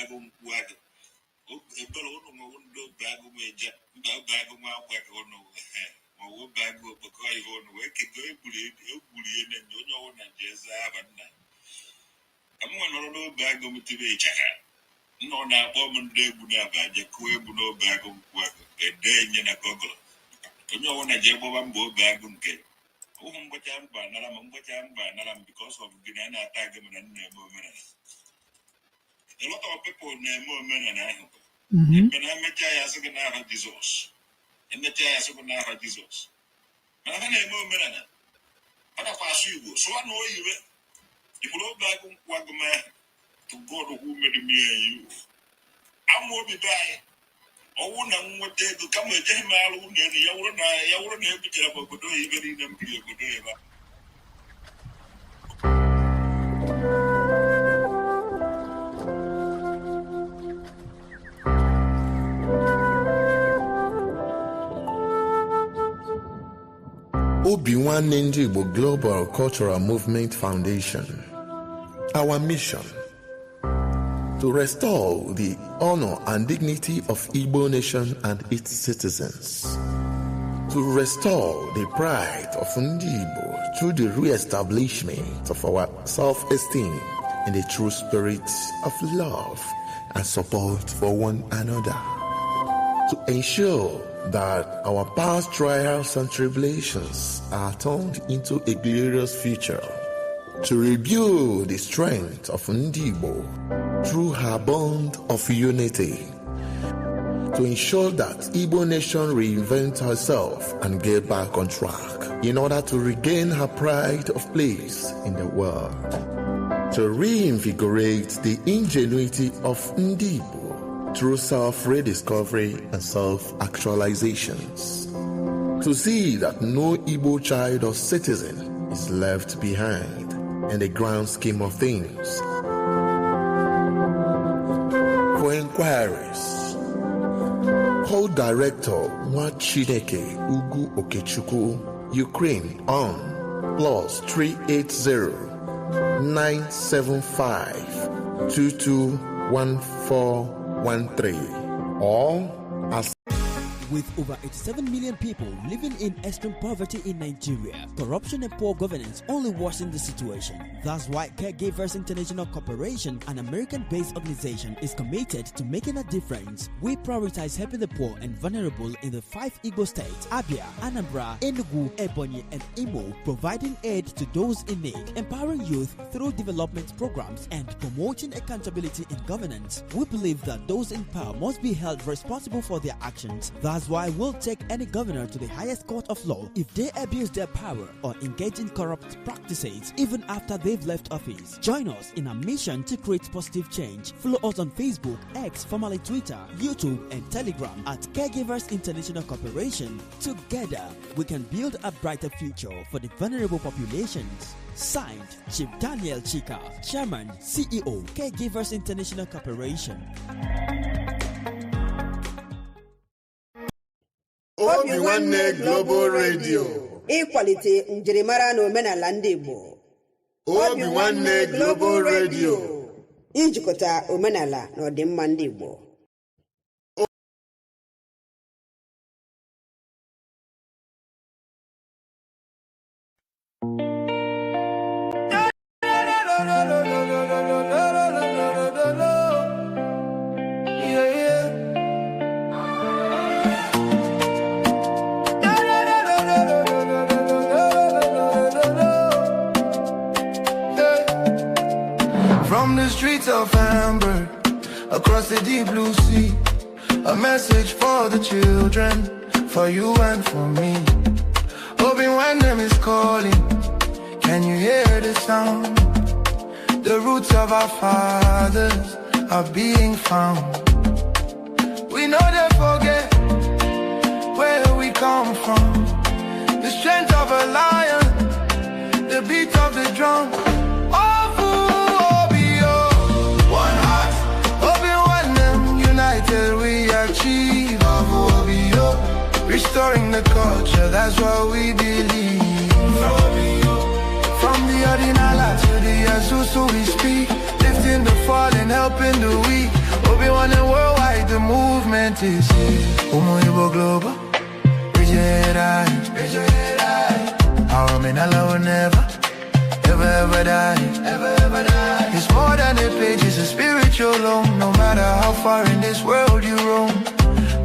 Agụ Nkwụ Agụ ebere ụnụ nwewu ndị Obe Agụ ma eje mba Obe Agụ nwa akwa ka ụnụ ma ọ bụ Obe Agụ okpokọ ihe ụnụ wee kego egburi egburi ihe na onye ọbụla ji eze aba nna ka m nwe nọrọ n'Obe Agụ m tibe ịchaka nna ọ na-akpọ m ndị egwu na-aba je kụọ egwu n'Obe Agụ Nkwụ Agụ ede nye na Google onye ọbụla ji gbaba mbọ Obe Agụ nke ụmụ mgbacha mba anara m mgbacha mba anara m because of gịnị a na-ata gị mana m na-eme omenala. A lot of people na-eme omenala ahụ mana emechaa ya asị gị n'aha Jizọs, emechaa ya asị gị n'aha Jizọs, mana ha na-eme omenala, ha nakwa asụ Igbo sụwa na oyibe ifuru Obe Agụ Nkwụ Agụ m ahụ. To God who made me and you, ama obi be anyị ọwụ na m nweta ego kama ejeghị m arụ ụlọ elu ya wụrụ na ebutere m obodo oyibe niile m biri obodo oyibe. Obi Nwanne Ndị Igbo Global Cultural Movement Foundation. Our mission: to restore the honor and dignity of Igbo nation and its citizens. To restore the pride of Ndị Igbo through the re-establishment of our self-esteem in the true spirit of love and support for one another. To ensure that our past trials and tribulations are turned into a glorious future. To rebuild the strength of Ndị Igbo through her bond of unity. To ensure that Igbo nation reinvent herself and get back on track in order to regain her pride of place in the world. To reinvigorate the ingenuity of Ndị Igbo through self-rediscovery and self-actualizations. To see that no Igbo child or citizen is left behind in the grand scheme of things. For inquiries, call Director Nwachineke Ugu Okechukwu, Ukraine on +380 975 221413 or as With over 87 million people living in extreme poverty in Nigeria, corruption and poor governance only worsen the situation. That's why Caregivers International Corporation, an American based organization, is committed to making a difference. We prioritize helping the poor and vulnerable in the five Igbo states: Abia, Anambra, Enugu, Ebonyi, and Imo, providing aid to those in need, empowering youth through development programs, and promoting accountability in governance. We believe that those in power must be held responsible for their actions. That's why we'll take any governor to the highest court of law if they abuse their power or engage in corrupt practices, even after they've left office. Join us in our mission to create positive change. Follow us on Facebook, X, formerly Twitter, YouTube, and Telegram at Caregivers International Corporation. Together, we can build a brighter future for the vulnerable populations. Signed, Chief Daniel Chika, Chairman, CEO, Caregivers International Corporation. Obi Nwanne Global Radio. Ịkwalite njirimara na omenala ndị Igbo. Obi Nwanne Global Radio. Ijikọta omenala na ọdịmma ndị Igbo. From the streets of Hamburg, across the deep blue sea, a message for the children, for you and for me. Obi Nwanne is calling, can you hear the sound? The roots of our fathers are being found. We no dey forget where we come from. The strength of a lion, the beat of the drum. Ofu obi o, one heart. Obi Nwanne, united we achieve. Ofu obi o, restoring the culture, that's what we believe. From the Odinala to the Azusu we speak, lifting the fallen, helping the weak. London, and worldwide, the movement is here. Umu Igbo Global, raise your head high, raise your head high. Our Omenala will never, ever, ever die, ever, ever die. It's more than a page, it's a spiritual loan. No matter how far in this world you roam,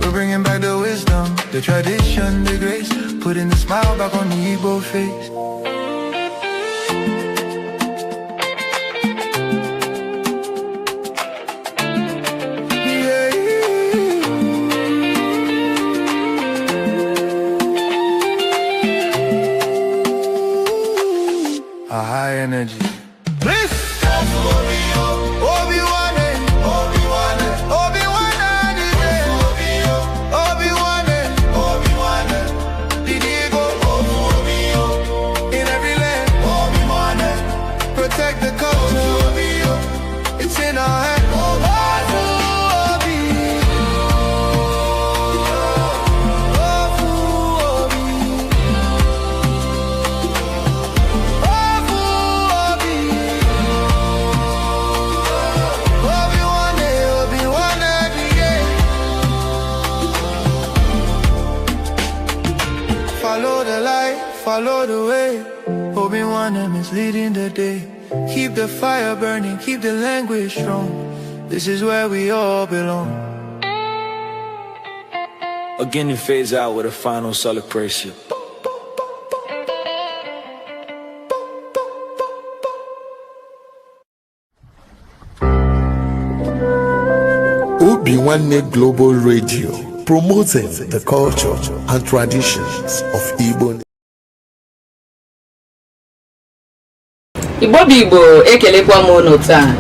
we're bringing back the wisdom, the tradition, the grace, putting the smile back on the Igbo face. Yeah. A high energy. Please. Obi-Wan, Obi-Wan, Obi-Wan, Obi-Wan, Obi-Wan, Didigo, in every land, Obi-Wan, protect the culture, it's in our hand. Obi, Obi, Obi-Wan, Obi-Wan, yeah. Follow the light, follow the way. Obi-Wan is leading the day. Keep the fire burning, keep the language strong. This is where we all belong. Again, it fades out with a final celebration. Obi Nwanne Global Radio, promoting the culture and traditions of Igbo. Igbo bụ Igbo, ekelekwa m unu taa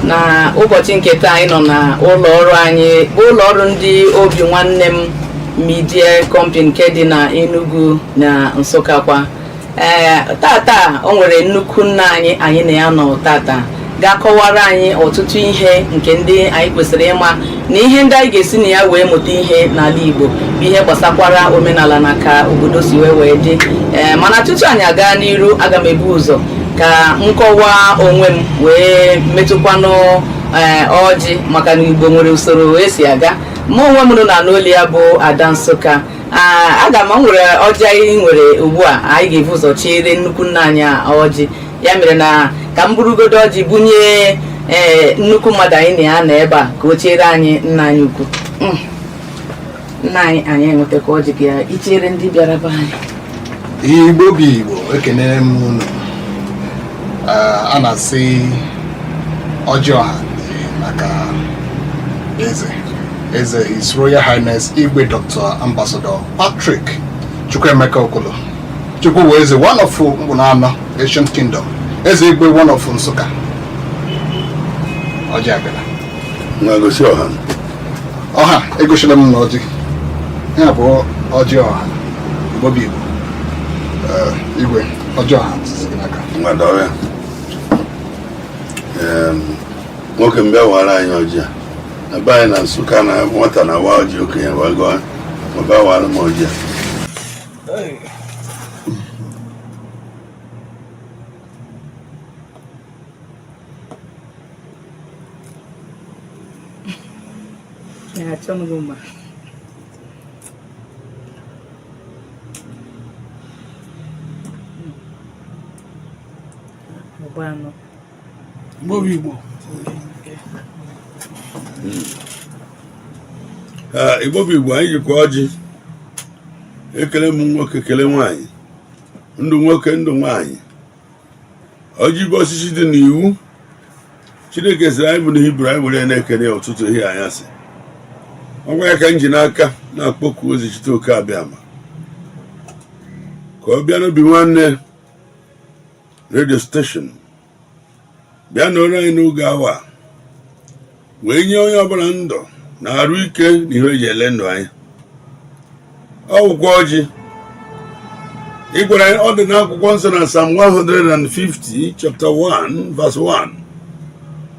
na ụbọchị nke taa. Anyị nọ na ụlọ ọrụ anyị, bụ ụlọ ọrụ ndị Obi Nwanne m Media Company nke dị na Enugu na Nsụka kwa. Ee, tata o nwere nnukwu nna anyị, anyị na ya nọ tata ga-akọwara anyị ọtụtụ ihe nke ndị anyị kwesịrị ịma na ihe ndị anyị ga-esi na ya wee mụta ihe n'ala Igbo, bụ ihe gbasakwara omenala na ka obodo si wee dị. Ee, mana tutu anyị aga n'iru, aga m ebu ụzọ ka m kọwaa onwe m wee metụkwanụ ee ọjị, maka na Igbo nwere usoro esi aga. Mụ onwe m nọ na n'olu ya bụ Ada Nsụka. Aga m nwere ọjị anyị nwere ugbu a. Anyị ga-ebu ụzọ chiere nnukwu nna anyị ọjị. Ya mere na ka m burugodo ọjị bunye ee nnukwu mmadụ anyị na ya nọ ebe a ka o chiere anyị. Nna anyị ukwu, nna anyị, anyị enwetakwa ọjị ka ichere ndị bịara be anyị. Igbo bụ Igbo, ekenere m unu. A na-asị ọjị ọha dị maka eze His Royal Highness Igwe Dr. Ambassador Patrick Chukwuemeka Okolo Chukwu eze one of Mkpụnanọ Ancient Kingdom, eze Igwe one of Nsụka. Ọjị abịala. Nwa, gosi ọha. Ọha, egosila m na ọjị ya bụ ọjị ọha. Igbo bụ Igbo. Igwe, ọjị ọha tụzi gị n'aka. Nwa, dọrọ ya. Nwoke m, bịa wara anyị ọjị a. Na be anyị na Nsụka, na nwata na-awa ọjị, okenye wago ma bịa wara m ọjị a. Ya achọnụgo mma. Ọgba anọ. Igbo bụ Igbo. Igbo bụ Igbo, anyị jikwa ọjị ekele m nwoke, kele nwaanyị, ndụ nwoke, ndụ nwaanyị. Ọjị bụ osisi dị n'iwu Chineke sịrị anyị bụ na Hibru anyị were na-ekene ya ụtụtụ, ihe anyasị. Ọnwa ya ka m ji n'aka na-akpọku ozi chite oke abịama ka ọ bịa n'Obi Nwanne Radio station, bịa nọrọ anyị n'oge awa a, wee nye onye ọbụla ndụ na arụ ike na ihe eji ele ndụ anyị. Ọ wụkwa ọjị ị gwara anyị, ọ dị n'akwụkwọ nsọ na Psalm 150 chapter 1 verse 1.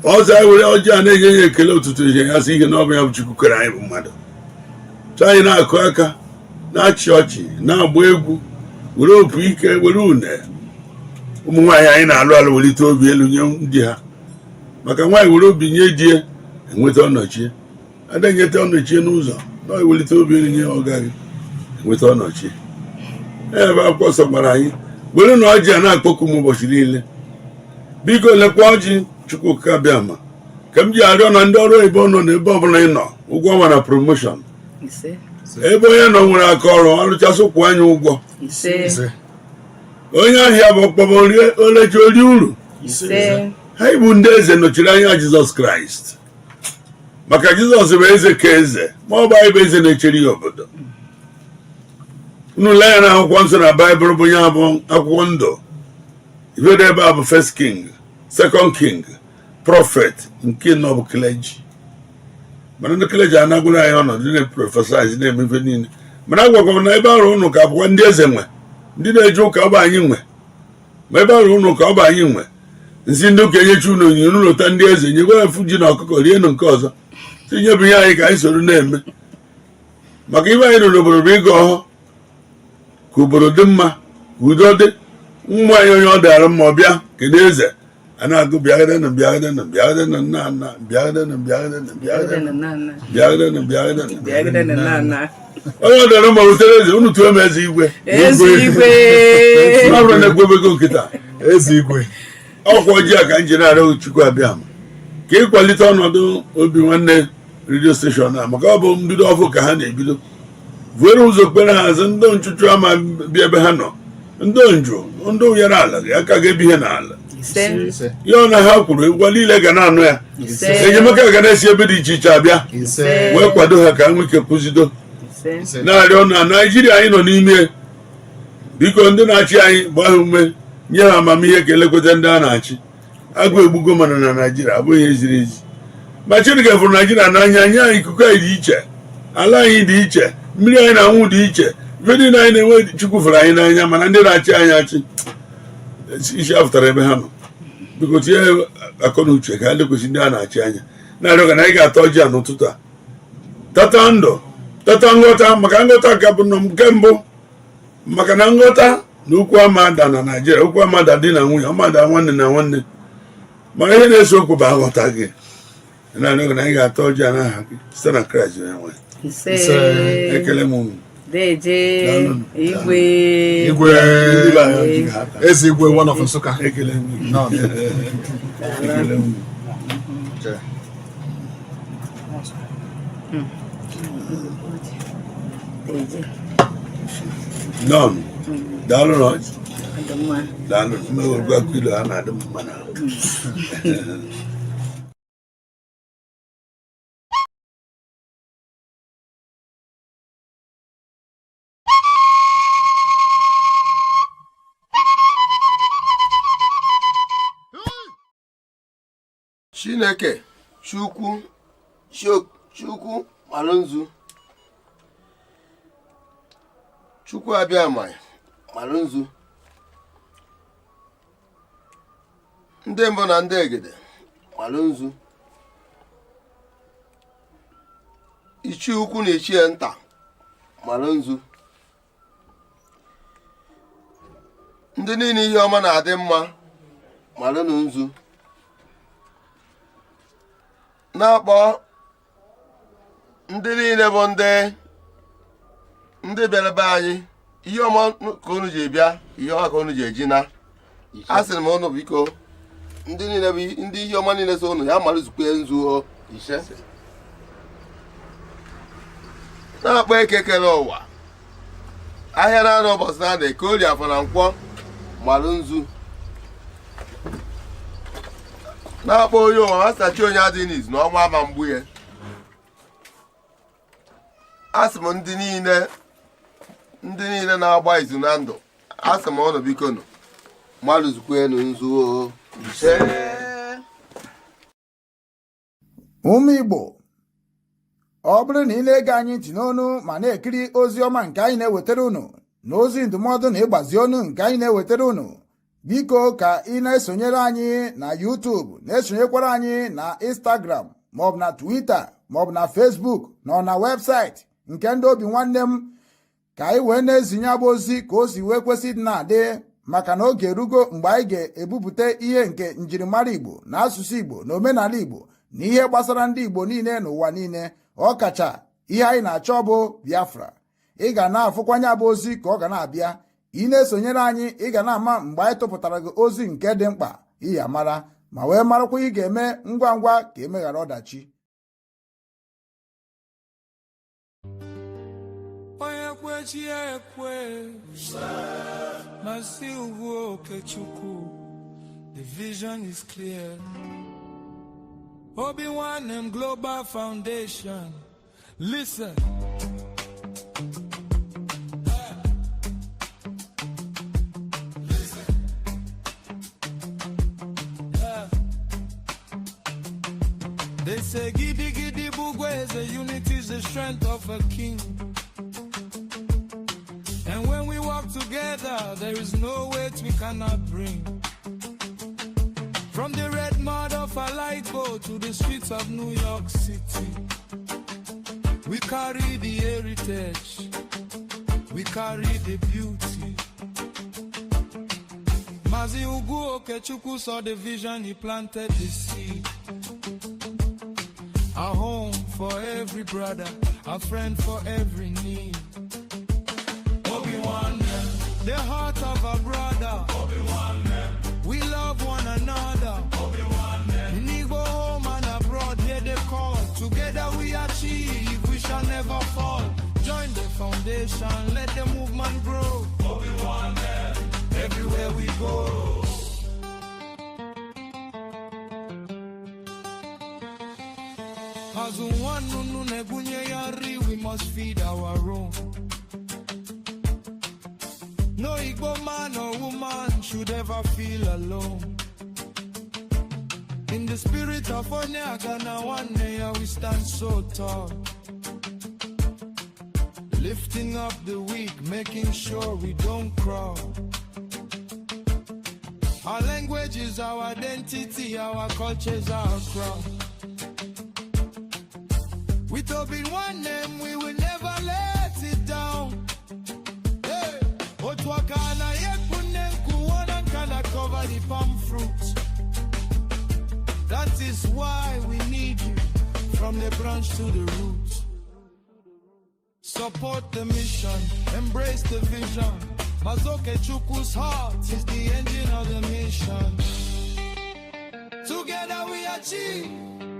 Ọzọ, anyị were ọjị a na-enye ya ekele ụtụtụ, ihe ya sị ihe na ọ bụ ya bụ Chukwu kere anyị bụ mmadụ. Chọọ anyị na-akụ aka, na-achị ọchị, na-agba egwu, were opu ike, were une. Ụmụ nwaanyị anyị na-alụ alụ welite obi elu nye ndị ha, maka nwaanyị were obi nye di ya, enweta ọnọchie. Ada enyeta ọnọchie n'ụzọ na ewelite obi elu nye ọga gị nweta ọnọchie. Ebe akwụkwọ nsọ gwara anyị were na ọjị a na-akpọku m ụbọchị niile. Biko lekwa ọjị Chukwuka abịama ka m ji arịọ na ndị ọrụ oyibo nọ n'ebe ọbụla ị nọ, ụgwọ ọnwa na promotion. Ise. Ebe onye nọ nwere aka ọrụ ọrụchasị kwụọ anyị ụgwọ. Ise. Onye ahịa bụ ọkpọbọ olechi ori uru. Ise. Ha bụ ndị eze nọchiri anya Jizọs Kraịst, maka Jizọs bụ eze ka eze, ma ọ bụ anyị bụ eze na-echere ya obodo. Unu lee ya na akwụkwọ nsọ na Baịbụl bụ ya bụ akwụkwọ ndụ. Ife dị ebe a bụ First King, Second King, Prophet, nke nọ bụ clergy. Mana ndị clergy anagwụrụ anyị ọnọdụ na-eprophesize na-eme ife niile. Mana agwakwa m na ebe arụ ụnụ ka bụkwa ndị eze nwe, ndị na-eje ụka ọ bụ anyị nwe, ma ebe arụ ụnụ ka ọ bụ anyị nwe. Nsị ndị ụka enyechi unu onyinye, unu lụta ndị eze nyekwa efu ji na ọkụkọ rienụ nke ọzọ, tinye bụ ihe anyị ka anyị soro na-eme. Maka ibe anyị nọ n'obodo bụ ịga ọhụ ka obodo dị mma, ka udo dị. Ụmụ anyị onye ọ dara mma ọ bịa kedu eze a na-agụ bịagịdenụ bịagịdenụ bịagịdenụ nna nna bịagịdenụ bịagịdenụ bịagịdenụ bịagịdenụ bịagịdenụ Bịagịdenụ nna nna. Onye ọ dara mma rutere eze, unu tụọ m eze igwe. Eze igwe. Ọ bụrụ na egwebego nkịta. Eze igwe. Ọkwa ọjị a ka m ji na-arịọ Chukwu abịama ka ịkwalite ọnọdụ obi nwanne redio station a, maka ọ bụ mbido ọfụ ka ha na-ebido. Vere ụzọ kpere ha azụ ndị nchụchụ ama bịa ebe ha nọ, ndị njụ ndị ụyara ala aka ga-ebi ihe n'ala. Ise. Ya ọ na ha kwuru ngwa niile ga na-anụ ya. Ise. Enyemaka ga na-esi ebe dị iche iche abịa Ise. wee kwado ha ka ha nwee ike kwụzido. Ise. Na-arịọ na Naijiria anyị nọ n'ime, biko ndị na-achị anyị gbaa ha ume, nye ha amamihe ka elekweta ndị a na-achị. Agụ egbugo mana na Naijiria abụghị ihe ziri ezi, ma Chineke fụrụ Naijiria n'anya nye anyị ikuku anyị dị iche, ala anyị dị iche, mmiri anyị na-anwụ dị iche, ife niile anyị na-enwe. Chukwu fụrụ anyị n'anya, mana ndị na-achị anyị achị isi afụtara ebe ha nọ. Biko tinye akọ na uche ka ha lekwesị ndị a na-achị anya. Na-arịọ ka na anyị ga-ata ọjị a n'ụtụtụ a, tata ndụ, tata nghọta, maka nghọta ka bụ nọ nke mbụ, maka na nghọta na okwu amada na Naijiria, okwu amada di na nwunye, ọmada nwanne na nwanne, mana ihe na-ese okwu bụ aghọta gị. Na-arịọ ka na anyị ga-ata ọjị a n'aha gị site na Kraịst onye nwe. Ise. Ekele m unu. Deje. Igwe. Igwe. Eze igwe one of Nsụka. Ekele m unu. Nọ. Ekele m unu. Deje. Nọn. Daalụ na ọjị. Ọ dị mma. Daalụ. Mmewere akụ ilu ha na-adị m mma na. Chineke Chukwu Chukwu malụ nzu, Chukwu abịama malụ nzu, ndị mbụ na ndị egede malụ nzu, ichie ukwu na ichie nta malụ nzu, ndị niile ihe ọma na-adị mma malụnụ nzu. Na-akpọ ndị niile bụ ndị bịara be anyị, ihe ọma ka unu ji bịa, ihe ọma ka unu ji eji na. A sịrị m unu biko, ndị niile bụ ndị ihe ọma niile so unu ya malụzukwe nzu o. Na-akpọ eke kere ụwa ahịa na-anọ ụbọchị na-ada eke orie afọ na nkwọ malụ nzu. Na-akpọ onye ụwa masachi onye adịghị n'izu na ọnwa ama mgbu ya. Asị m ndị niile na-agba izu na ndụ, asị m ụnụ biko nụ malụzukwenu nzu o. Ụmụ Igbo, ọ bụrụ na ị na-ege anyị ntị n'onu ma na-ekiri ozi ọma nke anyị na-ewetara unu na ozi ndụmọdụ na ịgbazi onu nke anyị na-ewetara unu, biko ka ị na-esonyere anyị na YouTube, na-esonyekwara anyị na Instagram maọbụ na Twitter maọbụ na Facebook na ọ na webụsaịtị nke ndị obi nwanne m, ka anyị wee na-ezinye abụ ozi ka o si wee kwesị ịdị na-adị, maka na oge erugo mgbe anyị ga-ebupụta ihe nke njirimara Igbo na asụsụ Igbo na omenala Igbo na ihe gbasara ndị Igbo niile n'ụwa niile. Ọ kacha ihe anyị na-achọ bụ Biafra. Ị ga na-afụkwanye abụ ozi ka ọ ga na-abịa. Ị na-esonyere anyị, ị ga na-ama mgbe anyị tụpụtara gị ozi nke dị mkpa iyi amara ma wee marakwa ị ga-eme ngwa ngwa ka emeghara ọdachi. Onye kwe, chi ya ekwe. Mazi Ugwu Okechukwu, the vision is clear. Obi-Wan Global Foundation, listen. They say gidi gidi bugweze, unity is the strength of a king. And when we work together, there is no weight we cannot bring. From the red mud of Alaigbo to the streets of New York City, we carry the heritage, we carry the beauty. Mazi Ugu Okechukwu saw the vision, he planted the seed. A home for every brother, a friend for every need. Obi-Wan, the heart of a brother. Obi-Wan, we love one another. Obi-Wan, in Igbo home and abroad, hear the call. Together we achieve, we shall never fall. Join the foundation, let the movement grow. Obi-Wan, everywhere we go. Azụ nwannu na-ebunye ya nri, we must feed our own. No Igbo man or woman should ever feel alone. In the spirit of Onye Aghana Nwanne ya, we stand so tall. Lifting up the weak, making sure we don't crawl. Our language is our identity, our culture is our crown. With Obi One name, we will never let it down. Hey, Otwakana yekunenku kana cover the palm fruit. That is why we need you, from the branch to the root. Support the mission, embrace the vision. Mazi Okechukwu's heart is the engine of the mission. Together we achieve.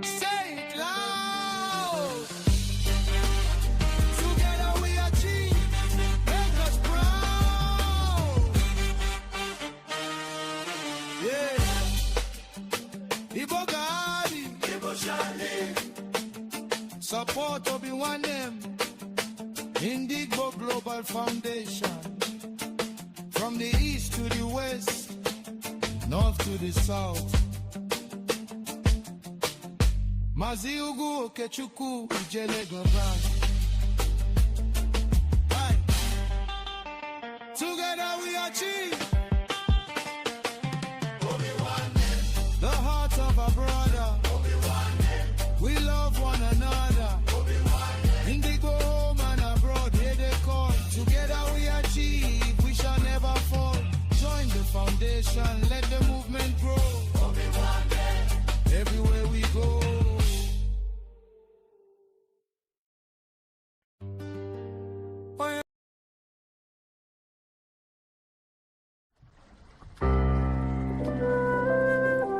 Say it loud. Together we achieve. Make us proud. Yeah. Igbo Gari. Igbo Shali. Support Obi Nwannem. Ndigbo Global Foundation. From the east to the west, north to the south. Mazi Ugu Okechukwu Ijele Govan. Aye. Together we achieve. The heart of a brother. We love one another. Ndigbo home and abroad, here they call. Together we achieve, we shall never fall. Join the foundation, let the movement grow. Everywhere we go.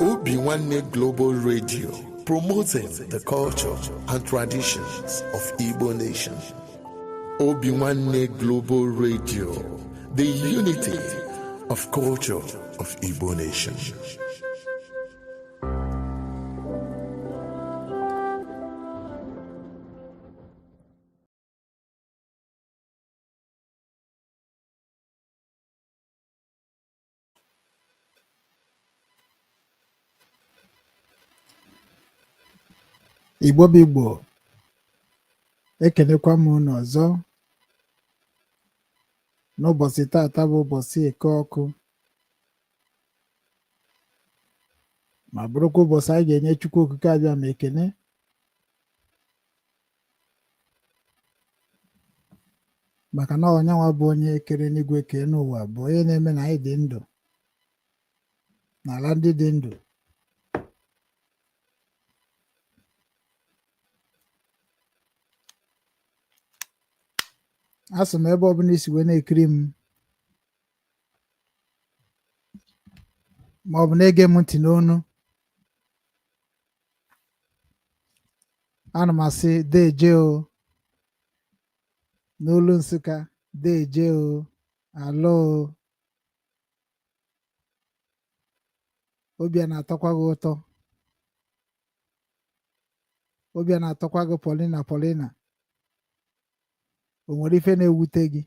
Obi Nwanne Global Radio, promoting the culture and traditions of Igbo nation. Obi Nwanne Global Radio, the unity of culture of Igbo nation. Igbo bụ Igbo, ekenekwa m unu ọzọ n'ụbọchị tata bụ ụbọchị Eke ọkụ, ma bụrụkwa ụbọchị anyị ga-enye Chukwu Okike abịa ma ekene. Maka na ọnyanwa bụ onye kere n'igwe kee n'ụwa, bụ onye na-eme na anyị dị ndụ n'ala ndị dị ndụ. Asị m, ebe ọbụla isi wee na-ekiri m ma ọ bụ na-ege m ntị n'onu, ana m asị deje o n'olu Nsụka, deje o, alo o. Obi a na-atọkwa gị ụtọ, obi a na-atọkwa gị Paulina. Paulina, o nwere ife na-ewute gị?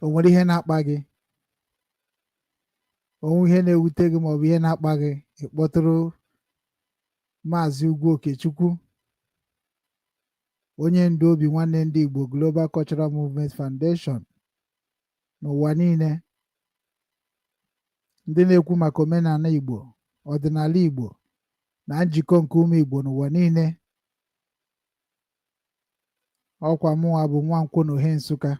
O nwere ihe na-akpa gị? O nwe ihe na-ewute gị maọbụ ihe na-akpa gị, ị kpọtụrụ Maazị Ugwu Okechukwu, onye ndu Obi Nwanne Ndị Igbo Global Cultural Movement Foundation n'ụwa niile, ndị na-ekwu maka omenala Igbo, ọdịnala Igbo na njikọ nke ụmụ Igbo n'ụwa niile. Ọkwa mụnwa bụ Nwankwọ na Ohe Nsụka.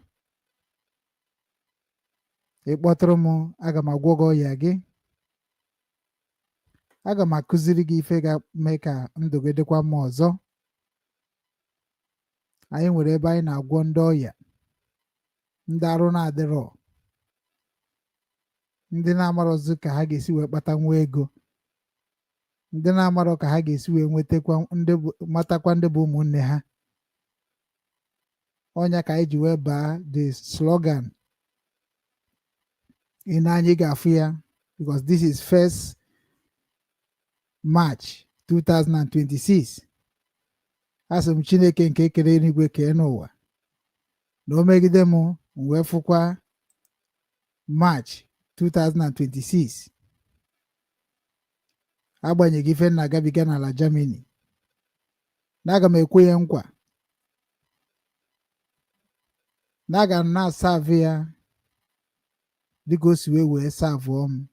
Ị kpọtụrụ m, aga m agwọ gị ọya gị, aga m akụziri gị ife ga-eme ka ndụ gị dịkwa mma ọzọ. Anyị nwere ebe anyị na-agwọ ndị ọya, ndị arụ na-adịrọ, ndị na-amarọzi ka ha ga-esi wee kpata nwa ego, ndị na-amarọ ka ha ga-esi wee nwetakwa ndị bụ matakwa ndị bụ ụmụnne ha. Ọnya ka anyị ji wee baa the slogan ị na-anya, ị ga-afụ ya, because this is first March 2026. Asị m Chineke nke kere eluigwe kee n'ụwa na o megide m, m wee fụkwa March 2026, agbanyeghị ife m na-agabiga n'ala Germany, na aga m ekwe ya nkwa na aga m na-aserve ya dịka o si wee serveụọ m.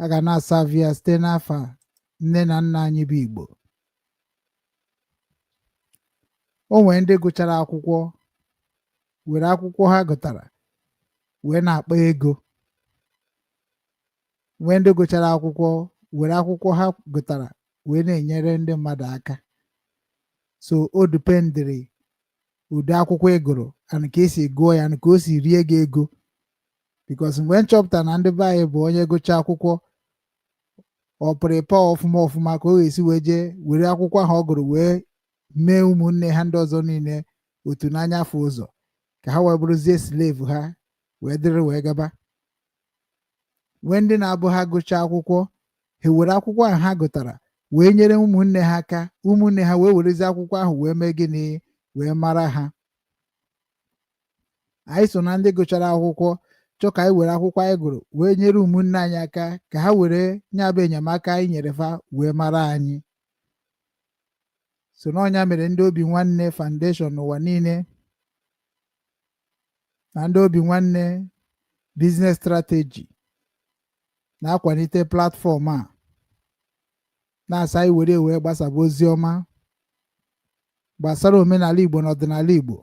Aga na-aserve ya site n'afa nne na nna anyị bụ Igbo. O nwere ndị gụchara akwụkwọ were akwụkwọ ha gụtara wee na-akpa ego, nwee ndị gụchara akwụkwọ were akwụkwọ ha gụtara wee na-enyere ndị mmadụ aka. So o dependịrị ụdị akwụkwọ ị gụrụ and ka esi gụọ ya and ka o si rie gị ego, because mgbe m chọpụtara na ndị be anyị bụ onye gụchaa akwụkwọ, ọ prepare ọfụma ọfụma ka ọ ga-esi wee jee were akwụkwọ ahụ ọ gụrụ wee mee ụmụnne ha ndị ọzọ niile otu n'anya afọ ụzọ ka ha wee bụrụzie slave ha wee dịrị wee gaba. Nwee ndị na-abụ ha gụchaa akwụkwọ, ha were akwụkwọ ahụ ha gụtara wee nyere ụmụnne ha aka, ụmụnne ha wee werezie akwụkwọ ahụ wee mee gịnị? Wee mara ha. Anyị so na ndị gụchara akwụkwọ chọọ ka anyị were akwụkwọ anyị gụrụ wee nyere ụmụnne anyị aka ka ha were nya bụ enyemaka anyị nyere fa wee mara anyị. So n'ọnya mere ndị Obi Nwanne Foundation n'ụwa niile na ndị Obi Nwanne Business Strategy na-akwalite platform a na-asa anyị were wee gbasaba ozi ọma gbasara omenala Igbo na ọdịnala Igbo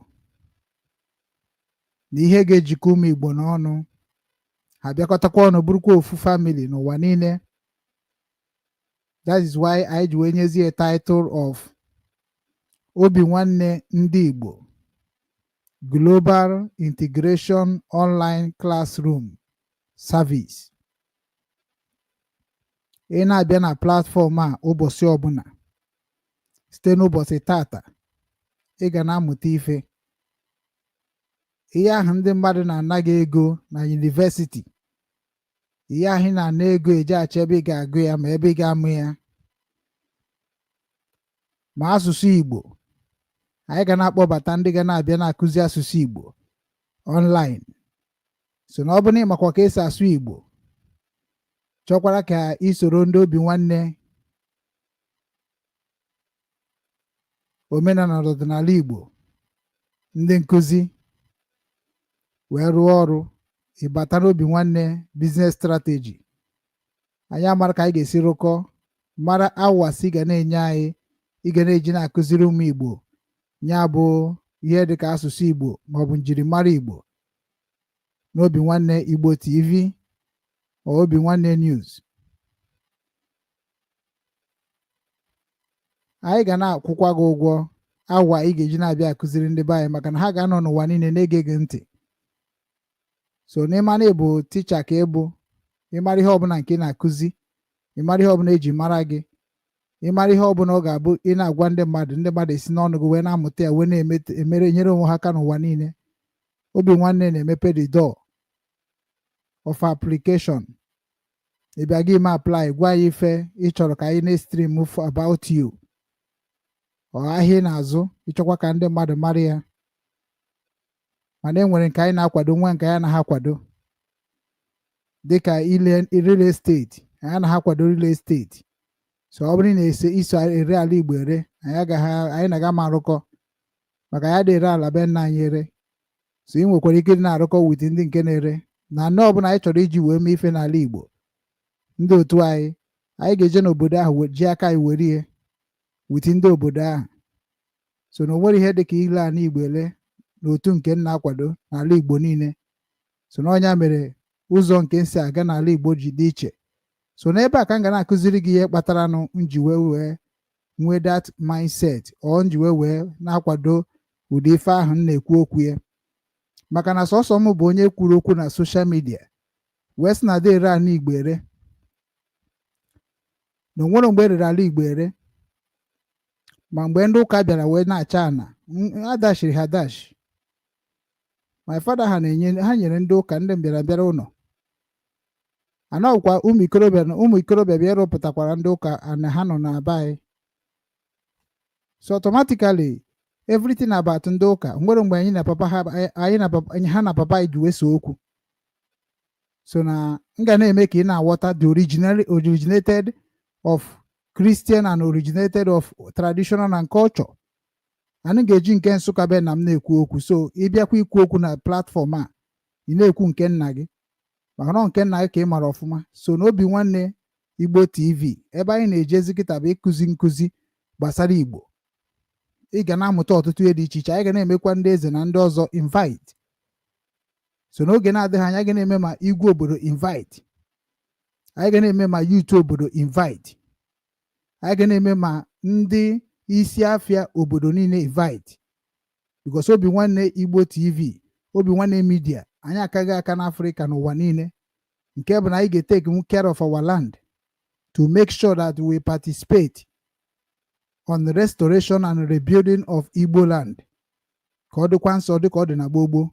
na ihe ga-ejikọ ụmụ Igbo n'ọnụ, ha bịakọtakwa ọnụ bụrụkwa ofu family n'ụwa niile. That is why anyị ji wee nyezie title of Obi Nwanne Ndị Igbo Global Integration Online Classroom Service. Ị na-abịa na platform a ụbọchị ọbụla site n'ụbọchị tata, ị ga na-amụta ife. Ihe ahụ ndị mmadụ na-ana gị ego na university, ihe ahụ ị na-ana ego eji achọ ebe ị ga-agụ ya ma ebe ị ga-amụ ya, ma asụsụ Igbo, anyị ga na-akpọbata ndị ga na-abịa na-akụzi asụsụ Igbo online. So na ọ bụrụ na ị makwa ka esi asụ Igbo, chọkwara ka ị soro ndị Obi Nwanne omenala na ọdịnala Igbo ndị nkụzi wee rụọ ọrụ, ịbata n'Obi Nwanne Business Strategy, anyị amara ka anyị ga-esi rụkọ, mara hours ị ga na-enye anyị, ị ga na-eji na-akụziri ụmụ Igbo ya bụ ihe dịka asụsụ Igbo maọbụ njirimara Igbo n'Obi Nwanne Igbo TV ma Obi Nwanne News. Anyị ga na-akwụkwa gị ụgwọ Awa ị ga-eji na-abịa akụziri ndị be anyị, maka na ha ga-anọ n'ụwa niile na-ege gị ntị. So n'ịmara ịbụ teacher ka ịbụ, ịmara ihe ọbụla nke ị na-akụzi, ịmara ihe ọbụla eji mara gị, ịmara ihe ọbụla ọ ga-abụ ị na-agwa ndị mmadụ, ndị mmadụ esi n'ọnụ gị wee na-amụta ya, wee na-emere nyere onwe ha aka n'ụwa niile. Obi Nwanne na-emepe the door of application. Ị bịa gị ime apply, gwa ya ife ị chọrọ ka anyị na-stream about you, ọ ahịa ị na-azụ, ịchọkwa ka ndị mmadụ mara ya. Mana e nwere nke anyị na-akwado, nwe nke anyị anaghị akwado, dịka ile real estate. Anyị anaghị akwado real estate. So ọ bụrụ na ị na-ese iso ere ala Igbo ere, anyị agaghị, anyị na-aga ma arụkọ, maka ya dị ere ala be nna anyị ere. So ị nwekwara ike ịdị na-arụkọ with ndị nke na-ere na nne ọbụla anyị chọrọ iji wee mee ife n'ala Igbo. Ndị otu anyị, anyị ga-eje n'obodo ahụ ji aka anyị were ihe with ndị obodo ahụ. So na o nwere ihe dị ka ile ala Igbo ele n'otu nke m na-akwado n'ala Igbo niile. So na ọnya mere ụzọ nke m si aga n'ala Igbo ji dị iche. So n'ebe a ka m ga na-akụziri gị ihe kpatara nụ m ji wee nwee that mindset, ọ m ji wee na-akwado ụdị ife ahụ m na-ekwu okwu ya, maka na sọsọ m bụ onye kwuru okwu na social media wee sị na ada ere ala Igbo ere, na onwere mgbe erere ala Igbo ere. Ma mgbe ndị ụka bịara wee na-acha ana, adashiri ha dash. My father ha na-enye, ha nyere ndị ụka, ndị mbịarambịara ụlọ anọkwa. Ụmụ ikorobịa na ụmụ ikorobịa bịa rụpụtakwara ndị ụka ana ha nọ na be anyị. So automatically, everything about ndị ụka nwere mgbe anyị na papa ha, anyị na papa ha na papa anyị ji wee so okwu. So na m ga na-eme ka ị na-aghọta the original originated of Christian and originated of traditional and culture. Anyị ga-eji nke Nsụka be na m na-ekwu okwu. So ịbịakwa ikwu okwu na platform a, ị na-ekwu nke nna gị, maka na ọ nke nna gị ka ị mara ọfụma. So na Obi Nwanne Igbo TV, ebe anyị na-ejezi kịta bụ ịkụzi nkụzi gbasara Igbo. Ị ga na-amụta ọtụtụ ihe dị iche iche. Anyị ga na-emekwa ndị eze na ndị ọzọ invite. So n'oge na-adịghị anya, ga na-eme ma igwe obodo invite, anyị ga na-eme ma youth obodo invite, anyị ga na-eme ma ndị isi afịa obodo niile invite, because Obi Nwanne Igbo TV, Obi Nwanne Media, anyị akaghị aka n'Afrịka n'ụwa niile, nke bụ na anyị ga-etake care of our land to make sure that we participate on the restoration and rebuilding of Igbo land, ka ọ dịkwa nsọ dịka ọ dị na gboo gboo.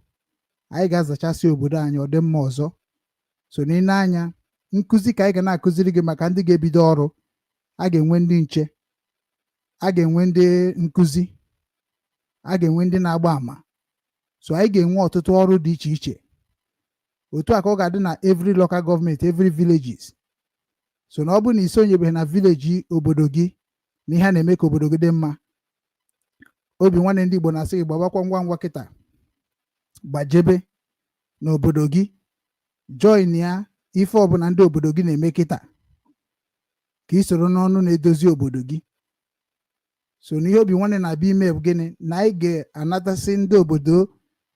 Anyị ga-azachasị obodo anyị, ọ dị mma ọzọ. So n'ile anya, nkụzi ka anyị ga na-akụziri gị maka ndị ga-ebido ọrụ. A ga-enwe ndị nche, a ga-enwe ndị nkụzi, a ga-enwe ndị na-agba àmà. So anyị ga-enwe ọtụtụ ọrụ dị iche iche. Otu a ka ọ ga-adị na every local government, every villages. So na ọ bụrụ na isonyebeghị na village obodo gị na ihe a na-eme ka obodo gị dị mma, Obi Nwanne ndị Igbo na-asị gị gbabakwa ngwa ngwa kịta, gbajebe n'obodo gị, join ya ife ọbụla ndị obodo gị na-eme kịta, ka ị soro n'ọnụ na-edozi obodo gị. So n'ihe Obi Nwanne na-abịa ime bụ gịnị? Na anyị ga-anatasị ndị obodo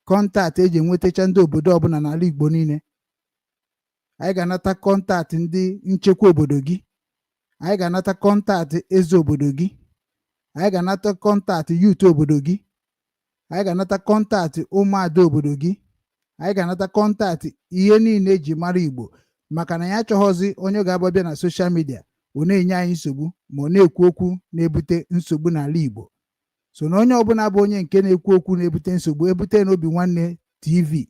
contact eji enwetacha ndị obodo ọbụla n'ala Igbo niile. Anyị ga-anata contact ndị nchekwa obodo gị, anyị ga-anata contact eze obodo gị, anyị ga-anata contact youth obodo gị, anyị ga-anata contact ụmụada obodo gị, anyị ga-anata contact ihe niile eji mara Igbo, maka na ya achọghọzi onye ga-abịa bịa na social media, ọ na-enye anyị nsogbu, ma ọ na-ekwu okwu na-ebute nsogbu n'ala Igbo. So na onye ọbụla bụ onye nke na-ekwu okwu na-ebute nsogbu ebute n'Obi Nwanne TV,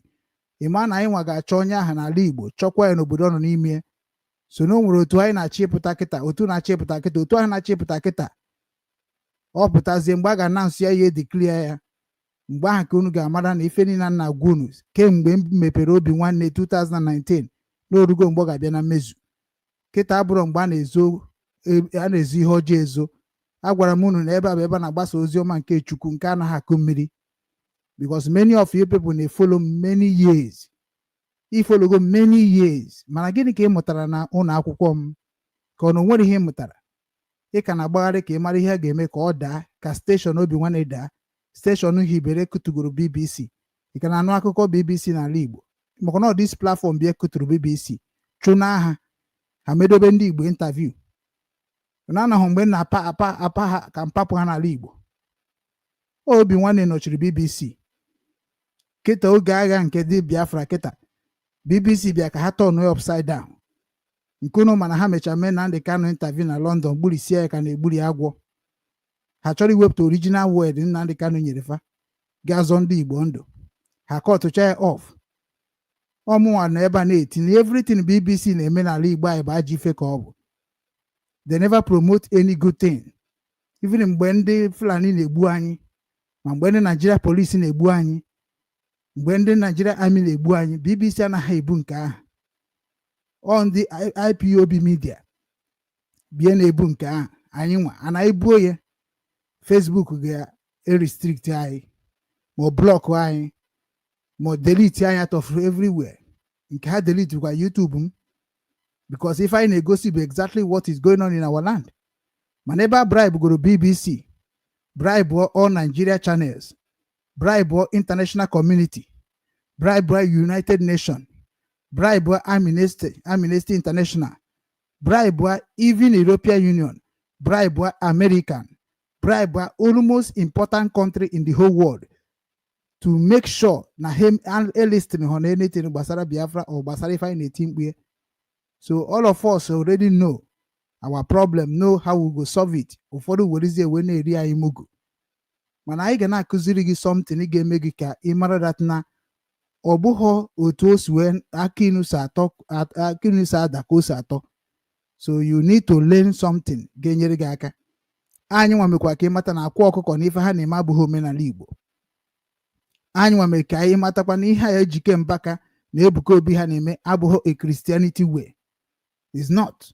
ịma na anyị nwa ga-achọ onye ahụ n'ala Igbo, chọkwa ya n'obodo ọ nọ n'ime. So na o nwere otu anyị na-achọ ịpụta kịta, otu na-achọ ịpụta kịta, otu ahụ na-achọ ịpụta kịta. Ọ pụtazie, mgbe a ga-announce ya, ya edeclare ya, mgbe ahụ ka unu ga-amara na ife niile a na-agwa unu kemgbe m mepere Obi Nwanne 2019 na orugo mgbe ọ ga-abịa na mmezu. Kịta abụrụ mgbe a na-ezo ihe ọjọọ ezo. Agwara m unu na ebe a bụ ebe a na-agbasa ozi ọma nke Chukwu nke anaghị akụ mmiri, because many of you people na-follow m many years, ifollowgo m many years, mana gịnị ka ị mụtara na ụlọ akwụkwọ m? Ka ọ na o nwere ihe ị mụtara? Ị ka na-agbagharị ka ị mara ihe a ga-eme ka ọ daa, ka station Obi Nwanne daa, station hibere kutugoro BBC. Ị ka na-anụ akụkọ BBC n'ala Igbo, maka na ọ this platform bịa kuturu BBC, chụna ha, ha medobe ndị Igbo interview na anahụ mgbe m na-apa apa apa ha ka mpapụ ha n'ala Igbo. Obi Nwanne nọchiri BBC kịta oge agha nke dị Biafra. Kịta BBC bịa ka ha turn ya upside down. Nke unu mana ha mechaa mee Nnamdi Kanu interview na London, gburisie ya ka na-egburi agwọ. Ha chọrọ iwepụta original word Nnamdi Kanu nyere fa ga-azọ ndị Igbo ndụ. Ha kọtụcha ya off. Ọmụnwa nọ ebe a na-etinye everything BBC na-eme n'ala Igbo anyị bụ ajọ ife ka ọ bụ. They never promote any good thing. Even mgbe ndị Fulani na-egbu anyị, ma mgbe ndị Nigeria police na-egbu anyị, mgbe ndị Nigeria Army na-egbu anyị, BBC anaghị ebu nke ahụ. Ọ ndị IPOB media bie na-ebu nke ahụ. Anyị nwa ana ebuo ya, Facebook ga-erestrict anyị, ma ọ block anyị, ma ọ delete anyị out of everywhere. Nke ha delete kwa YouTube m, because ife anyị na-egosi bụ exactly what is going on in our land. Mana ebe a bribe goro BBC, bribe all Nigeria channels, bribe international community, bribe United Nations, bribe Amnesty, Amnesty International, bribe even European Union, bribe American, bribe almost important country in the whole world to make sure na him listen on anything gbasara Biafra or gbasara ife anyị na-eti mkpu. So all of us already know our problem, know how we go solve it. Ụfọdụ werezie wee na-eri anyị mugu, mana anyị ga na-akụziri gị something ga-eme gị ka ị mara that na ọ bụghị otu o si wee aka inu si atọ, aka inu si ada ka o si atọ. So you need to learn something ga-enyere gị aka. Anyị nwa mekwa ka ị mata na Akwa Ọkụkọ na ife ha na-eme abụghị omenala Igbo. Anyị nwa mere ka anyị matakwa na ihe a Ejike Mbaka na Ebuka Obi ha na-eme abụghị a Christianity way. Is not,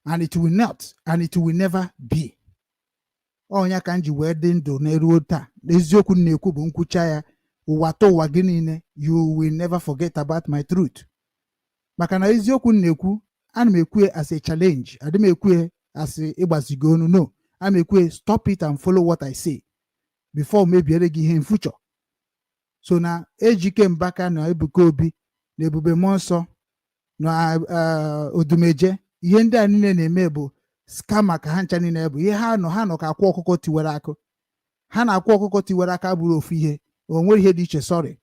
and it will not, and it will never be. Ọnya ka m ji wee dị ndụ na-eruo taa. Eziokwu m na-ekwu bụ nkwucha ya ụwa tọ ụwa gị niile, you will never forget about my truth, maka na eziokwu m na-ekwu, ana m ekwu as a challenge, adị m ekwu as ịgbazigo onu. No, ana m ekwu stop it and follow what I say before mebiere gị ihe in future. So na Ejike Mbaka na Ebuka Obi na Ebube Mmụọ Nsọ na Odumeje, ihe ndị a niile na-eme bụ scammer ka ha ncha niile bụ. Ihe ha nọ ka Akwa Ọkụkọ tiwere akụ. Ha na Akwa Ọkụkọ tiwere aka bụrụ ofu ihe. O nwere ihe dị iche? Sorry,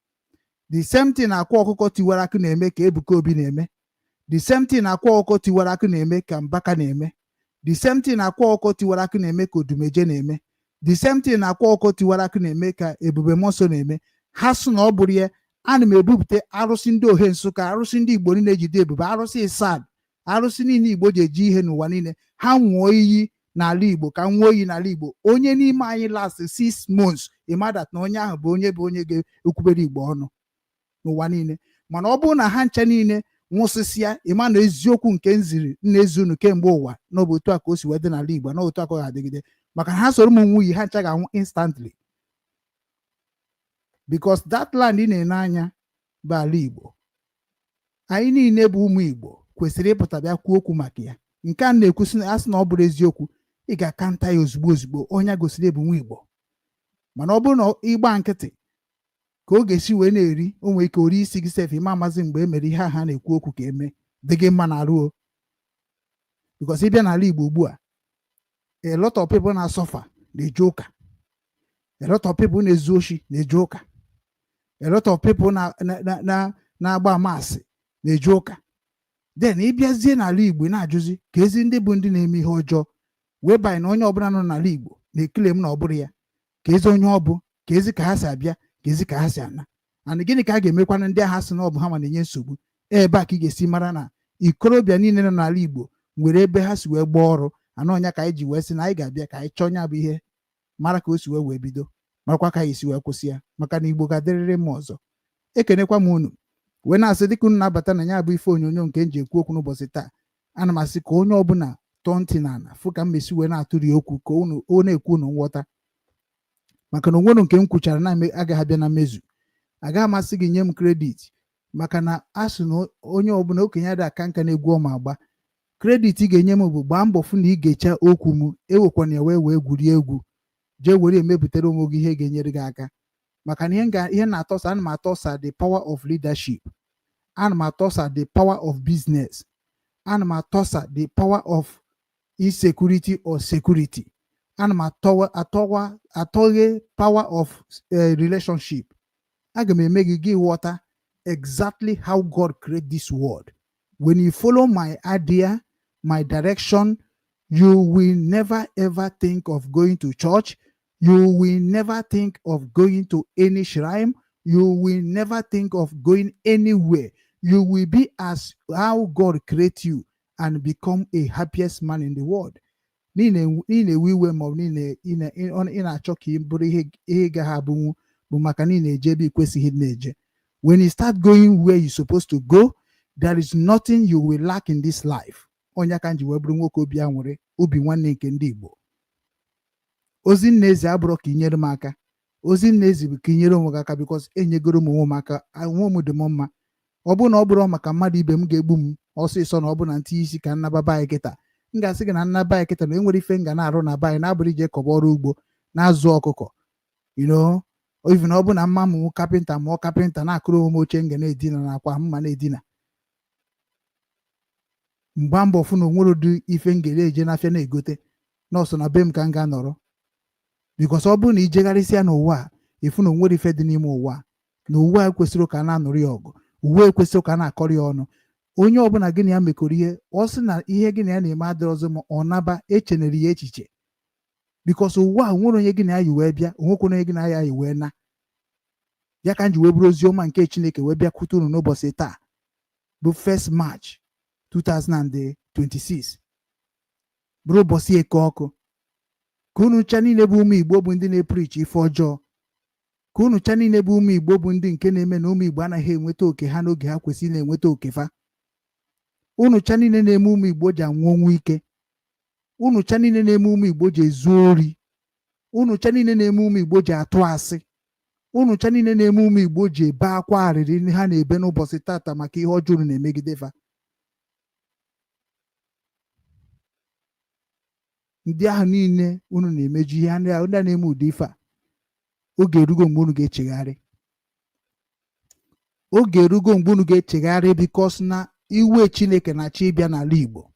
the same thing Akwa Ọkụkọ tiwere akụ na-eme ka Ebuka Obi na-eme. The same thing Akwa Ọkụkọ tiwere akụ na-eme ka Mbaka na-eme. The same thing Akwa Ọkụkọ tiwere akụ na-eme ka Odumeje na-eme. The same thing Akwa Ọkụkọ tiwere akụ na-eme ka Ebube Mmụọ na-eme. Ha sị na ọ bụrụ ya, ana m ebupụta arụsị ndị ohe Nsụka, arụsị ndị Igbo niile ejide ebube, arụsị Isad, arụsị niile Igbo ji eji ihe n'ụwa niile. Ha nwụọ iyi n'ala Igbo ka nwụọ iyi n'ala Igbo. Onye n'ime anyị last 6 months, ịmadat na onye ahụ bụ onye ga-ekwubere Igbo ọnụ n'ụwa niile. Mana ọ bụrụ na ha ncha niile nwụsịsịa, ịma na eziokwu nke nziri nna ezi unu kemgbe ụwa n'ọbụ otu a ka o si wee dị n'ala Igbo, na otu a ka ọ ga-adịgide, maka na ha soro ụmụ nwunye ha ncha ga-anwụ instantly, because that land ị na-ene anya bụ ala Igbo. Anyị niile bụ ụmụ Igbo kwesịrị ịpụta bịa kwuo okwu maka ya. Nke a na-ekwu sị asị na ọ bụrụ eziokwu, ị ga-akanta ya ozugbo ozugbo. Onye gosiri ebu nwa Igbo. Mana ọ bụrụ na ịgba nkịtị ka ọ ga-esi wee na-eri, o nwere ike ori isi gị sef. Ime amazi mgbe e mere ihe ahụ a na-ekwu okwu ka eme dị gị mma n'arụ o, because ịbịa n'ala Igbo ugbu a, a lot of people na-asọfa na-eje ụka, a lot of people na-ezu oshi na-eje ụka, a lot of people na-agba amasị na-eje ụka. Then ịbịazie n'ala Igbo, na-ajụzi ka ezi ndị bụ ndị na-eme ihe ọjọọ wee banye na onye ọbụla nọ n'ala Igbo na-ekele m na ọ bụrụ ya ka ezi onye ọ bụ, ka ezi ka ha si abịa, ka ezi ka ha si ana. And gịnị ka a ga-emekwana ndị agha sị na ọ bụ ha ma na-enye nsogbu? Ebe a ka ị ga-esi mara na ikorobịa niile nọ n'ala Igbo nwere ebe ha si wee gbaa ọrụ anọ. Ọnya ka anyị ji wee sị na anyị ga-abịa ka anyị chọọ nya bụ ihe, mara ka o si wee bido, marakwa ka anyị si wee kwụsị ya, maka na Igbo ga-adịrịrị m ọzọ. Ekenekwa m unu wee na-asị dịka unu na-abata na ya bụ ife onyonyo nke m ji ekwu okwu n'ụbọchị taa, ana m asị ka onye ọbụla tọọ ntị n'ala fụ ka m mesi wee na-atụri okwu ka unu ọ na-ekwu unu nghọta, maka na onwere nke m kwuchara na agaghị abịa na mmezu. Agaghị amasị gị nye m credit, maka na a sị na onye ọbụla okenye adị aka nka na-egwu ọma agba. Credit ị ga-enye m bụ gbaa mbọ fụ na ị ga-echa okwu m, ewekwana ya wee gwurie egwu, jee were emepụtara onwe gị ihe ga-enyere gị aka, maka na ihe na-atọsa, ana m atọsa the power of leadership, ana m atọsa the power of business, ana m atọsa the power of insecurity or security, Ana m atọwa atọwa atọghe power of relationship. Aga m eme gị gị ghọta exactly how God create this world. When you follow my idea, my direction, you will never ever think of going to church. You will never think of going to any shrine. You will never think of going anywhere. You will be as how God create you and become a happiest man in the world. N'ihi na-ewe iwe, ma ọ bụ n'ihi na ị na-achọ ka ị bụrụ ihe ihe gaghị abụnwu, bụ maka na ị na-eje ebe ị kwesịghị ịdị na-eje. When you start going where you're supposed to go, there is nothing you will lack in this life. Onye aka m ji wee bụrụ nwoke obi aṅụrị, obi nwanne nke ndị Igbo. Ozi nna ezi abụrụ ka ị nyere m aka. Ozi nna ezi bụ ka ị nyere onwe gị aka, because enyegoro m onwe m aka. Onwe m dị m mma. Ọ bụrụ na ọ bụrụ maka mmadụ ibe m ga-egbu m ọsịsọ, na ọ bụ na ntinye isi ka nnaba be anyị kịta, m ga-asị gị na nnaba anyị kịta na enwere ife m ga na-arụ na be anyị na-abụrụ ije kọba ọrụ ugbo, na-azụ ọkụkọ. Even ọ bụ na mma mụ carpenter, mụọ carpenter, na-akụrụ onwe m oche m ga na-edina na akwa mma na-edina, mgba mbọ fụ na onwere ụdị ife m ga eje n'afịa na-egote nọọsụ na be m ka m ga-anọrọ, because ọ bụrụ na ijegharịsịa n'ụwa a, ịfụ na onwere ife dị n'ime ụwa a, na ụwa a ekwesịrị ka a na-anụrụ ya ọgụ, uwe ekwesịrị ka a na-akọrọ ya ọnụ. Onye ọbụla gị na ya mekọrọ ihe, ọ sị na ihe gị na ya na-eme adịrọzị ma ọ naba, echenere ya echiche, because ụwa a nwere onye gị na ya yi wee bịa, onwekwana onye gị na ya yi wee na ya. Ka m ji wee bụrụ ozi ọma nke Chineke wee bịakwute unu n'ụbọchị taa bụ 1st March 2026, bụrụ ụbọchị Eke ọkụ, ka unu ncha niile bụ ụmụ Igbo, bụ ndị na-epreach ife ọjọọ, ka unu cha niile bụ ụmụ Igbo, bụ ndị nke na-eme na ụmụ Igbo anaghị enweta oke ha n'oge ha kwesịrị na-enweta oke fa, unu cha niile na-eme ụmụ Igbo ji anwụ ọnwụ ike, unu cha niile na-eme ụmụ Igbo ji ezu ori, unu cha niile na-eme ụmụ Igbo ji atụ asị, unu cha niile na-eme ụmụ Igbo ji ebe akwa arịrị ha na-ebe n'ụbọchị tata maka ihe ọjọọ unu na-emegide fa, ndị ahụ niile unu na-emeju ihe ndị a na-eme ụdị ife a, oge erugo mgbe unu ga-echegharị. Oge erugo mgbe unu ga-echegharị, because na iwe Chineke na-achọ ịbịa n'ala Igbo.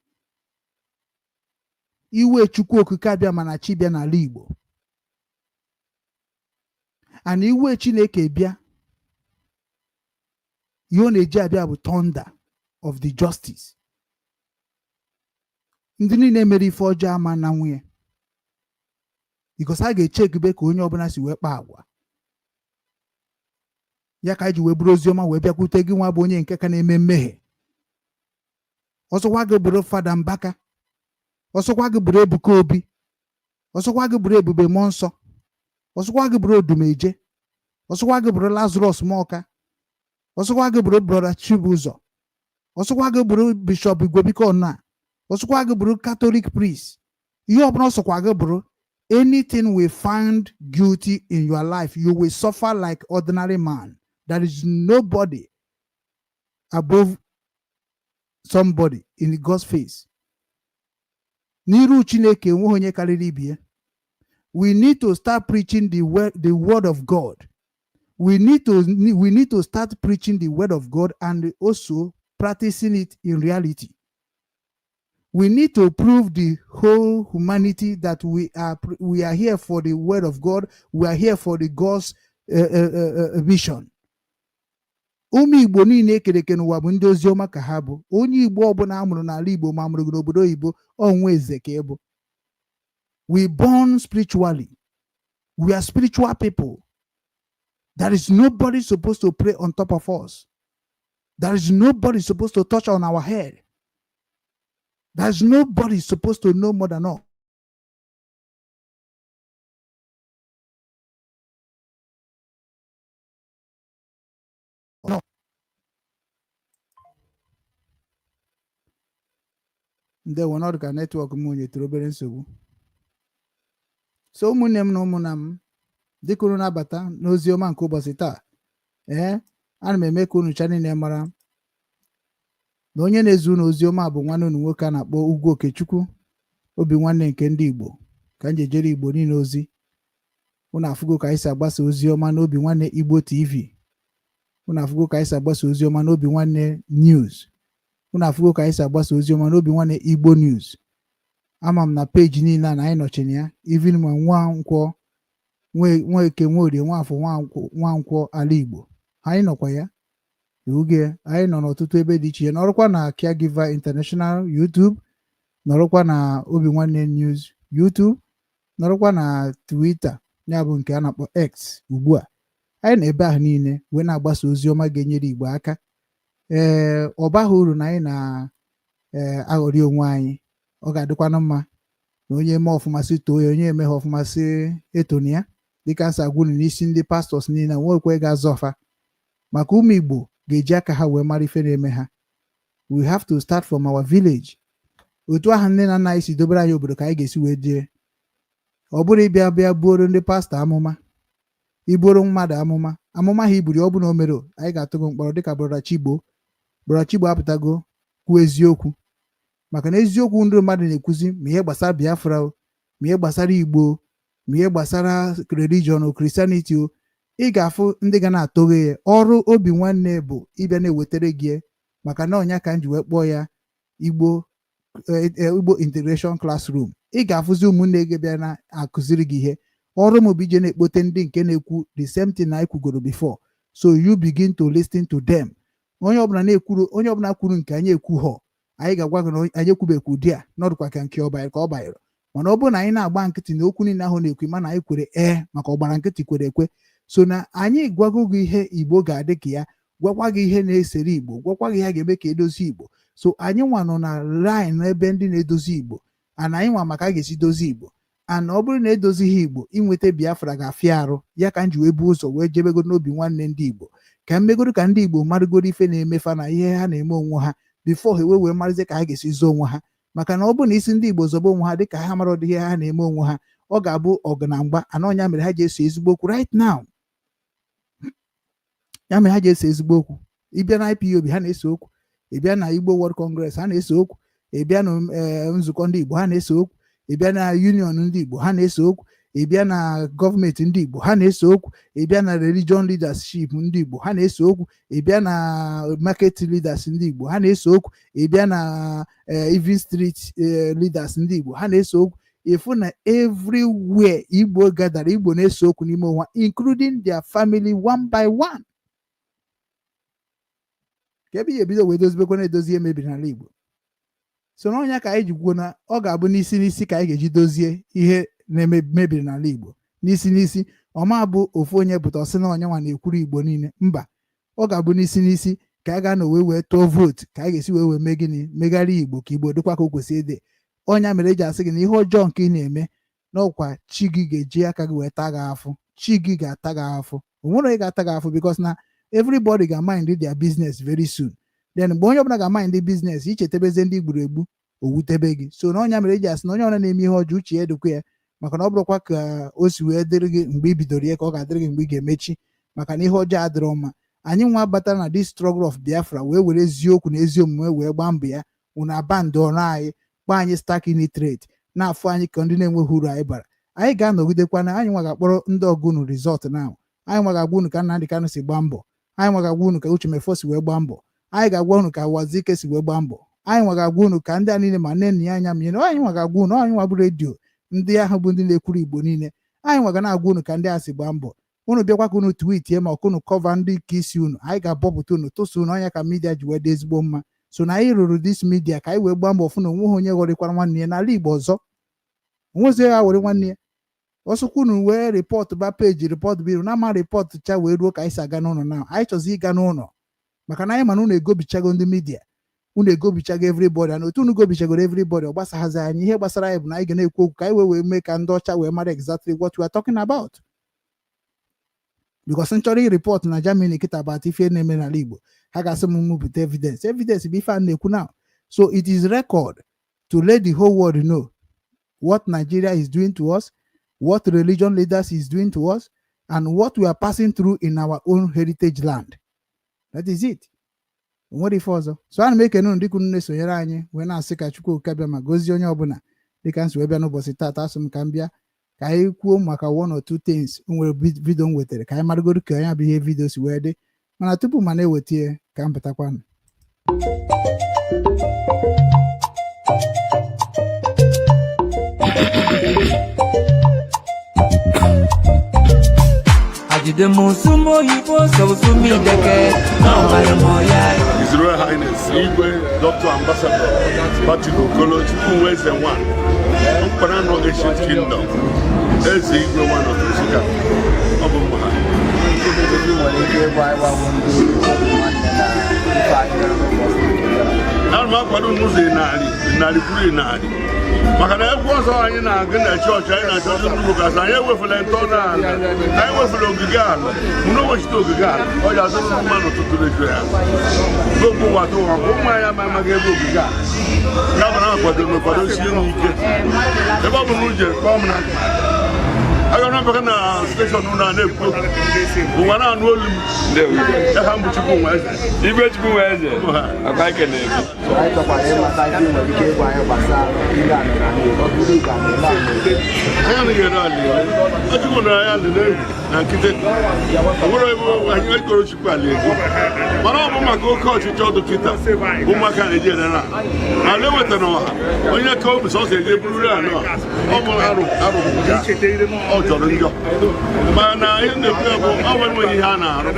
Iwe Chukwu Okike abịa ma na-achọ ịbịa n'ala Igbo. And iwe Chineke bịa, ihe ọ na-eji abịa bụ thunder of the justice. Ndị niile mere ife ọjọọ ama na nwunye, because a ga-echekube ka onye ọbụla si wee kpaa agwa ya. Ka anyị ji wee bụrụ ozi ọma wee bịakwute gị nwa bụ onye nke ka na-eme mmehie. Ọsọkwa gị bụrụ Fada Mbaka, ọsọkwa gị bụrụ Ebuka Obi, ọsọkwa gị bụrụ Ebube Mmụọ Nsọ, ọsọkwa gị bụrụ Odumeje, ọsọkwa gị bụrụ Lazarus Muoka, ọsọkwa gị bụrụ Brother Chibụzọ, ọsọkwa gị bụrụ Bishop Igwebike Ona, ọsọkwa gị bụrụ Catholic priest, ihe ọbụla ọsọkwa gị bụrụ, anything we find guilty in your life, you will suffer like ordinary man. There is nobody above somebody in God's face. N'iru Chineke, enweghị onye karịrị ibe ya. We need to start preaching the word of God. We need to start preaching the word of God and also practicing it in reality. We need to prove the whole humanity that we are here for the word of God. We are here for the God's mission. Ụmụ Igbo niile ekere eke n'ụwa bụ ndị ozi ọma ka ha bụ. Onye Igbo ọbụla a mụrụ n'ala Igbo, ma amụrụ gị n'obodo oyibo, ọnwa eze ka ị bụ. We born spiritually. We are spiritual people. There is nobody supposed to pray on top of us. There is nobody supposed to touch on our head. There is nobody supposed to know more than us. No. Ndewo. N'ọdụ ka network m nyetụrụ obere nsogbu. So ụmụnne m na ụmụnna m, dịka unu na-abata n'ozi ọma nke ụbọchị taa, ee, ana m eme ka unu cha niile mara na onye na-ezu unu ozi ọma bụ nwanne unu nwoke a na-akpọ Ugwu Okechukwu, obi nwanne nke ndị Igbo, ka m ji ejere Igbo niile ozi. Unu afụgo ka anyị si agbasa ozi ọma n'Obi Nwanne Igbo TV. Unu afụgo ka anyị si agbasa ozi ọma n'Obi Nwanne News. Unu afụgo ka anyị si agbasa ozi ọma n'Obi Nwanne Igbo News. Ama m na peji niile a na anyị nọchiri ya, even ma Nwankwọ, Nweke, Nworie, Nwafọ, Nwankwọ ala Igbo, anyị nọkwa ya oge. Anyị nọ n'ọtụtụ ebe dị iche iche, nọrọkwa na Caregiver International YouTube, nọrọkwa na Obi Nwanne News YouTube, nọrọkwa na Twitter, ya bụ nke a na-akpọ X ugbu a. Anyị na ebe ahụ niile wee na-agbasa ozi ọma ga-enyere Igbo aka. Ee, ọ baghị uru na anyị na-aghọrị onwe anyị. Ọ ga-adịkwanụ mma na onye eme ọfụma si too ya, onye emeghe ọfụma si etoni ya, dịka nsa agwa unu n'isi ndị pastors niile nwekwe ga-azọ ọfa, maka ụmụ Igbo ga-eji aka ha wee mara ife na-eme ha. We have to start from our village. Otu ahụ nne na nna anyị si dobere anyị obodo ka anyị ga-esi wee jee. Ọ bụrụ ịbịa bịa buoro ndị pastọ amụma, ibuoro mmadụ amụma, amụma ha iburi, ọ bụ na o mere, anyị ga-atụ gị mkpọrọ, dịka Brother Chigbo. Brother Chigbo apụtago kwuo eziokwu, maka na eziokwu ndị mmadụ na-ekwuzi, ma ihe gbasara Biafra o, ma ihe gbasara Igbo, ma ihe gbasara religion o, Christianity o, ị ga-afụ ndị ga na-atụghe ya. Ọrụ Obi Nwanne bụ ịbịa na-ewetara gị, maka na ọnya ka m ji wee kpọọ ya Igbo Integration Classroom. Ị ga-afụzi ụmụnne gị bịa na-akụziri gị ihe. Ọrụ m bụ ije na-ekpote ndị nke na-ekwu the same thing na anyị kwugoro before, so you begin to listen to them. Onye ọbụla na-ekwuru, onye ọbụla kwuru nke anyị ekwughọ, anyị ga-agwa gị na anyị ekwubekwu ụdị a nọdụkwa ka nke ọ banyere ka ọ banyere. Mana ọ bụrụ na anyị na-agba nkịtị na okwu niile ahụ na-ekwu, mana anyị kwere ee, maka ọ gbara nkịtị kwere ekwe. So na anyị gwago gị ihe Igbo ga-adị ka ya, gwakwa gị ihe na-esere Igbo, gwakwa gị ihe ga-eme ka edozi Igbo. So anyị nwa nọ na line ebe ndị na-edozi Igbo, ana anyị nwa maka a ga-esi dozi Igbo. Ana ọ bụrụ na edozighị Igbo, inweta Biafra ga-afịa arụ. Ya ka m ji wee bu ụzọ wee jebego n'Obi Nwanne ndị Igbo, ka m megoro ka ndị Igbo marụgoro ife na-emefa na ihe ha na-eme onwe ha before ha wee wee marazie ka ha ga-esi zọọ onwe ha. Maka na ọ bụrụ na isi ndị Igbo zọba onwe ha dịka ha mara ọdị ihe ha na-eme onwe ha, ọ ga-abụ ọgụ na mgba. Ana ọnya mere ha ji eso ezigbo okwu right now. Ya mere ha ji ese ezigbo okwu. Ịbịa na IPOB, ha na-ese okwu. Ịbịa na Igbo World Congress, ha na-ese okwu. Ịbịa na nzukọ ndị Igbo, ha na-ese okwu. Ịbịa na union ndị Igbo, ha na-ese okwu. Ịbịa na gọọmenti ndị Igbo, ha na-ese okwu. Ịbịa na religion leadership ndị Igbo, ha na-ese okwu. Ịbịa na market leaders ndị Igbo, ha na-ese okwu. Ịbịa na even street leaders ndị Igbo, ha na-ese okwu. Ịfụ na everywhere Igbo gadara, Igbo na-ese okwu n'ime onwe ha, including their family, one by one. Ka ebe ya ebido wee dozibekwa na-edozi ihe mebiri n'ala Igbo. So n'ọnya ka anyị ji kwuo na ọ ga-abụ n'isi n'isi ka anyị ga-eji dozie ihe na-eme mebiri n'ala Igbo, n'isi n'isi. Ọma bụ ofu onye pụta ọsị na onye nwa na-ekwuru Igbo niile. Mba, ọ ga-abụ n'isi n'isi ka a ga-anọ wee wee tụọ vootu, ka a ga-esi wee wee mee gịnị, megharịa Igbo ka Igbo dịkwa ka o kwesịrị ịdị. Ọnya mere eji asị gị na ihe ọjọọ nke ị na-eme n'ọkwa chi gị ga-eji aka gị wee taa gị afụ. Chi gị ga-ata gị afụ. O nwere onye ga-ata gị afụ, because na everybody ga-mind their business very soon. Then mgbe onye ọbụla ga-mind business, ichetebeze ndị gburu egbu, o wutebe gị. So na ọnya mere eji asị na onye ọbụla na-eme ihe ọjọọ, uche ya edokwa ya, maka na ọ bụrụkwa ka o si wee dịrị gị mgbe i bidoro ya ka ọ ga-adịrị gị mgbe ị ga-emechi, maka na ihe ọjọọ adịrọ mma. Anyị nwa batara na this struggle of Biafra wee were eziokwu na ezi omume wee gbaa mbọ ya. Unu abandon anyị, kpọọ anyị stark illiterate, na-afụ anyị ka ndị na-enweghị uru anyị bara. Anyị ga-anọgidekwa na anyị nwa ga-akpọrọ ndị ọgụ unu result na anyị nwa ga-agwa unu ka Nnamdị Kanụ si gbaa mbọ. Anyị nwa ga-agwa unu ka Uche Mefo si wee gbaa mbọ. Anyị ga-agwa unu ka Wazike si wee gbaa mbọ. Anyị nwa ga-agwa unu ka ndị a niile ma nne nna ya anya mnyere. Anyị nwa ga-agwa unu. Anyị nwa bụ redio ndị ahụ bụ ndị na-ekwuru Igbo niile. Anyị nwa ga na-agwa unu ka ndị a si gbaa mbọ. Unu bịakwa ka unu tweetie ma ọkụ unu cover ndị nke isi unu, anyị ga-abọpụta unu, tụsa unu. Ọnya ka media ji wee dị ezigbo mma. So na anyị rụrụ this media ka anyị wee gbaa mbọ fụ na onweghị onye ghọrịkwara nwanne ya n'ala Igbo ọzọ, onwezi ya were nwanne ya ọsọkwa. Unu wee report ba peji, report biru na ama report cha wee ruo ka anyị si aga n'ụlọ. Na anyị chọzi ịga n'ụlọ, maka na anyị mana unu egobichago ndị media, unu egobichago everybody, and otu unu gobichagoro everybody, ọ gbasaghazi anyị. Ihe gbasara anyị bụ na anyị ga na-ekwu okwu ka anyị wee wee mee ka ndị ọcha wee mara exactly what we are talking about, because m chọrọ ịreport na Germany kịta about ife na-eme n'ala Igbo, ha ga-asị m mụpụta evidence. Evidence bụ ife a na-ekwu now. So it is record to let the whole world know what Nigeria is doing to us, what religion leaders is doing to us, and what we are passing through in our own heritage land. That is it. O nwere ife ọzọ. So ana m ekene unu dịka unu na-esonyere anyị, wee na-asị ka Chukwu Okike bịa ma gozie onye ọbụla dịka m si wee bịa n'ụbọchị taata. Asị m ka m bịa ka anyị kwuo maka one or two things. O nwere video m wetara ka anyị maragoro ka ya bụ ihe video si wee dị, mana tupu ma na-eweta ya ka m pụtakwanụ. His Royal Highness Igwe Dr. Ambassador Patrick Okolo Chukwueze one Mkpanano Ancient Kingdom, Eze Igwe one of Nsukka, ọ bụ mma ha. Ana m akwado n'ụzọ ịnarị ịnarị kwuru ịnarị maka na egwu ọzọ anyị na-agụ na chọọchị anyị na chọọchị ndị ụka anyị ewefula ntọ n'ala, anyị ewefula ogige ala mụ na owechite ogige ala ọ ji azụ mma n'ụtụtụ reju ya n'okwu ụwa tụ ụwa ụmụ anyị ama amaghị ebe ogige a ya bụ na akwadoro m kwado sie m ike ebe ọ bụ na uje kpọọ m na aga na mpaka na steshọn ụlọ a na-ekwu okwu ụwa na-anụ olu m ya ha mbụ Chukwunweze. Igwe Chukwunweze, akwa ekele gị. Anyị chọkwara ịmata ihe ị nwere ike ịgwa anyị gbasara ile ala na ọ bụrụ ị ga na-ele ala ele. Anyị anaghị ere ala ele. Achukwu na anyị ala n'egwu na nkịtị. Ọ bụrụ ebe anyị ekoro Chukwu ala ego. Mana ọ bụ maka oke ọchịchọ ọdụ kịta ụmụaka na-eji ere ala. Ala eweta n'ọha onye ka obi sọsọ eje bururu ala ọha. Ọ bụ arụ arụ nke a. Ọ jọrọ njọ. Mana ihe na-ekwu ya bụ ọ nwere enweghị ihe a na-arụ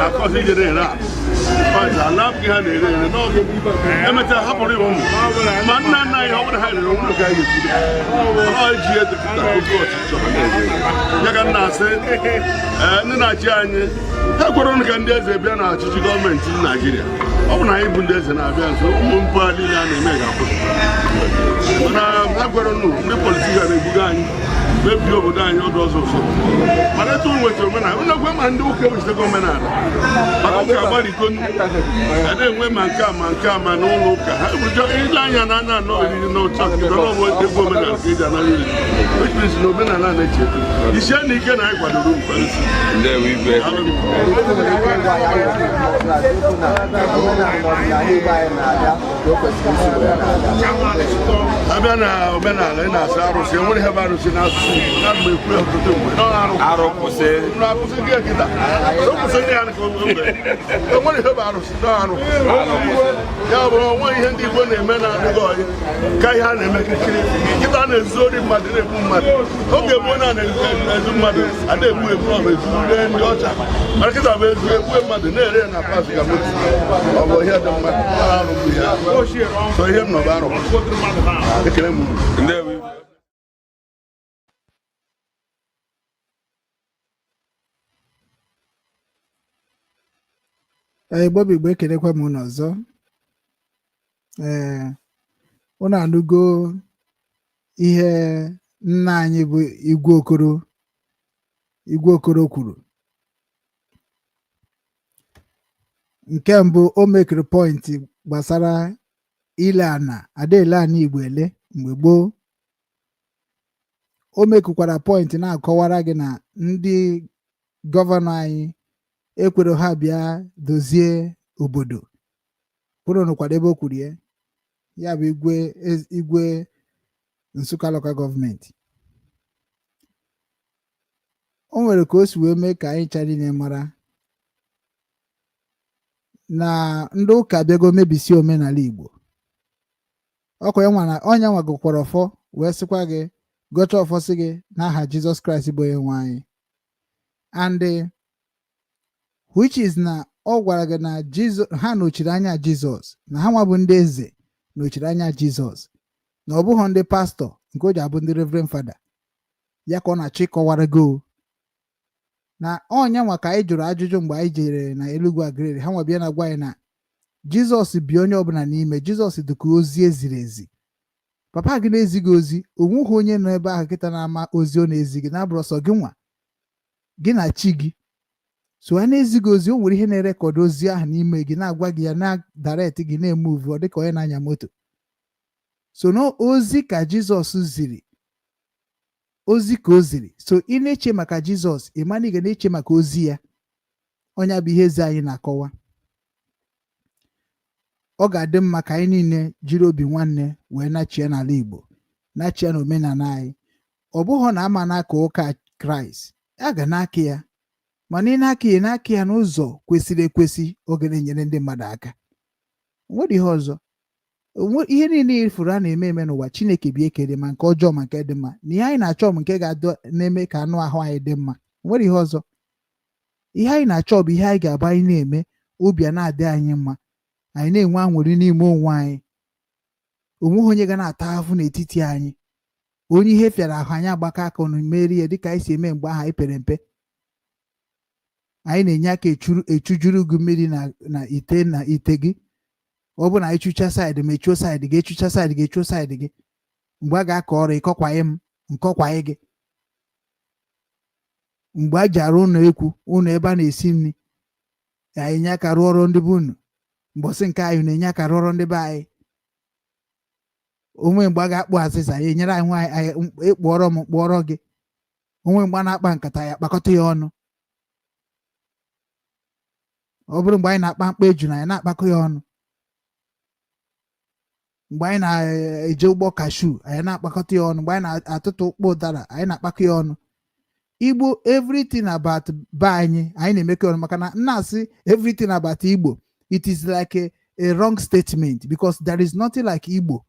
akọzi ije na-ere ala. Ọja ala abụghị ha na-ere ere n'oge emechaa hapụrụ ya ụmụ ma nna nna anyị ọ bụrụ ha rere ụmụ ka anyị ga-ekwudo ọ ji edepụta oke ọchịchọ ya ka m na-asị ee, ndị na-achị anyị ha kwere ụnụ ka ndị eze bịa na ọchịchị gọọmenti Naijiria. Ọ bụ na anyị bụ ndị eze na-abịa nso ụmụ mpụ a niile a na-eme ga-akwụsị, mana ha kwere ụnụ ndị politishan na-ebuga anyị mebie obodo anyị ọdụ ọzọ ụsọ. Mana etu unu nwetara omenala unu ekwe ma ndị ụka ewechitago omenala maka ụka agbaliko a na-enwe ma nke a ma nke a ma n'ụlọ ụka ha ebujo ile anya na anya anọ oriri na ụcha n'ọbụ egwu omenala ka eji anara oriri, which means na omenala na-eche eto isie na ike na anyị kwadoro nkwadosi. Ndewo Igwe. Ị nwere ike ịgwa anyị anyị nwere ike ikwu na omenala na ọdịnala Igbo anyị na-abịa ka o kwesịrị isi wee na-aga. Abịa na omenala ị na-asị arụsị enwere ihe bụ arụsị n'asụsụ Igbo na mgbe ekwu ya ọtụtụ mgbe nọ arụ Arụ kwụsị. Na akwụsị gị kịta o kwụsị gị ya ka o nwere enwere ihe bụ arụsị nọ arụ ya bụ onwe ihe ndị Igbo na-eme na-adịghị ọyị ka ihe a na-eme kịkịrị kịta a na-ezu ori mmadụ na-egbu mmadụ oge gboo na na-ezu mmadụ a na-egbu egbu ọ bụ ezu ree ndị ọcha mana kịta bụ ezu egbu mmadụ na-ere ya na pasị ka moto ọ bụ ihe dị mma arụ bụ ya so ihe m nọ bụ arụ ekele m unu. Ndewo Igwe. Ee, Igbo bụ Igbo, ekelekwa m unu ọzọ. Ee, unu anụgo ihe nna anyị bụ Igwe Okoro, Igwe Okoro kwuru. Nke mbụ o mekiri point gbasara ile ana ada ele ana Igbo ele mgbe gboo. O mekukwara point na-akọwara gị na ndị gọvanọ anyị ekwere ha bịa dozie obodo kwuru nụkwara ebe o kwuru ya ya bụ Igwe Igwe Nsukka Local Government. O nwere ka o si wee mee ka anyị chara niile mara na ndị ụka bịago mebisie omenala Igbo. Ọkwa ya nwa na ọnya nwa gụkwara ọfọ wee sịkwa gị gọcha ọfọ sị gị n'aha Jizọs Kraịst bụ onye nwe anyị, and which is na ọ gwara gị na Jizọs ha nọchiri anya Jizọs, na ha nwa bụ ndị eze nọchiri anya Jizọs, na ọ bụghị ndị pastọ nke o ji abụ ndị reverend fada ya ka ọ na-achọ ịkọwara gị o. Na ọnya nwa ka anyị jụrụ ajụjụ mgbe anyị jere na Eluigwe Agrere ha nwa bịa na gwa anyị na Jizọs bi onye ọbụla n'ime Jizọs dịka ozi eziri ezi papa gị na-ezi gị ozi onweghị onye nọ ebe ahụ kịta na-ama ozi ọ na-ezi gị na-abụrụ sọ gị nwa gị na chi gị so a na-ezi gị ozi o nwere ihe na-erekọdụ ozi ahụ n'ime gị na-agwa gị ya na direct gị na-emuvu ọ dịka onye na-anya moto. So na ozi ka Jizọs ziri ozi ka o ziri, so ị na-eche maka Jizọs ị ma na ị ga na-eche maka ozi ya. Ọnya bụ ihe eze anyị na-akọwa. Ọ ga-adị mma ka anyị niile jiri obi nwanne wee nachie n'ala Igbo, nachie na omenala anyị. Ọ bụghị na ama n'aka ụka Kraịst a ga n'aka ya, mana ị na-aka ya n'aka ya n'ụzọ kwesịrị ekwesị oge na-enyere ndị mmadụ aka. Nwere ihe ọzọ Ihe niile ifuru a na-eme eme n'ụwa, Chineke bi ekere ma nke ọjọọ ma nke dị mma, na ihe anyị na-achọ bụ nke ga-adọ na-eme ka anụ ahụ anyị dị mma. Nwere ihe ọzọ ihe anyị na-achọ bụ ihe anyị ga-abụ anyị na-eme, obi a na-adị anyị mma, anyị na-enwe aṅụrị n'ime onwe anyị. Onweghị onye ga na-ata ahụhụ n'etiti anyị. Onye ihe fịara ahụ, anyị agbakọ aka ọnụ merie ya, dịka anyị si eme mgbe ahụ anyị pere mpe. Anyị na-enye aka echujuru gị mmiri na ite na ite gị. Ọ bụ na anyị chụcha side ma echuo side gị, echucha side gị, echuo side gị. Mgbe a ga-akọ ọrụ, ịkọkwaghị m, nkọkwaghị gị. Mgbe a ji arụ ụlọ ekwu, ụlọ ebe a na-esi nri, anyị enye aka rụọ ọrụ ndị be unu. Mbọsị nke anyị na-enye aka rụọ ọrụ ndị be anyị onwe. Mgbe a ga-akpụ azịza, ya enyere anyị nwaanyị ịkpụọrọ m, kpụọrọ gị onwe. Mgbe a na-akpa nkata, ya kpakọta ya ọnụ. Ọ bụrụ mgbe anyị na-akpa mkpa ejuna, anyị na-akpakọ ya ọnụ. Mgbe anyị na-eje ụgbọ cashew, anyị na-akpakọta ya ọnụ. Mgbe anyị na-atụtụ ụkpọ ụdara, anyị na-akpakọ ya ọnụ. Igbo, everything about be anyị, anyị na-emekọ ọnụ. Maka na m na-asị everything about Igbo, it is like a wrong statement, because there is nothing like Igbo.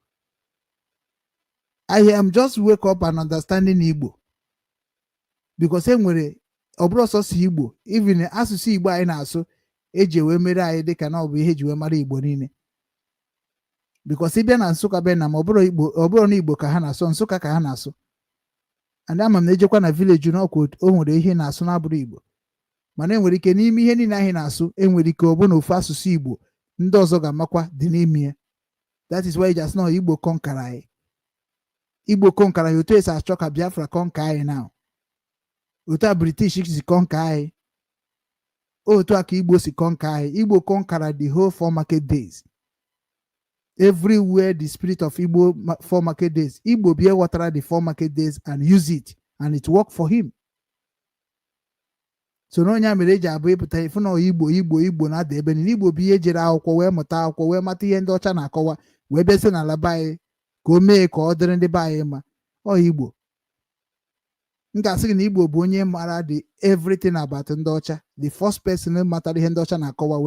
I am just wake up and understanding Igbo, because e nwere, ọ bụrụ sọsọ Igbo, even asụsụ Igbo anyị na-asụ eji wee mere anyị dịka na ọ bụ ihe eji wee mara Igbo niile, because ịbịa na Nsụka be na ma ọ bụrụ Igbo, ọ bụrụ na Igbo ka ha na-asụ, Nsụka ka ha na-asụ. And ama m na ejekwa na village na ọkwa o nwere ihe na-asụ na-abụrụ Igbo, mana enwere ike n'ime ihe niile anyị na-asụ, enwere ike ọ bụ na ofu asụsụ Igbo ndị ọzọ ga-amakwa dị n'ime ya. That is why just now Igbo conquer anyị, Igbo conquer anyị. Otu esi achọ ka Biafra conquer anyị now, otu a British si conquer anyị, otu a ka Igbo si conquer anyị. Igbo conquer the whole four market days everywhere. The spirit of Igbo four market days, Igbo bịa ghọtara the four market days and use it, and it work for him. So na onye a mere eji abụ ịpụta ịfụ na Igbo, Igbo, Igbo na-ada ebe niile. Igbo bụ ihe jere akwụkwọ wee mụta akwụkwọ, wee mata ihe ndị ọcha na-akọwa, wee bịa sị n'ala be anyị ka o mee ka ọ dịrị ndị be anyị mma. Ọ Igbo, m ga-asị gị na Igbo bụ onye mara the everything about ndị ọcha, the first person matara ihe ndị ọcha na-akọwa,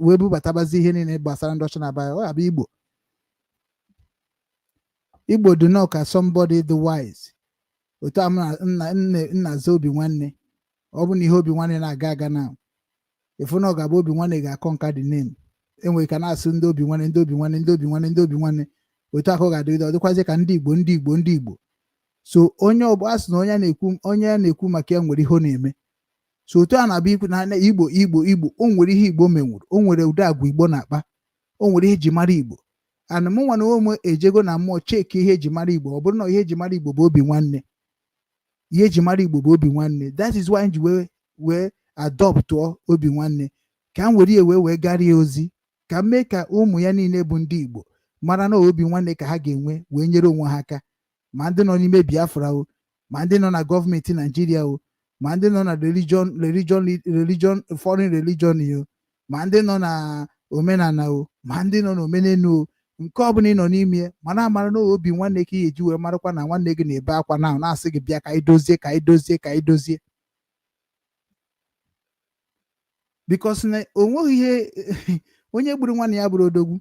wee bubatabazi ihe niile gbasara ndị ọcha na be anyị. Ọ bụ Igbo. Igbo dị nnọọ ka somebody dị wise. Otu a m nna obi nwanne, ọ bụ na ihe obi nwanne na-aga aga na ịfụ na ọ ga-abụ obi nwanne ga-akọ nka the name. Enwere ka na-asụ ndị obi nwanne, ndị obi nwanne, ndị obi nwanne, ndị obi nwanne. Otu akụ ga-adịgide, ọ dịkwazi ka ndị Igbo, ndị Igbo, ndị Igbo. So onye ọbụ a sị na onye na-ekwu, onye a na-ekwu maka ya nwere ihe ọ na-eme. So otu a na-abịa ikwu na Igbo, Igbo, Igbo, o nwere ihe Igbo menwuru, o nwere ụdị agwa Igbo na-akpa, o nwere ihe eji mara Igbo. And mụ nwa na onwe m ejego na mmụọ cheki ihe eji mara Igbo. Ọ bụrụ na ihe eji mara Igbo bụ obi nwanne, ihe eji mara Igbo bụ obi nwanne. That is why m ji wee adoptụọ obi nwanne, ka m were ya wee gara ya ozi, ka m mee ka ụmụ ya niile bụ ndị Igbo mara na obi nwanne ka ha ga-enwe wee nyere onwe ha aka, ma ndị nọ n'ime Biafra o, ma ndị nọ na gọọmenti Naijiria o, ma ndị nọ na religion, foreign religion o, ma ndị nọ na omenala o, ma ndị nọ n'omenelu o. Nke ọbụla ị nọ n'ime, mana amara na obi nwanne ka ị eji wee marakwa na nwanne gị na-ebe akwa na na-asị gị bịa ka anyị dozie, ka anyị dozie, ka anyị dozie, because na o nweghị ihe onye gburu nwanne ya bụrụ odogwu,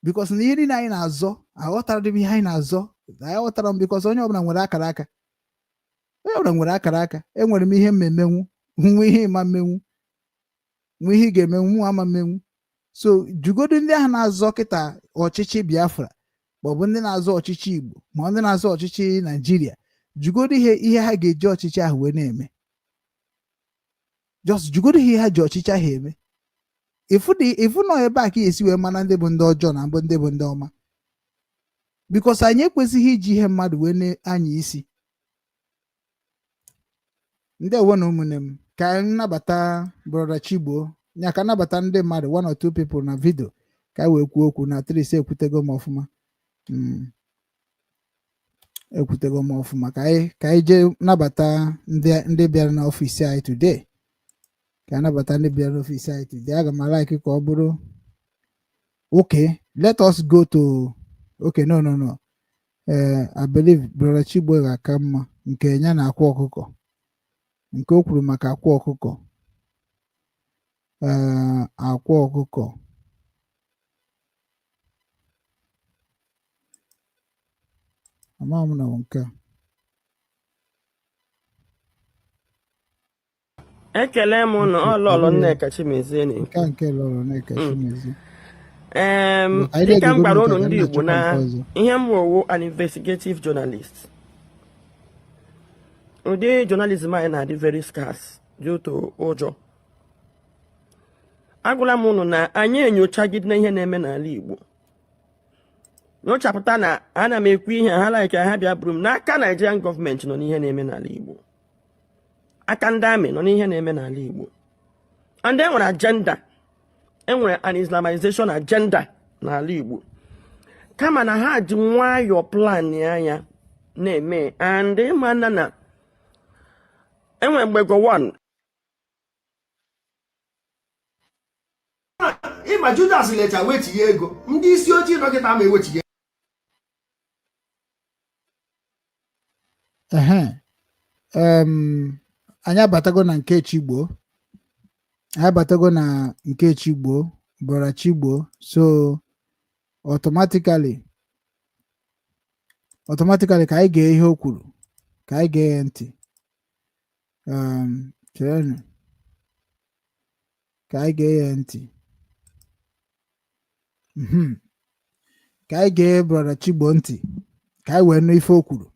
because na ihe niile anyị na-azọ, aghọtara m ihe anyị na-azọ, aghọtara m, because onye ọbụla nwere akara aka, onye ọbụla nwere akara aka. Enwere m ihe mmemenwu, nwe ihe ịma mmenwu, nwe ihe ị ga-emenwu, mụ ama mmenwu. So jugodu ndị ahụ na-azọ kịta ọchịchị Biafra, maọbụ ndị na-azọ ọchịchị Igbo, ma ndị na-azọ ọchịchị Naijiria, jugodu ihe ha ga-eji ọchịchị ahụ wee na-eme. Just jugodu ihe ha ji ọchịchị ahụ eme. Ịfụ nọ ebe a ka esi wee mara ndị bụ ndị ọjọọ na mbụ ndị bụ ndị ọma, because anyị ekwesịghị iji ihe mmadụ wee na-anya isi. Ndewo na ụmụnne m. Ka anyị nabata Brother Chigbo ya, ka nabata ndị mmadụ, one or two people na video, ka anyị wee kwuo okwu na tris. Ekwutego m ọfụma, ekwutego m ọfụma. Ka anyị jee nabata ndị bịara n'ọfịs anyị today, ka anyị nabata ndị bịara n'ọfịs anyị today. Aga m like ka ọ bụrụ, okay, let us go to, okay, no, no, no, ee, I believe Brother Chigbo ga-aka mma nke ya na akwa ọkụkọ, nke o kwuru maka akwa ọkụkọ, ee, akwa ọkụkọ. Ama m na ọ nke a. Ekele m ụnụ. Ọlọlọ Nneka Chimezie Nke na-ekwu. a nke Lọlọ Nneka Chimezie. Anyị Dịka m na-egegodu gwara nke ụnụ a ka m ndị Igbo na-achọkwa na nke ọzọ. ihe m wụ an investigative journalist. Ụdị journalism anyị na-adị very scarce due to ụjọ. Agwala m ụnụ na anyị enyochagide na ihe na-eme n'ala Igbo, nyochapụta na ana m ekwu ihe ha like ha bịa buru m n'aka. Nigerian gọọmenti nọ n'ihe na-eme n'ala Igbo, aka ndị army nọ n'ihe na-eme n'ala Igbo, and enwere agenda, enwere an Islamization agenda n'ala Igbo, kama na ha ji nwayọọ plan ya na-eme. And ịma na enwere mgbe Gowon Ịma Judas lecha wechigha ego, ndị isi ojii nọkịta ma ewechigha. Ehe, anyị abatago na nke Chigbo, anyị abatago na nke Chigbo, brother Chigbo. So automatically ka anyị gee ihe o kwuru, ka anyị gee ya ntị. Cherenụ ka anyị gee ya ntị. Ka anyị gee brother Chigbo ntị, ka anyị wee nụ ife o kwuru.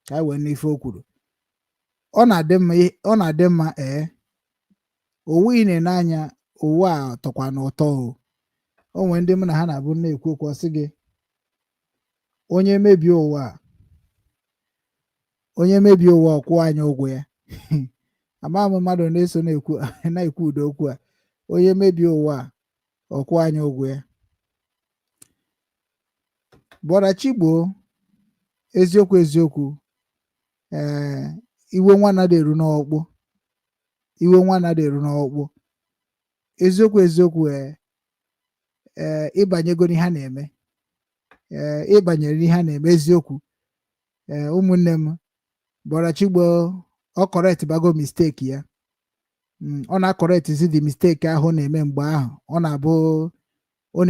Ka anyị wee nụ ife o kwuru. Ọ na-adị mma, ọ na-adị mma. Ee, owu ị na-ene anya ụwa a tọkwa n'ụtọ. O nwee ndị mụ na ha na-abụ na-ekwu okwu, ọ sị gị onye mebie ụwa a, onye mebie ụwa, ọ kwụọ anyị ụgwọ ya. Ama m mmadụ na-eso na-ekwu na-ekwu ụdị okwu a, onye mebie ụwa a, ọ kwụọ anyị ụgwọ ya. Brother Chigbo, eziokwu eziokwu, ee, iwe nwa anaghị eru n'ọkpụ, iwe nwa anaghị eru n'ọkpụ. Eziokwu eziokwu, ee ee, ịbanyego n'ihe a na-eme, ee, ịbanyere n'ihe a na-eme. Eziokwu, ee, ụmụnne m, brother Chigbo ọ correct bago mistake ya. Ọ na-acorrectzi the mistake ahụ ọ na-eme mgbe ahụ. Ọ na-abụ ọ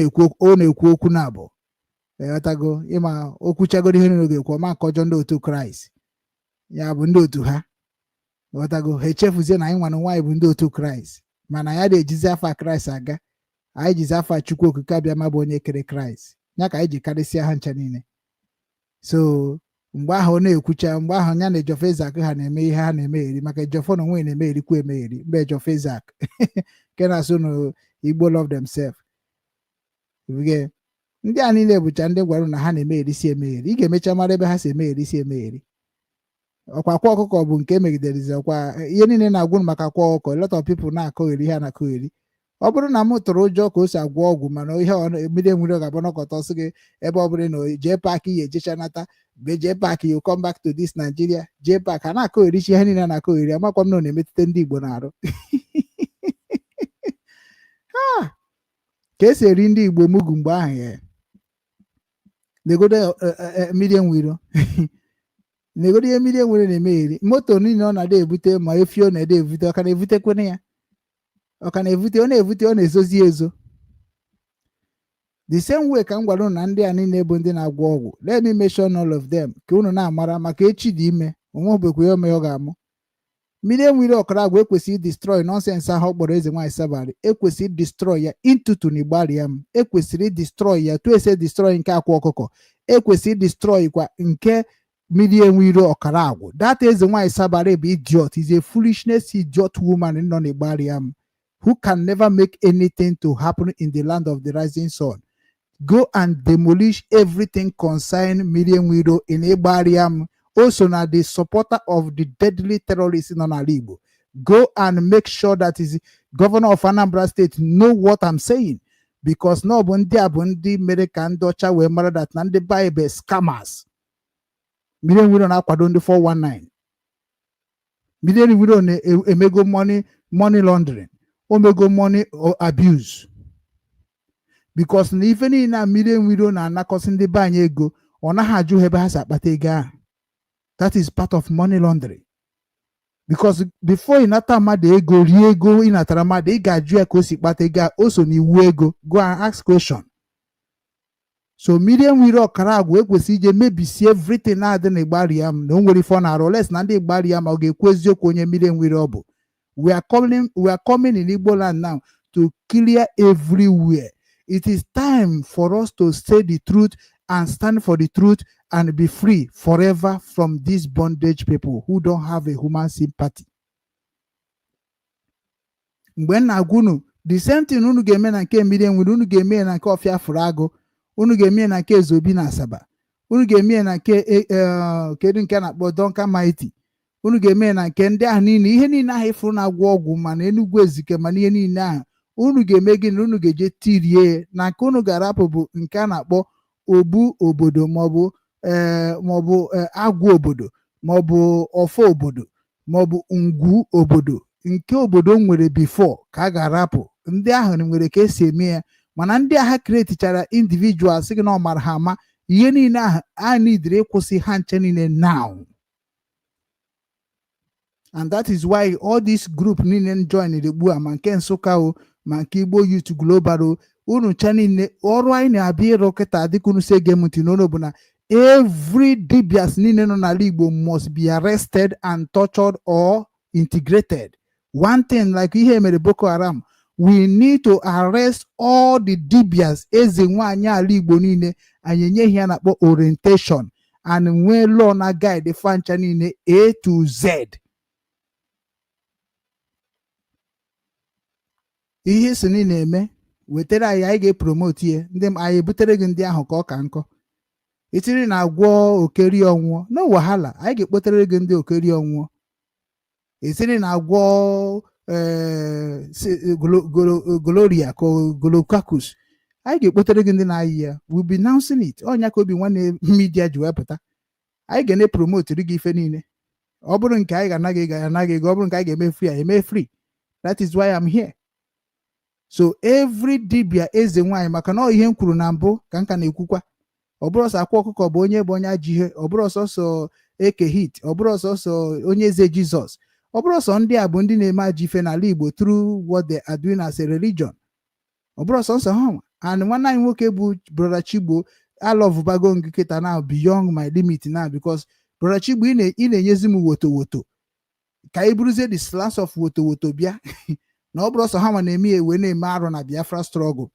na-ekwu okwu na-abụ ịghọtago, ịma okwuchagoro ihe niile ọ ga-ekwu, ọma nkọjọ ndị otu Kraịst ya bụ ndị otu ha, ghọtago. Ha echefuzie na anyị nwana nwaanyị bụ ndị otu Kraịst, mana ya na-ejizi afa Kraịst aga. Anyị jizi afa Chukwu Okike Abịama bụ onye kere Kraịst ya ka anyị ji karịsịa ha ncha niile. So mgbe ahụ ọ na-ekwucha, mgbe ahụ ya na Ejiofor Ezeaku ha na-eme ihe ha na-emegheri, maka Ejiofor na onwe ya na-emegherikwa emegheri. Mgbe Ejiofor Ezeaku nke na-asụ na Igbo love themselves. Uge, ndị a niile bụcha ndị gwara na ha na-emegherisi emegheri. Ị ga-emecha mara ebe ha si emegherisi emegheri. Ọkwa akwa ọkụkọ bụ nke emegiderizi, ọkwa ihe niile na-agwụ maka akwa ọkụkọ. A lot of people na-akọgheri ihe a na-akọgheri. Ọ bụrụ na m tụrụ ụjọ ka o si agwọ ọgwụ, mana ihe ọ mmiri enwere ga-abụ nọkọta ọsị gị ebe ọ bụla na jee park ya ejecha nata mgbe jee park, you come back to this Nigeria. Jee park, ha na-akọgherichi ihe niile na-akọgheri. Amakwa m na ọ na-emetụta ndị Igbo na-arụ ha ka esi eri ndị Igbo mugu mgbe ahụ ya. Negodo mmiri enwiro, negodo ihe mmiri enwere na-emegheri. Moto niile ọ na-ada ebute, ma efi ọ na-ede ebute, ọ ka na-ebutekwene ya, ọ ka na-ebute, ọ na-ebute, ọ na-ezozi ezo. The same way ka m gwara unu na ndị a niile bụ ndị na-agwọ ọgwụ. Let me mention all of them ka unu na-amara, maka echi dị ime onwebekwa ya ome ọ ga-amụ. Mmiri enwere ọkara agwa ekwesịghị destroy nonsense ahụ ọ kpọrọ eze nwaanyị sabari. Ekwesịrị destroy ya intutu na igbaria m. Ekwesịrị destroy ya tu esi destroy nke akwa ọkụkọ. Ekwesịrị destroy kwa nke mmiri enwere ọkara agwụ. That eze nwaanyị sabari bụ idiot, is a foolishness idiot woman nọ na igbaria m, who can never make anything to happen in the land of the rising sun. Go and demolish everything concern mmiri enwero in igbaria m. Also na the supporter of the deadly terrorists nọ n'ala Igbo. Go and make sure that is governor of Anambra State know what I'm saying, because na ọ bụ ndị a bụ ndị mere ka ndị ọcha wee mara that na ndị Bible scammers. Mmiri enwero na-akwado ndị 419. Mmiri enwero na-emego money laundering, omego money abuse, because na ife niile a mmiri enwero na-anakọsị ndị be anyị ego, ọ naghị ajụ ha ebe ha si akpata ego ahụ. That is part of money laundering, because before ị nata mmadụ ego, rie ego ị natara mmadụ, ị ga-ajụ ya ka o si kpata ego a. O so n'iwu ego. Go and ask question. So mmiri enwere ọkara agwụ ekwesị ije mebisie everything na-adị na Igbariam na o nwere ife ọ na-arụ les na ndị Igbariam ọ ga-ekwu eziokwu onye mmiri enwere ọ bụ. We are coming in Igbo land now to clear everywhere. It is time for us to say the truth and stand for the truth and be free forever from these bondage people who don't have a human sympathy. Mgbe m na-agwa unu, the same thing unu ga-eme na nke mmiri enwere, unu ga-eme ya na nke ọfịa fụrụ agụ, unu ga-eme ya na nke Ezeobi na Asaba, unu ga-eme ya na nke kedu nke a na-akpọ Duncan Mighty, unu ga-eme ya na nke ndị ahụ niile. Ihe niile ahụ ịfụrụ na-agwọ ọgwụ, mana Enugwu Ezike, mana ihe niile ahụ unu ga-eme gịnị? Unu ga-eje tirie ya na nke unu ga-arapụ bụ nke a na-akpọ obu obodo, maọbụ maọbụ agwụ obodo, maọbụ ọfọ obodo, maọbụ ngwu obodo, nke obodo nwere before ka a ga-arapụ. Ndị ahụ nwere ka esi eme ya, mana ndị agha createchara individual sị gị na ọ mara ha ama. Ihe niile ahụ a nidiri ịkwụsị ha nche niile now, and that is why all this group niile join ugbu a, ma nke Nsụka o, ma nke Igbo Youth Global o, unu ncha niile, ọrụ anyị na-abịa ịrụ kịta, dịka unu si ege m ntị n'olu, bụ na every dibias niile nọ n'ala Igbo must be arrested and tortured or integrated. One thing, like ihe mere Boko Haram, we need to arrest all the dibias, eze nwaanyị ala Igbo niile. Anyị enyeghị ya na-akpọ orientation and nwee law na guide fancha niile A to Z. Ihe si na ị na-eme, wetara anyị, anyị ga-epromote ya. Ndị anyị ebutere gị ndị ahụ ka ọ ka nkọ itiri na-agwọ okeri ọnwụọ no wahala, anyị ga-ekpotere gị ndị okeri ọnwụọ. Itiri na-agwọ gloria ka golokakus, anyị ga-ekpotere gị ndị na-ayị ya. We be announcing it. Ọnya ka Obi Nwanne Media ji wee pụta. Anyị ga na-epromote gị ife niile. Ọ bụrụ nke anyị ga-anaghị ga-anaghị ego, ọ bụrụ nke anyị ga-eme free, anyị eme free. That is why I'm here. So every dibia, eze nwaanyị, maka na ọ ihe m kwuru na mbụ ka m ka na-ekwukwa, ọ bụrụ ọsọ akwa ọkụkọ bụ onye bụ onye ajọ ihe, ọ bụrụ ọsọsọ eke hit, ọ bụrụ ọsọsọ onye eze Jizọs, ọ bụrụ ọsọ ndị a bụ ndị na-eme ajọ ife n'ala Igbo through what they are doing as a religion, ọ bụrụ ọsọ nsọ ha nwa. And nwanne anyị nwoke bụ Brother Chigbo, alọvụbago ngị kịta now beyond my limit now, because Brother Chigbo, ị na-enyezi m woto woto ka ị bụrụzie the slants of woto woto bịa na ọ bụrụ ọsọ ha nwa na-eme ya wee na-eme arụ na Biafra struggle.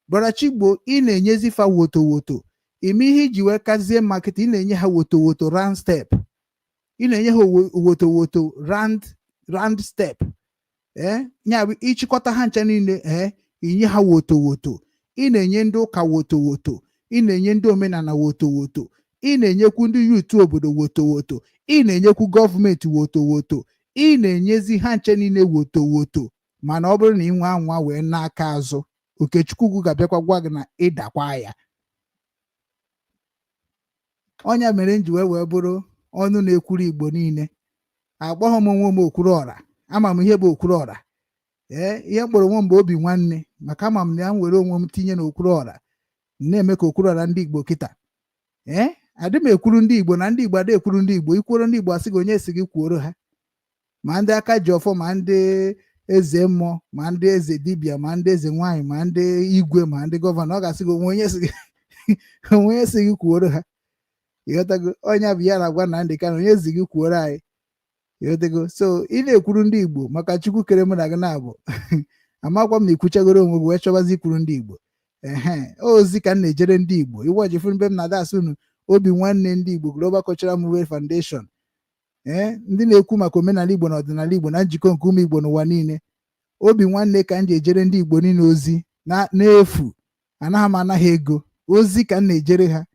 Brother Chigbo, ị na-enyezi fa woto woto eme ihe iji wee kazie market. Ị na-enye ha woto woto round step, ị na-enye ha woto woto round round step. Ee, ya bụ ịchịkọta ha ncha niile. Ee, inye ha woto woto. Ị na-enye ndị ụka woto woto, ị na-enye ndị omenala woto woto, ị na-enyekwu ndị youth obodo woto woto, ị na-enyekwu gọọmenti woto woto, ị na-enyezi ha nche niile woto woto. Mana ọ bụrụ na ị nwe anwa wee n'aka azụ, Okechukwu ga-abịakwa gwa gị na ịdakwa ya. Ọnya mere m ji wee bụrụ ọnụ na-ekwuru Igbo niile. Akpọghị m onwe m okwuru ọra. Ama m ihe bụ okwuru ọra. Ee, ihe mkpọrọ onwe m bụ Obi Nwanne, maka ama m na ya m were onwe m tinye n'okwuru ọra, na-eme ka okwuru ọra ndị Igbo kịta. Ee, adị m ekwuru ndị Igbo na ndị Igbo ada ekwuru ndị Igbo. Ikwuru ndị Igbo, asị gị onye si gị kwuoro ha, ma ndị aka ji ọfọ, ma ndị eze mmụọ, ma ndị eze dibịa, ma ndị eze nwaanyị, ma ndị igwe, ma ndị gọvanọ, ọ ga-asị gị onwe onye si gị kwuoro ha. Ịghọtago? Onye bụ ya na-agwa Nnamdị Kanu, onye zi gị kwuoro anyị? Ịghọtago? So ị na-ekwuru ndị Igbo maka Chukwu kere mụ na gị na-abụ, amakwa m na ikwuchagoro onwe gị wee chọbazi ikwuru ndị Igbo. Ehe, ozi ka m na-ejere ndị Igbo. Iwajifu mbe m na-ada asị unu Obi Nwanne ndị Igbo Global Cultural Movement Foundation, ee, ndị na-ekwu maka omenala Igbo na ọdịnala Igbo na njikọ nke ụmụ Igbo n'ụwa niile. Obi Nwanne ka m ji ejere ndị Igbo niile ozi na n'efu. Anaghị m anaghị ego. Ozi ka m na-ejere ha.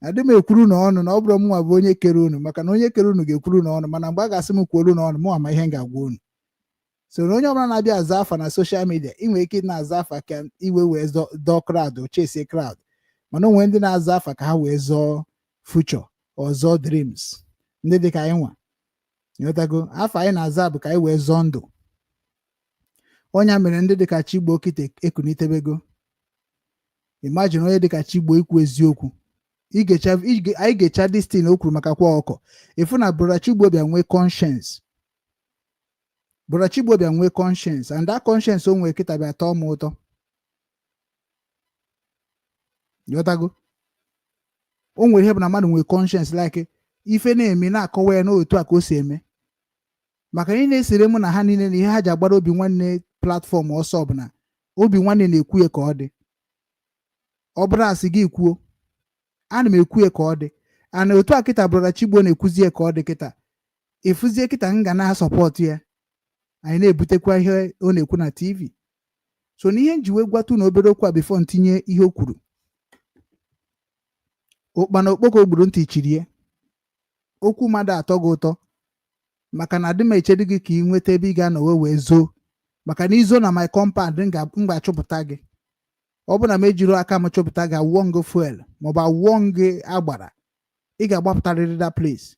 Adị m ekwuru na ọnụ na ọ bụrụ mụnwa bụ onye kere unu, maka na onye kere unu ga-ekwuru na ọnụ. Mana mgbe a ga-asị m kwuoru na ọnụ, mụ ama ihe m ga-agwa unu. So na onye ọbụla na-abịa aza afa na social media, ị nwere ike ị na-aza afa ka iwe wee dọọ crowd, chesie crowd, mana o nwere ndị na-aza afa ka ha wee zọọ future, ọzọ dreams. Ndị dị ka anyị nwa, ịghọtago, afa anyị na-aza bụ ka anyị wee zọọ ndụ. Ọnya mere ndị dịka Chigbo kịta ekunitebego. Imagine onye dịka Chigbo ikwu eziokwu. Anyị ga-echa this thing o kwuru maka kwa ọkọ ịfụ na Brother Chigbo bịa nwee conscience. Brother Chigbo bịa nwee conscience, and that conscience o nwee kịta bịa tọọ m ụtọ. Ịghọtago? O nwere ihe bụ na mmadụ nwere conscience, like ife na-eme, na-akọwa ya n'otu a ka o si eme, maka na ị na-esere mụ na ha niile na ihe ha ji agbara Obi Nwanne platform ọsọ bụ na Obi Nwanne na-ekwu ya ka ọ dị. Ọ bụrụ asị gị kwuo, ana m ekwu ya ka ọ dị. Ana otu a kịta, brother Chigbo na-ekwuzie ka ọ dị kịta, ịfụzie kịta m ga na-asupport ya. Anyị na-ebutekwa ihe ọ na-ekwu na TV. So n'ihe nji wee gwatụ na obere okwu a before ntinye ihe o kwuru, ụkpana okpoko gburu ntị chirie. Okwu mmadụ atọ gị ụtọ, maka na adị m echedo gị ka ị nweta ebe ị ga-anọ wee zoo, maka na izo na my compound, m ga-achụpụta gị. Ọ bụ na m ejiri aka m chụpụta gị, awụọ gị fuel maọbụ awụọ gị agbara, ị ga-agbapụtarịrị that place.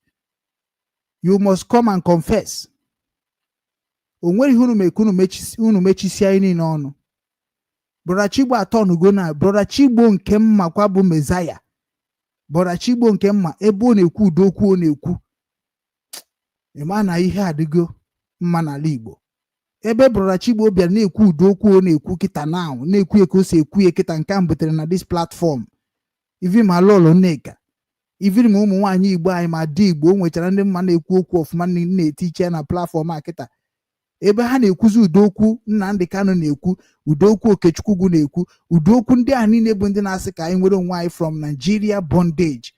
You must come and confess. O nwere ihe unu mee ka unu mechisia anyị niile ọnụ. Brother Chigbo atọnugo na brother Chigbo nke mma kwa bụ mezaya. Brother Chigbo nke mma, ebe ọ na-ekwu udo okwu ọ na-ekwu, ịma na ihe adịgo mma n'ala Igbo. Ebe brother Chigbo bịara na-ekwu udo okwu ọ na-ekwu kịta now, na-ekwu ya ka o si ekwu ya kịta, nke a m butere na this platform, even ma lọlọ Nneka, even ma ụmụ nwaanyị Igbo anyị, ma di Igbo, o nwechara ndị mma na-ekwu okwu ọfụma na-eti iche na platform a kịta, ebe ha na-ekwuzi udo okwu Nnamdị Kanụ na-ekwu, udo okwu Okechukwu ugwu na-ekwu, udo okwu ndị a niile bụ ndị na-asị ka anyị nwere onwe anyị from Nigeria bondage.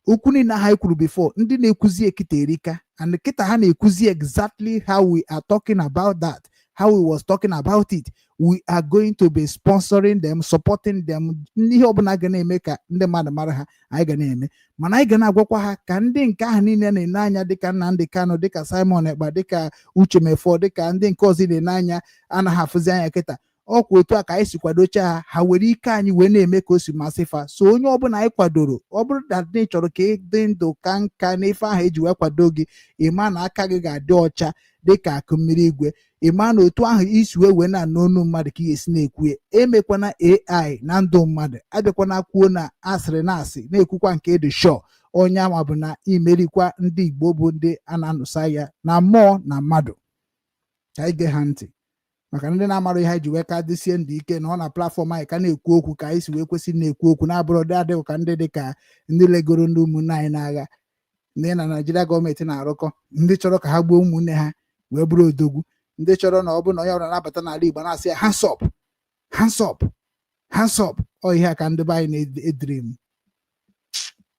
Okwu niile ha kwuru before, ndị na-ekwuzi ekita erika, and kịta ha na-ekwuzi exactly how we are talking about that, how we was talking about it. We are going to be sponsoring them, supporting them. Ihe ọbụla ga na-eme ka ndị mmadụ mara ha, anyị ga na-eme. Mana anyị ga na-agwakwa ha ka ndị nke ahụ niile na-ene anya, dịka Nnamdi Kanu, dịka Simon Ekpa, dịka Uche Mefo, dịka ndị nke ọzọ na-ene anya, anaghị afụzi anya kịta. Ọkwa otu a ka anyị si kwadocha ha, ha were ike anyị wee na-eme ka o si masị fa. So onye ọbụla anyị kwadoro, ọ bụrụ na ị chọrọ ka ị dị ndụ ka nka n'ife ahụ eji wee kwado gị, ịma na aka gị ga-adị ọcha dịka akụ mmiri igwe. Ịma na otu ahụ isi wee na-anụ onu mmadụ ka ị ga-esi na-ekwu ya. Emekwana AI na ndụ mmadụ, abịakwana kwuo na asịrị na asị, na-ekwukwa nke dị sure. Onye ama bụ na imerikwa ndị Igbo bụ ndị a na-anụsa ya na mmụọ na mmadụ. Ka anyị gee ha ntị, maka ndị na-amara ihe anyị ji wee ka dịsie ndụ ike na ọ na platform anyị ka na-ekwu okwu ka anyị si wee kwesị na-ekwu okwu, na-abụrụ dị adịghị ka ndị dị ka ndị legoro ndị ụmụnne anyị n'agha, ndị na Naijiria gọọmenti na-arụkọ, ndị chọrọ ka ha gbuo ụmụnne ha wee bụrụ odogwu, ndị chọrọ na ọ bụ na onye ọbụla na-abata n'ala Igbo na-asị ya, "Hands up, hands up, hands up." Ọ ihe a ka ndị be anyị na-ediri m.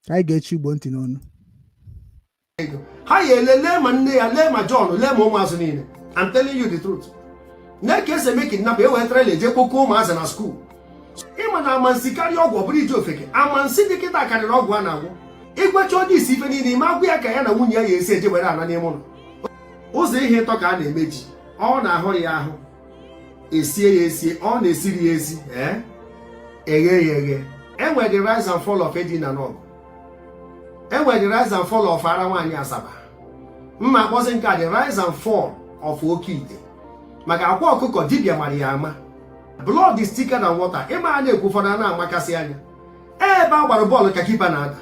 Ka anyị ga-echi Igbo ntị n'ọnụ. Ha ya ele, lee ma nne ya, lee ma John, lee ma ụmụazụ niile. I'm telling you the truth. Na ka esi eme kidnap, e wee trailer eje kpokọ ụmụazị na school. Ịma na amansi karịa ọgwụ, ọ bụrụ ije ofeke. Amansi dị kịta karịrị ọgwụ a na-agwọ. Ịgwacha onye isi ife niile, ime agwụ ya ka ya na nwunye ya ya esi eje were ana n'ime ụlọ. Ụzọ ihe ịtọ ka a na-eme ji: ọ na-ahụrụ ya ahụ, esie ya esie, ọ na-esiri ya esi, ee, eghe ya eghe. Enwere the rise and fall of Edina n'ọgụ, enwere the rise and fall of ara nwaanyị Asaba. Mma akpọzi nke a the rise and fall of oke ite, maka akwa ọkụkọ dibịa mara ya ama. Blood is thicker than water. Ịma a na-ekwu, ụfọdụ a na-amakasị anya ebe a gbara bọọlụ ka keeper na-ada.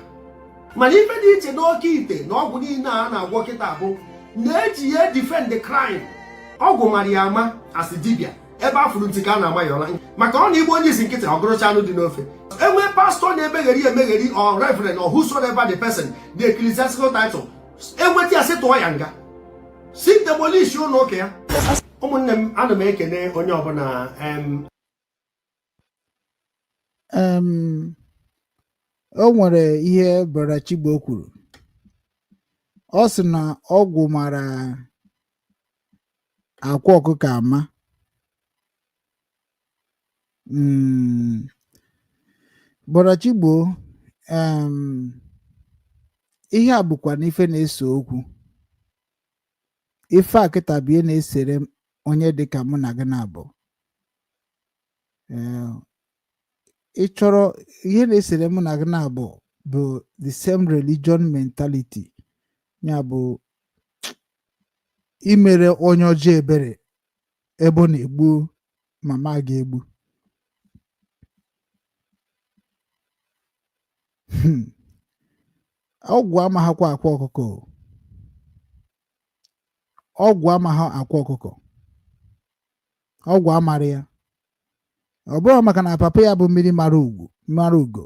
Mana ife dị iche n'oke ite na ọgwụ niile a na-agwọ kịta bụ na-eji ya defend the crime. Ọgwụ mara ya ama asị dibịa ebe a fụrụ ntị ka a na-ama ya ụra, maka ọ na igbo onye isi nkịtị, ọ gụrụcha anụ dị n'ofe. Enwee pastọ na-emegheri emegheri, or reverend or whosoever the person, the ecclesiastical title, enweta ya, sị tụọ ya nga, si demolish ụlọ ụka ya. Ụmụnne m, ana m ekene onye ọbụla O nwere ihe brother Chigbo kwuru. Ọ sị na ọgwụ mara akwa ọkụkọ ama. Brother Chigbo, ihe a bụkwa na ife na-ese okwu. Ife a kịta bụ ihe na-esere onye dịka mụ na gị na-abụ. Ee, ị chọrọ ihe na-esere mụ na gị na-abụ bụ the same religion mentality, ya bụ imere onye ọjọọ ebere ebe ọ na-egbu mama gị egbu. Ọgwụ amaghịkwa akwa ọkụkọ o. Ọgwụ amaghị akwa ọkụkọ, ọgwụ amara ya. Ọ bụrụ maka na papa ya bụ mmiri mara ugwu mara ugo.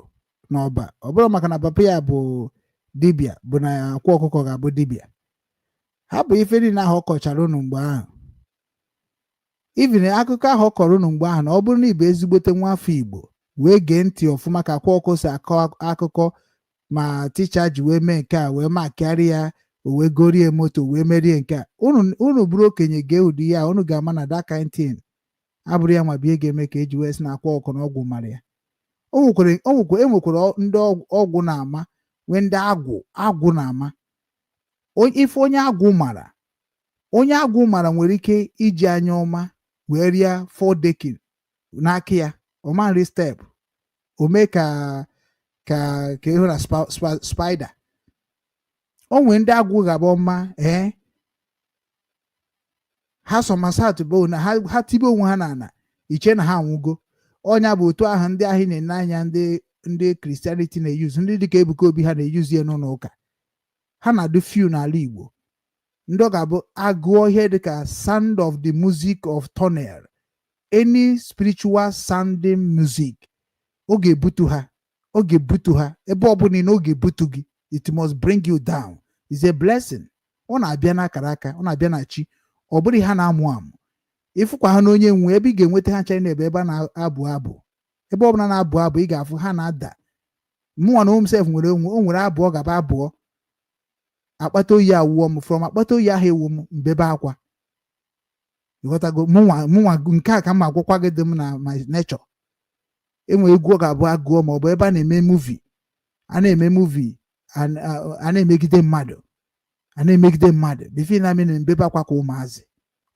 N'ọba ọ bụrụ maka na papa ya bụ dibịa, bụ na Akwa Ọkụkọ ga-abụ dibịa. Hapụ ife niile ahụ ọ kọchara unu mgbe ahụ, even akụkọ ahụ ọ kọrọ unu mgbe ahụ, na ọ bụrụ na ị bụ ezigbote nwa afọ Igbo wee gee ntị ọfụma ka Akwa Ọkụ si akọ akụkọ, ma ticha ji wee mee nke a, wee makịarị ya, o wee gorie moto, wee merie nke a, unu bụrụ okenye gee ụdị ya, unu ga-ama na that kind thing abụrụ ya nwa bụ ihe ga-eme ka eji wee sị na Akwa Ọkụ na ọgwụ mara ya. O nwekwara enwekwara ndị ọgwụ na-ama, nwee ndị agwụ na-ama. Ife onye agwụ mara, onye agwụ mara nwere ike iji anya ọma wee rie four decking n'aka ya, ọma nri step, o mee ka ịhụ na spider. O nwee ndị agwụ ga-abụ ọma, ee, ha somersault bụ na ha tibe onwe ha n'ala, iche na ha anwụgo. Ọnya bụ otu ahụ ndị ahụ na-ene anya, ndị Christianity na-eyuzu, ndị dịka Ebuka Obi, ha na-eyuzu ya n'ụlọ ụka ha na-adị few n'ala Igbo. Ndị ọ ga-abụ agụọ ihe dịka sound of the music of tunnel, any spiritual sounding music, ọ ga-ebutu ha, ọ ga-ebutu ha ebe ọ bụla ị na, ọ ga-ebutu gị. It must bring you down. Is a blessing. Ọ na-abịa n'akara aka, ọ na-abịa na chi. Ọ bụrụ ha na-amụ amụ, ịfụkwa ha n'onye nwe ebe ị ga-enweta ha ncha na ebe a na-abụ abụ, ebe ọ bụla na-abụ abụ, ị ga-afụ ha na-ada. Mụnwa na home sef nwere onwe o nwere abụọ gaba abụọ, akpata oyi awụọ m. From akpata oyi ahụ ewu m mbebe akwa. Ịghọtago? Mụnwa nke a ka m agwakwa gị, dị m na my nature. Enwe egwu ọ ga-abụ agụọ, ma ọ bụ ebe a na-eme movie, a na-eme movie, a na-emegide mmadụ, a na-emegide mmadụ before na na mbebe akwa ka ụmụazị.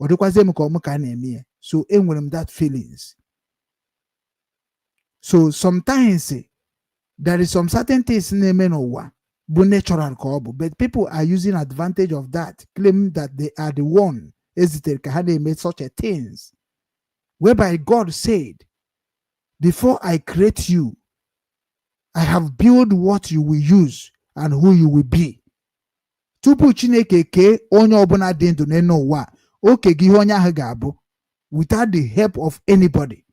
Ọ dịkwazie m ka ọmụ ka a na-eme ya. So enwere m that feelings. So sometimes there is some certain things na-eme n'ụwa bụ natural ka ọ bụ, but people are using advantage of that, claim that they are the one ezitere ka ha na-eme such a things, whereby God said, "Before I create you, I have built what you will use and who you will be." Tupu Chineke kee onye ọbụla dị ndụ n'elu ụwa a, o kego ihe onye ahụ ga-abụ without the help of anybody.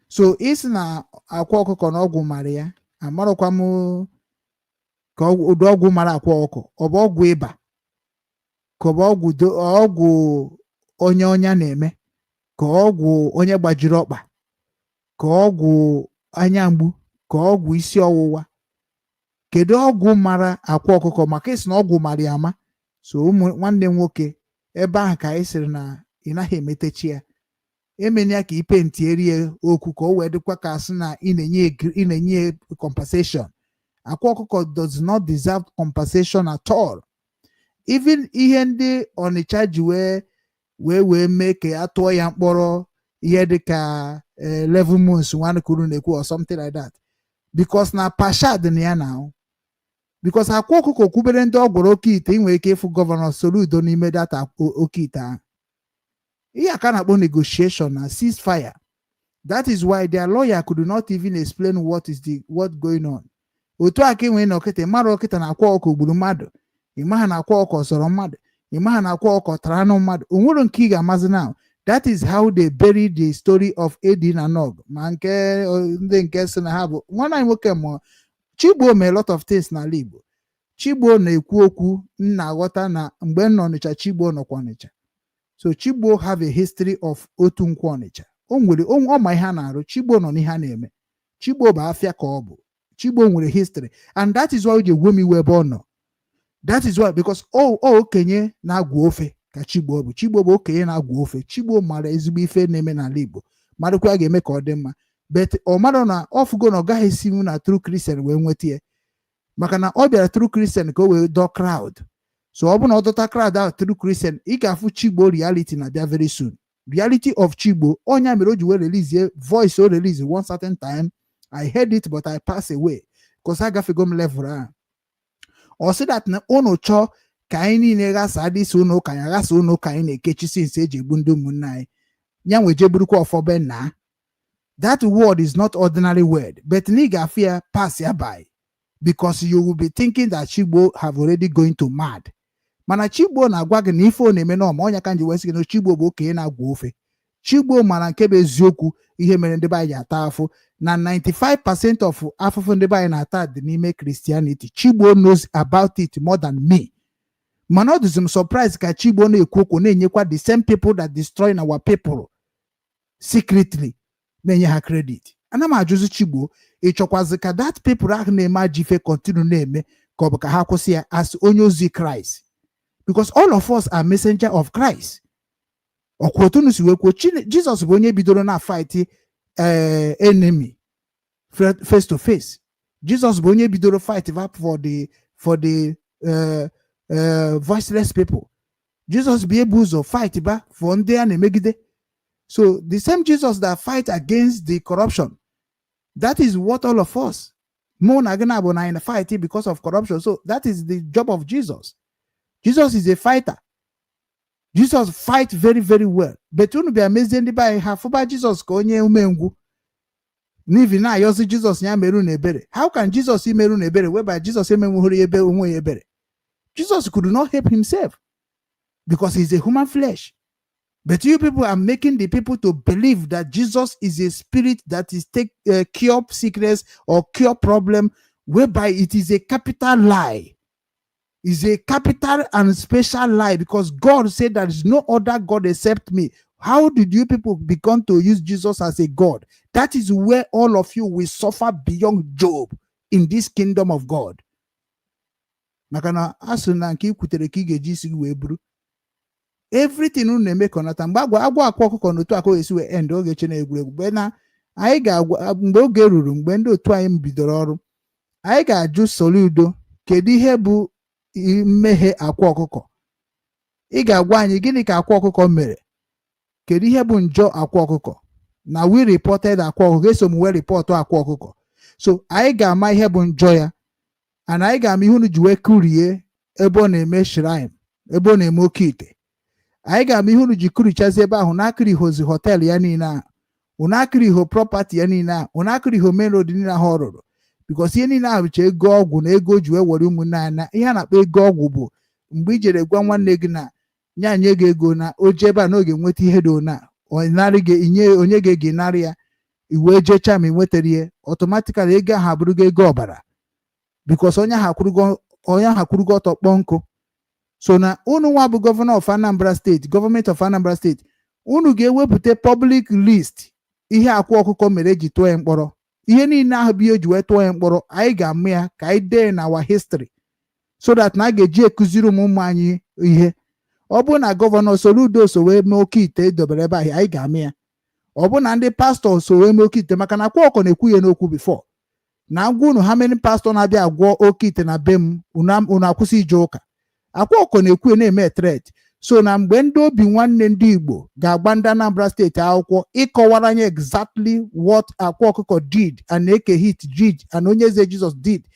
So isi na Akwa Ọkụkọ na ọgwụ mara ya, amarọkwa m ka ụdị ọgwụ mara Akwa Ọkụkọ. Ọ bụ ọgwụ ịba, ka ọ bụ ọgwụ onye ọnya na-eme, ka ọgwụ onye gbajiri ọkpa, ka ọgwụ anya mgbu, ka ọgwụ isi ọwụwa? Kedu ọgwụ mara Akwa Ọkụkọ? Maka isi na ọgwụ mara ya ama. So ụmụ nwanne m nwoke, ebe ahụ ka anyị sịrị na ị naghị emetechi ya, emena ya ka ipenti erie okwu, ka o wee dịkwa ka asị na ị na-enye ya compensation. Akwa Ọkụkọ does not deserve compensation at all. Even ihe ndị Ọnịcha ji wee mee ka a tụọ ya mkpọrọ ihe dịka 11 months nwanne kwuru na-ekwu or something like that, because na pasha dị na ya na because Akwa Ọkụkọ kwubere ndị ọ gwọrọ oke ite. Ị nwere ike ịfụ Governor Soludo n'ime data oke ite ahụ. Ihe a ka na-akpọ negotiation na ceasefire. That is why their lawyer could not even explain what is the what going on. Otu a ka ị nwere na ọkịta mmadụ, ọkịta na Akwa Ọkụ gburu mmadụ, ịmaha na Akwa Ọkụ zọrọ mmadụ, ịmaha na Akwa Ọkụ tara anụ mmadụ, o nwere nke ị ga-amazi. Now that is how they bury the story of Edi na Nog. Ma nke ndị nke si na ha bụ nwanne anyị nwoke mụọ Chigbo mee a lot of things n'ala Igbo. Chigbo na-ekwu okwu m na-aghọta na mgbe m nọ Ọnịcha, Chigbo nọkwa Ọnịcha. So Chigbo have a history of otu nkwọ Ọnịcha. O nwere ọ ma ihe a na-arụ. Chigbo nọ n'ihe a na-eme. Chigbo bụ afịa ka ọ bụ. Chigbo nwere history, and that is why o ji egwe m iwe ebe ọ nọ. That is why, because o okenye na-agwụ ofe ka Chigbo bụ. Chigbo bụ okenye na-agwụ ofe. Chigbo mara ezigbo ife na-eme n'ala Igbo, marakwa a ga-eme ka ọ dị mma, but ọ mara na ọ fụgo na ọ gaghị esinwu na true Christian wee nweta ya, maka na ọ bịara true Christian ka o wee dọọ crowd. So ọ bụ na ọ dọta crowd ahụ true Christian, ị ga-afụ Chigbo reality na-abịa very soon, reality of Chigbo. Ọnya mere o ji wee release voice o release one certain time. I heard it, but I pass away because agafego m level ahụ. Ọ sị that na unu chọọ ka anyị niile ghasa dịsi ụlọ ụka anyị, aghasa ụlọ ụka anyị na-ekechi since eji egbu ndị ụmụnne anyị ya nwe je burukwa ọfọbe na. That word is not ordinary word, but na ị ga-afụ ya pass ya by, because you will be thinking that Chigbo have already going to mad. Mana Chigbo na-agwa gị na ife ọ na-eme n'ọma ọnya ka nji wee sị gị na Chigbo bụ okenye na-agwa ofe. Chigbo mara nke bụ eziokwu. Ihe mere ndị be anyị ji ata afụ na 95% of afụfụ ndị be anyị na-ata dị n'ime Christianity. Chigbo knows about it more than me, mana ọ dịzi m surprise ka Chigbo na-ekwu okwu na-enyekwa the same people that destroying our people secretly, na-enye ha credit. Ana m ajụzi Chigbo, ị chọkwazi ka that people ahụ na-eme ajọ ife continue na-eme, ka ọ bụ ka ha kwụsị ya as onye ozi Christ? Because all of us are messenger of Christ. Ọkwa otu unu si wee kwuo, Jizọs bụ onye bidoro na fight enemy face to face. Jizọs bụ onye bidoro fight back for the voiceless people. Jizọs bụ ebu ụzọ fight ba for ndị a na-emegide. So the same Jesus that fight against the corruption, that is what all of us, mụ na gị na-abụ na anyị fight because of corruption. So that is the job of Jesus. Jesus is a fighter. Jesus fight very, very well, but unu bịa mezie ndị be anyị ha fụba Jesus ka onye umengwụ n'ihi na-ayọzi Jizọs ya meru na ebere. How can Jesus imeru na ebere whereby Jesus emenwughoro ebe onwe ya ebere? Jesus could not help himself because he's a human flesh. But you people are making the people to believe that Jesus is a spirit that is take cure sickness or cure problem, whereby it is a capital lie. Is a capital and special lie, because God said there is no other God except me. How did you people begin to use Jesus as a God? That is where all of you will suffer beyond Job in this kingdom of God. Maka na a sị na nke i kwutere ka ị ga-eji isi gị wee buru. Everything unu na-eme ka ọ nata mgbe agwa agwa akwa ọkụkọ n'otu aka esi wee end oge che na egwuregwu. Mgbe na anyị ga-agwa, mgbe oge ruru, mgbe ndị otu anyị bidoro ọrụ, anyị ga-ajụ Soludo, kedu ihe bụ mmehie akwa ọkụkọ? Ị ga-agwa anyị gịnị ka akwa ọkụkọ mere? Kedu ihe bụ njọ akwa ọkụkọ? Na we reported akwa ọkụkọ, eso m wee report akwa ọkụkọ. So anyị ga-ama ihe bụ njọ ya, and anyị ga-ama ihe unu ji wee kurie ebe ọ na-eme shrine, ebe ọ na-eme oke ite. Anyị ga-ama ihe unu ji kurichazi ebe ahụ na-akịrịhozi hotel ya niile ahụ, unu akịrịho property ya niile ahụ, unu akịrịho main road niile ahụ ọ rụrụ, because ihe niile ahụ bụcha ego ọgwụ na ego o ji wee were ụmụnne anyị. Na ihe a na-akpọ ego ọgwụ bụ mgbe i jere gwa nwanne gị na nye nye gị ego na o jee ebe a na oge nweta ihe dị ona, ọ narị gị inye onye ga-ege narị ya, i wee jechaa ma ị nwetara ihe, automatically ego ahụ abụrụgo ego ọbara, because onye ahụ akwụrụgo ọtọ kpọọ nkụ. So na unu nwa bụ governor of Anambra State, government of Anambra State, unu ga-ewepụta public list ihe akwa ọkụkọ mere eji tụọ ya mkpọrọ. Ihe niile ahụ bụ ihe eji wee tụọ ya mkpọrọ, anyị ga-amụ ya ka anyị dee na our history, so that na a ga-eji ekụziri ụmụ ụmụ anyị ihe. Ọ bụrụ na governor Soludo so wee mee oke ite edobere ebe ahụ, anyị ga-amụ ya. Ọ bụ na ndị pastọ so wee mee oke ite, maka na akwa ọkọ na-ekwu ya n'okwu before na ngwa unu, ha many pastọ na-abịa agwọ oke ite na be m, unu akwụsị ije ụka. Akwa ọkọ na-ekwu ya na-eme threat. So na mgbe ndị obi nwanne ndị Igbo ga-agba ndị Anambra State akwụkwọ ịkọwara anyị exactly what akwa ọkụkọ did and Eke Hit did and onye eze Jesus did,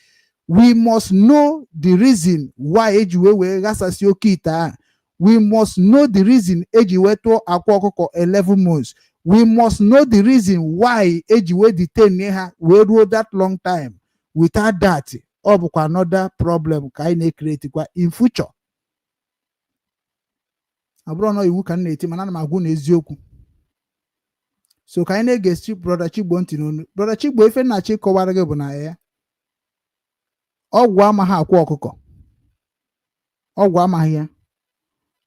we must know the reason why eji wee ghasasị oke ite ahụ. We must know the reason eji wee tụọ akwa ọkụkọ 11 months. We must know the reason why eji wee detain ha wee ruo that long time. Without that, ọ bụkwa another problem ka anyị na-ecreate kwa in future. Ọ bụrụ na iwu ka m na-eti, mana ana m agwụ na eziokwu. So ka anyị na-egesi Brother Chigbo ntị n'onu. Brother Chigbo, ife nna chi kọwara gị bụ na ya ọgwụ amaghị akwa ọkụkọ, ọgwụ amaghị ya.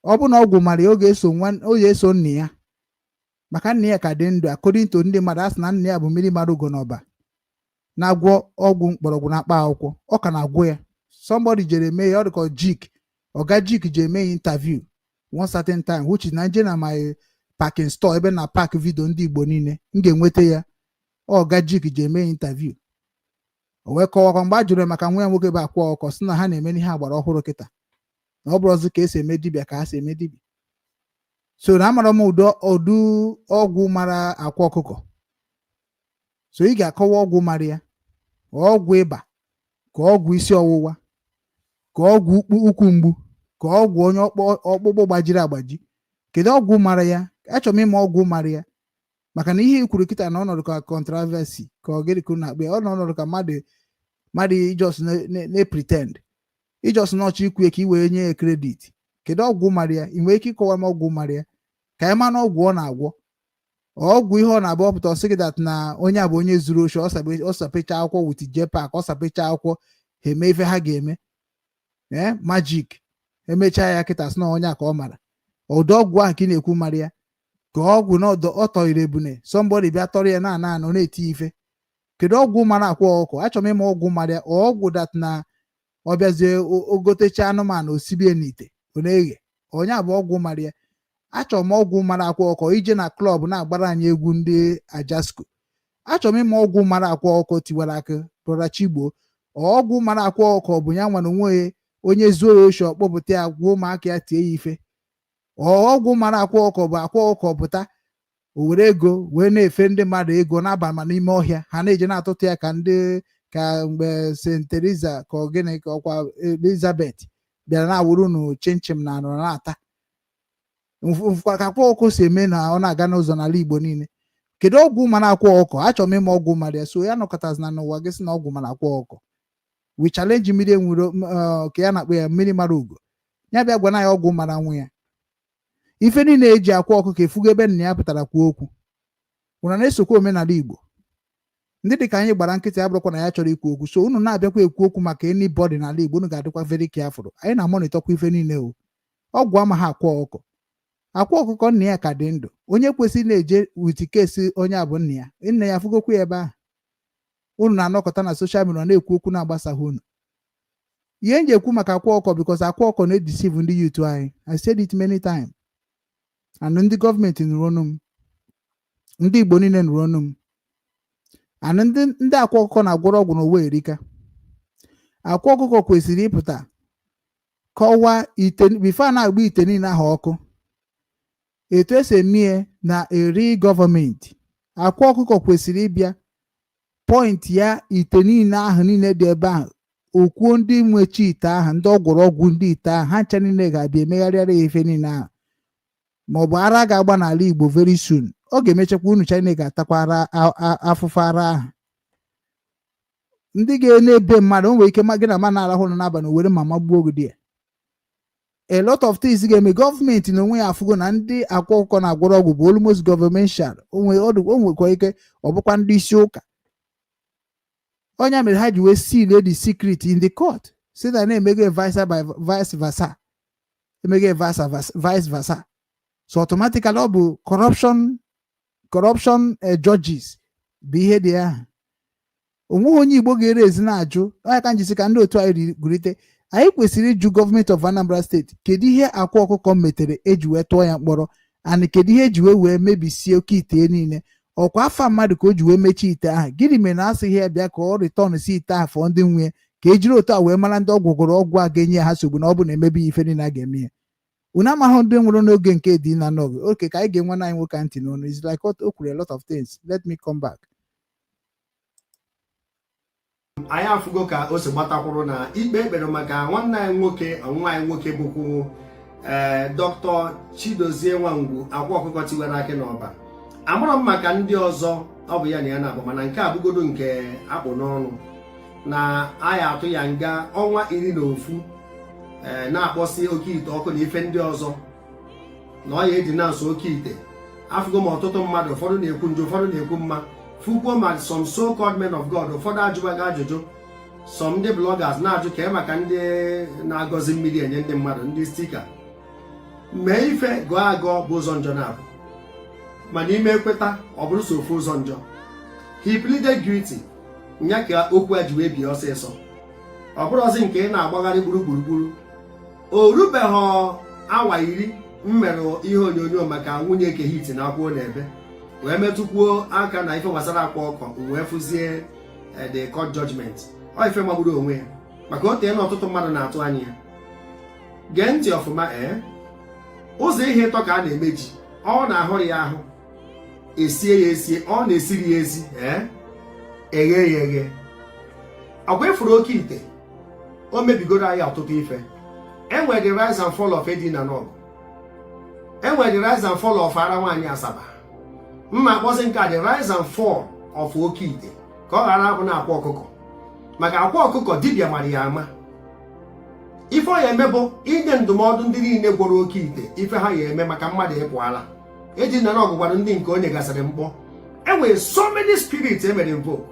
Ọ bụ na ọgwụ mara ya, ọ ga-eso nwa, ọ ga-eso nna ya, maka nna ya ka dị ndụ. According to ndị mmadụ, a sị na nna ya bụ mmiri mara ugo n'ọba na-agwọ ọgwụ mkpọrọgwụ na mkpa akwụkwọ. Ọ ka na-agwọ ya. Somebody jere mee ya, ọ dịka Jik Oga Jik ji eme ya interview one certain time, which is na nje na my parking store, ebe na park video ndị Igbo niile m ga-enweta ya. Oga Jik ji eme ya interview, o wee kọwakwa mgbe a jụrụ ya maka nwa ya nwoke bụ akwa ọkọ, sị na ha na-eme ihe agbara ọhụrụ kịta, na ọ bụrụzi ka esi eme dibịa ka ha si eme dibịa. So na amara m ụdọ ọdụ ọgwụ mara akwa ọkụkọ. So ị ga-akọwa ọgwụ mara ya, ọgwụ ịba, ka ọgwụ isi ọwụwa, ka ọgwụ ukwu mgbu, ka ọgwụ onye ọkpụkpụ gbajiri agbaji. Kedu ọgwụ mara ya? Achọrọ m ịma ọgwụ mara ya, maka na ihe i kwuru kịta na ọnọdụ ka controversy, ka ọ gịnị ka unu na-akpọ ya? Ọ nọdụ ka mmadụ ijos na-pretend, ijos n'ọchọ ikwu ya ka i wee nye ya credit. Kedu ọgwụ mara ya? Ị nwere ike ịkọwa m ọgwụ mara ya ka anyị ma na ọgwụ ọ na-agwọ? Ọgwụ ihe ọ na-abụ ọpụta, ọsị gị that na onye a bụ onye zuru oshi, ọ sapecha akwụkwọ with JPAC, ọ sapecha akwụkwọ, ha eme ife ha ga-eme, ee, magic emechaa ya kịta, sị na onye a ka ọ mara ụdị ọgwụ ahụ ka ị na-ekwu mara ya, ka ọgwụ na ọ tọrọ ebune, somebody bịa tọrọ ya na ana anọ na-eti ife. Kedu ọgwụ mara akwa ọkụkọ? Achọrọ m ịma ọgwụ mara ya. Ọgwụ that na ọ bịazie ogotecha anụmanụ, osibie n'ite, ọ na-eghe, onye a bụ ọgwụ mara ya. Achọrọ m ọgwụ mara akwa ọkụkọ ije na club na-agbara anyị egwu ndị ajasko. Achọrọ m ịma ọgwụ mara akwa ọkụkọ tiwara akị, brother Chigbo. Ọgwụ mara akwa ọkụkọ bụ ya nwere onwe ya, onye zuo ya oshi, ọkpọpụta ya, gwa ụmụaka ya tie ya ife. Ọgwụ mara akwa ọkụkọ bụ akwa ọkụkọ pụta, o were ego wee na-efe ndị mmadụ ego n'abalị, ma n'ime ọhịa ha na-eje na-atụtụ ya, ka ndị ka mgbe St. Teresa, ka ọ gịnị, ka ọkwa Elizabeth bịara na-awụrụ unu chinchin na anụ na-ata mfụkwa, ka akwa ọkụkọ si eme na ọ na-aga n'ụzọ n'ala Igbo niile. Kedu ọgwụ mara akwa ọkụkọ? Achọrọ m ịma ọgwụ mara ya. So ya nọkọtazi na n'ụwa gị sị na ọgwụ mara akwa ọkụkọ, we challenge mmiri enwuro ka ya na-akpọ ya mmiri mara ugo, ya bịa gwana ya ọgwụ mara nwa ya. Ife niile eji akwa ọkụkọ efugo ebe nna ya pụtara kwuo okwu ụna na-esokwa omenala Igbo. Ndị dị ka anyị gbara nkịtị abụrụkwa na ya chọrọ ikwu okwu. So unu na-abịakwa ekwu okwu maka anybody n'ala Igbo, unu ga-adịkwa very careful. Anyị na-amonitorkwa ife niile o. Ọgwụ amaghị akwa ọkụkọ. Akwa ọkụkọ nna ya ka dị ndụ, onye kwesịrị na-eje with case onye a bụ nna ya. Nna ya afụgokwa ya ebe ahụ. Unu na-anọkọta na social media na-ekwu okwu na-agbasaghị unu. Ihe m ji ekwu maka akwa ọkụkọ, because akwa ọkụkọ na-edeceive ndị youth anyị. I said it many times, and ndị gọọmenti nụrụ ọnụ m, ndị Igbo niile nụrụ ọnụ m, and ndị akwa ọkụkọ na-agwọrọ ọgwụ n'ụwa erika. Akwa ọkụkọ kwesịrị ịpụta kọwaa ite before a na-agba ite niile ahụ ọkụ, etu esi eme na eri gọọmenti. Akwa ọkụkọ kwesịrị ịbịa point ya ite niile ahụ niile dị ebe ahụ, okwuo ndị nwechi ite ahụ, ndị ọgwụrụ ọgwụ, ndị ite ahụ, ha ncha niile ga-abịa emegharịara ya ife niile ahụ, maọbụ ara ga-agba n'ala Igbo very soon. Ọ ga-emechakwa unu China ga-atakwa ara afụfụ ara ahụ. Ndị ga-na-ebe mmadụ, o nwere ike ma gị na ma na-arahụ ụra n'abalị, were mama gbuo gị. Dị a lot of things ga-eme. Gọọmenti na onwe ya afụgo na ndị akwa ọkụkọ na-agwọrọ ọgwụ bụ almost governmental. O nwekwa ike ọ bụkwa ndị isi ụka onye mere ha ji wee seal the secret in the court, si na na-emego vice by vice versa, emego vice versa. So automatically ọ bụ corruption judges bụ ihe dị ahụ. Onweghị onye Igbo ga-ere ezi na-ajụ onye ka njisi ka ndị otu anyị gurite. Anyị kwesịrị ịjụ gọọmenti of Anambra Steeti, kedu ihe akwa ọkụkọ metere eji wee tụọ ya mkpọrọ, and kedu ihe eji wee mebisie oke ite niile? Ọkwa afa mmadụ ka o ji wee mechie ite ahụ. Gịnị mere na asịghị ya bịa ka ọ return si ite ahụ fọọ ndị nwe, ka e jiri otu a wee mara ndị ọgwụ gwọrọ ọgwụ a ga-enye ha nsogbu, na ọ bụ na emebi ife niile a ga-eme ya? Unu amaghị ndị nwụrụ n'oge nke dị na nọgụ oke ka anyị ga-enwe anyị nwoke ntị n'ọnụ. Is like o kwuru a lot of things. Let me come back. Anyị afụgo ka o si gbatakwuru na ikpe ekpere maka nwanne anyị nwoke, nwa anyị nwoke bụkwu ee Dr. Chidozie Nwangwu, akwa ọkụkọ tiwara akị n'ọba. Amụrụ m maka ndị ọzọ ọ bụ ya na ya na-abụ, mana nke a bụgodo nke akpụ n'ọnụ na anyị atụ ya nga ọnwa 11, ee, na-akpọsị oke ite ọkụ na ife ndị ọzọ na ọ ya eji na-asụ oke ite. Afụgo m ọtụtụ mmadụ, ụfọdụ na-ekwu njọ, ụfọdụ na-ekwu mma. Fukwuo ma some so called men of God, ụfọdụ ajụbaghị ajụjụ. Some ndị bloggers na-ajụ ka maka ndị na-agọzi mmiri enye ndị mmadụ ndị sticker mee ife gụọ agọ bụ ụzọ njọ na-abụ, mana ime ekweta ọ bụrụ so ofu ụzọ njọ. He pleaded guilty nya ka okwu a ji wee bie ọsịsọ. Ọ bụrụzi nke ị na-agbagharị gburu gburugburu, o rubeghị awa 10 m mere ihe onyonyo maka nwunye Eke Hit na akwụkwọ na-ebe wee metụkwuo aka na ife gbasara akwa ọkọ, wee fụzie the court judgment. Ọ ife magburu onwe ya, maka o tee na ọtụtụ mmadụ na-atụ anya ya. Gee ntị ọfụma. Ee, ụzọ ihe ịtọ ka a na-eme ji. Ọ na-ahụrụ ya ahụ, esie ya esie, ọ na-esiri ya esi, ee, eghe ya eghe. Ọkwa ịfụrụ oke ite, o mebigoro anyị ọtụtụ ife. Enwere the rise and fall of Edina Nog, enwere the rise and fall of ara nwaanyị Asaba. Mma akpọzi nke a the rise and fall of oke ite, ka ọ ghara abụ na akwa ọkụkọ, maka akwa ọkụkọ dibịa mara ya ama. Ife ọ ya eme bụ inye ndụmọdụ ndị niile gwọrọ oke ite, ife ha ya eme maka mmadụ ịpụ ala. Eji nara ọgwụgwara ndị nke onye gasịrị mkpọ. Enwere so many spirits emere invoke,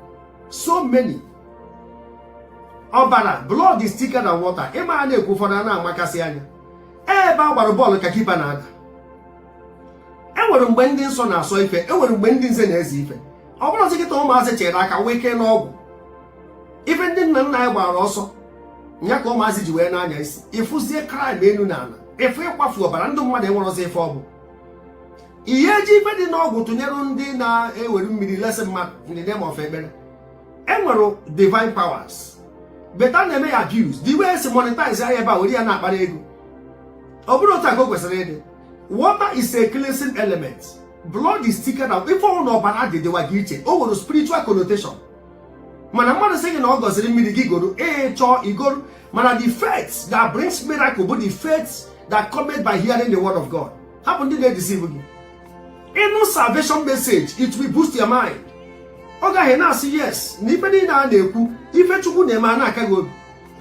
so many. Ọbara, blood is thicker than water. Ịma a na-ekwu, ụfọdụ a na-amakasị anya. Ebe a gbara bọọlụ ka keeper na-ada. Enwere mgbe ndị nsọ na-asọ ife, enwere mgbe ndị nze na-eze ife. Ọ bụrụ ọzọ kịta, ụmụazị chere aka wee n'ọgwụ ife ndị nna nna anyị gbara ọsọ ya ka ụmụazị ji wee na-anya isi. Ịfụzie crime elu na ala, ịfụ ịkwafu ọbara ndụ mmadụ, enwere ọzọ ife ọ bụ ihe eji ife dị n'ọgwụ tụnyere ndị na-ewere mmiri lesị mmadụ in the name of ekpere. Enwere divine powers, better na-eme ya abuse. The way esi monetize ya ebe a, were ya na-akpara ego, ọ bụrụ otu a ka o kwesịrị ịdị. Water is a cleansing element. Blood is thicker than ife ọnwụ na ọbara dị dịwa gị iche. O nwere spiritual connotation. Mana mmadụ sị gị na ọ gọziri mmiri gị goro, ee, chọọ igoro. Mana the faith that brings miracle bụ the faith that cometh by hearing the word of God. Hapụ ndị na-edeceive gị. Ịnụ salvation message, it will boost your mind. Ọ gaghị na-asị yes na ife niile a na-ekwu, ife Chukwu na-eme a na-aka gị obi.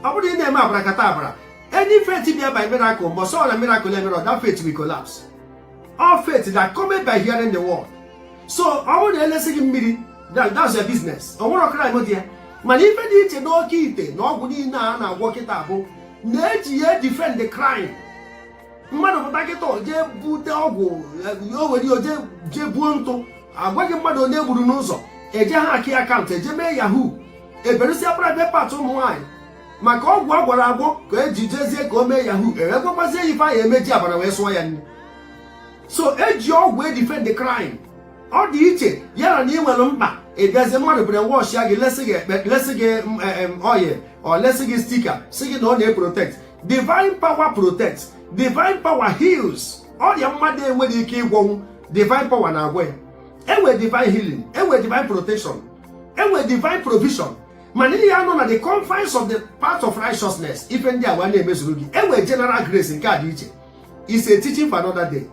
Ọ bụrụ ị na-eme abrakata abra, any faith bịa by miracle, mgbe ọsọ na miracle emere, that faith will collapse. All faith that cometh by hearing the word. So ọ bụrụ na elesi gị mmiri, that's your business. O nwere crime dị ya. Mana ife dị iche n'oke ite na ọgwụ niile a na-agwọ kịta bụ na-eji ya defend the crime. Mmadụ pụta kịta, jee bute ọgwụ, o were o jee buo ntụ, agwaghị mmadụ onye gburu n'ụzọ, eje ha aki account, eje mee yahoo, eberụsịa private part ụmụ nwaanyị maka ọgwụ a gwara agwọ ka eji jezie ka o mee yahoo, ewegwakwazie ife ahụ emeji abara wee sụọ ya nri. So eji ọgwụ edefend the crime. Ọ dị iche ya na ị nwere mkpa, ịbịazie mmadụ bere wash ya gị, lesị gị ekpe, lesị gị oil, ọ lesị gị sticker, si gị na ọ na-eprotect. Divine power protect, divine power heals. Ọrịa mmadụ enweghị ike ịgwọnwụ, divine power na-agwọ ya. Enwe divine healing, enwe divine protection, enwe divine provision. Mana ihe anọ na the confines of the path of righteousness, ife ndị a wee na-emezuru gị. Enwe general grace. Nke a dị iche, is a teaching for another day.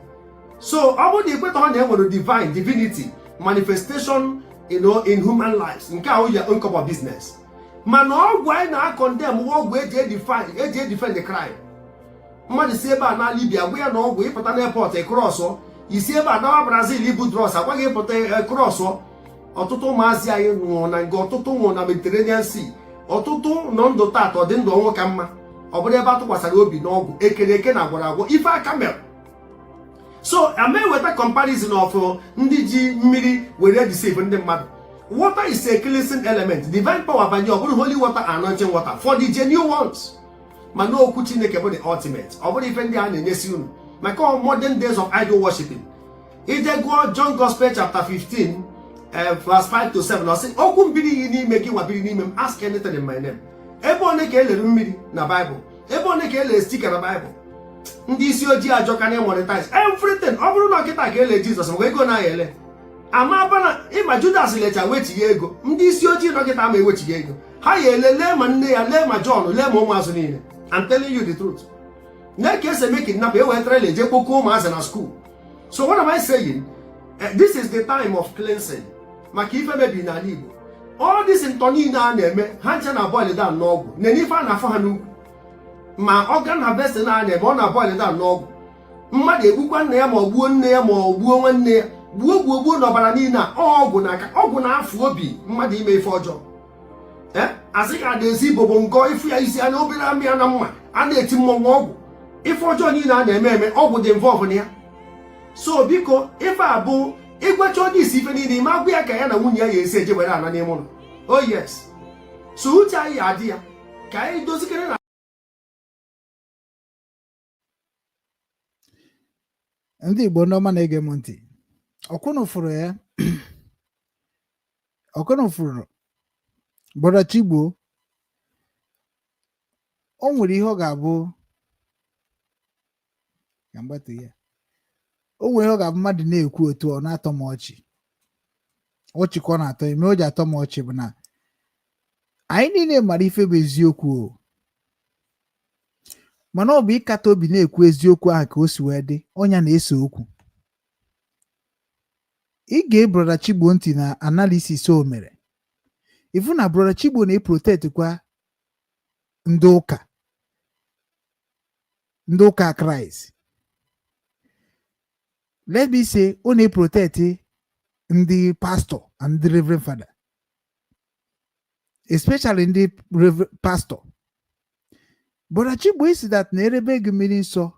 So ọ bụrụ na ikweta na enwere divine divinity manifestation in human lives, nke a your own cup of business. Mana ọgwụ anyị na-acondemn, ọgwụ eji edefend the crime. Mmadụ si ebe a na Libya, gwa ya na ọgwụ ịpụta n'airport crossọ isi ebe a nawa Brazil ibu drugs, agwa gị ịpụta crossọ. Ọtụtụ ụmụazị anyị nwụrụ na nga, ọtụtụ nwụrụ na Mediterranean Sea, ọtụtụ nọ ndụ taata, ọ dị ndụ ọnwụ ka mma. Ọ bụrụ ebe a tụkwasara obi n'ọgwụ ekere eke na agwara agwọ ife aka mere. So ama eweta comparison of ndị ji mmiri were deceive ndị mmadụ. Water is a cleansing element. Divine power banye, ọ bụrụ holy water, anointing water for the genuine ones. Mana okwu Chineke bụ the ultimate. Ọ bụrụ ife ndị a na-enyesi unu maka modern days of idol worshiping. Ije gụọ John Gospel chapter 15 verse 5 to 7, ọ sị okwu mbiri iyi n'ime gị nwa biri n'ime m, ask anything in my name. Ebe one ka elere mmiri na Bible? Ebe one ka elere sticker na Bible? Ndị isi ojii ajọka na monetize everything. Ọ bụrụ na ọkịta ka ele Jizọs mgbe ego na ele ama bana ịma Judas lecha wechighị ego. Ndị isi ojii dọkịta ama ewechighị ego ha ya ele, lee ma nne ya, lee ma John, lee ma ụmụazụ niile. I'm telling you the truth. Na ka esi eme kidnap, e wee trailer eje kpokọ ụmụazị na school. So what am I saying? This is the time of cleansing maka ife mebiri n'ala Igbo. All this ntọ niile a na-eme, ha nche na boil down n'ọgwụ na ife a na-afọ ha n'ukwu, ma organ harvesting a na-eme, ọ na boil down n'ọgwụ. Mmadụ egbukwa nna ya, ma ọ gbuo nne ya, ma ọ gbuo nwanne ya, gbuo gbuo gbuo n'ọbara niile a. Ọgwụ na-aka ọgwụ na-afụ obi mmadụ ime ife ọjọọ. Ee, asị ka na-esi ibobo nkọ ịfụ ya isi anya obere amị ya na mma a na-eti mmọnwụ. Ọgwụ ife ọjọọ niile a na-eme eme, ọgwụ dị involve na ya. So biko, ife a bụ ịgwacha onye isi ife niile ime, agwụ ya ka ya na nwunye ya esi eje were ana n'ime ụlọ. Oh yes, so uche anyị adị ya ka anyị dozikere na Ndị Igbo, ndị ọma na-ege m ntị, ọkwụnụ fụrụ ya, ọkwụnụ fụrụ Brother Chigbo. O nwere ihe ọ ga-abụ ka mgbatu ya, o nwere ihe ọ ga-abụ mmadụ na-ekwu otu ọ na-atọ m ọchị, ọchị ka ọ na-atọ. Ime o ji atọ m ọchị bụ na anyị niile mara ife bụ eziokwu o, mana ọ bụ ịkata obi na-ekwu eziokwu ahụ ka o si wee dị. Ọnya na-ese okwu. Ị ga Brother Chigbo ntị na analysis o mere, ifu na Brother Chigbo na-eprotect kwa ndị ụka, ndị ụka Kraịst. Let me say, ọ na-protect ndị pastor and ndị reverend father, especially ndị pastor. Brother Chigbo, isi that na erebe gị mmiri nsọ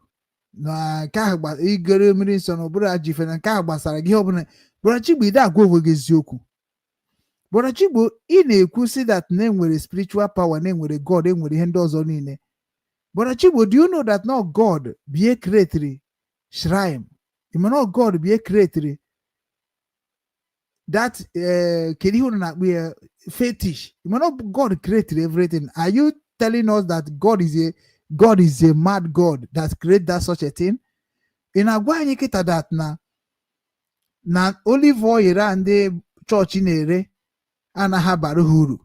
na nke ahụ igere mmiri nsọ na ọbụrụ ajọ ife na nke ahụ gbasara gị, ihe ọbụla. Brother Chigbo, ide agwa onwe gị eziokwu. Brother Chigbo, ị na-ekwu si that na enwere spiritual power, na enwere God, enwere ihe ndị ọzọ niile. Brother Chigbo, do you know that not God bie creatiri shrine? You know God bie creatiri that kedu ihe unu na-akpọ ya, fetish? You know God created everything. Are you telling us that God is a mad God that create that such a thing? Ị na-agwa anyị kịta that na olive oil a ndị chọọchị na-ere anaghị abara ha uru?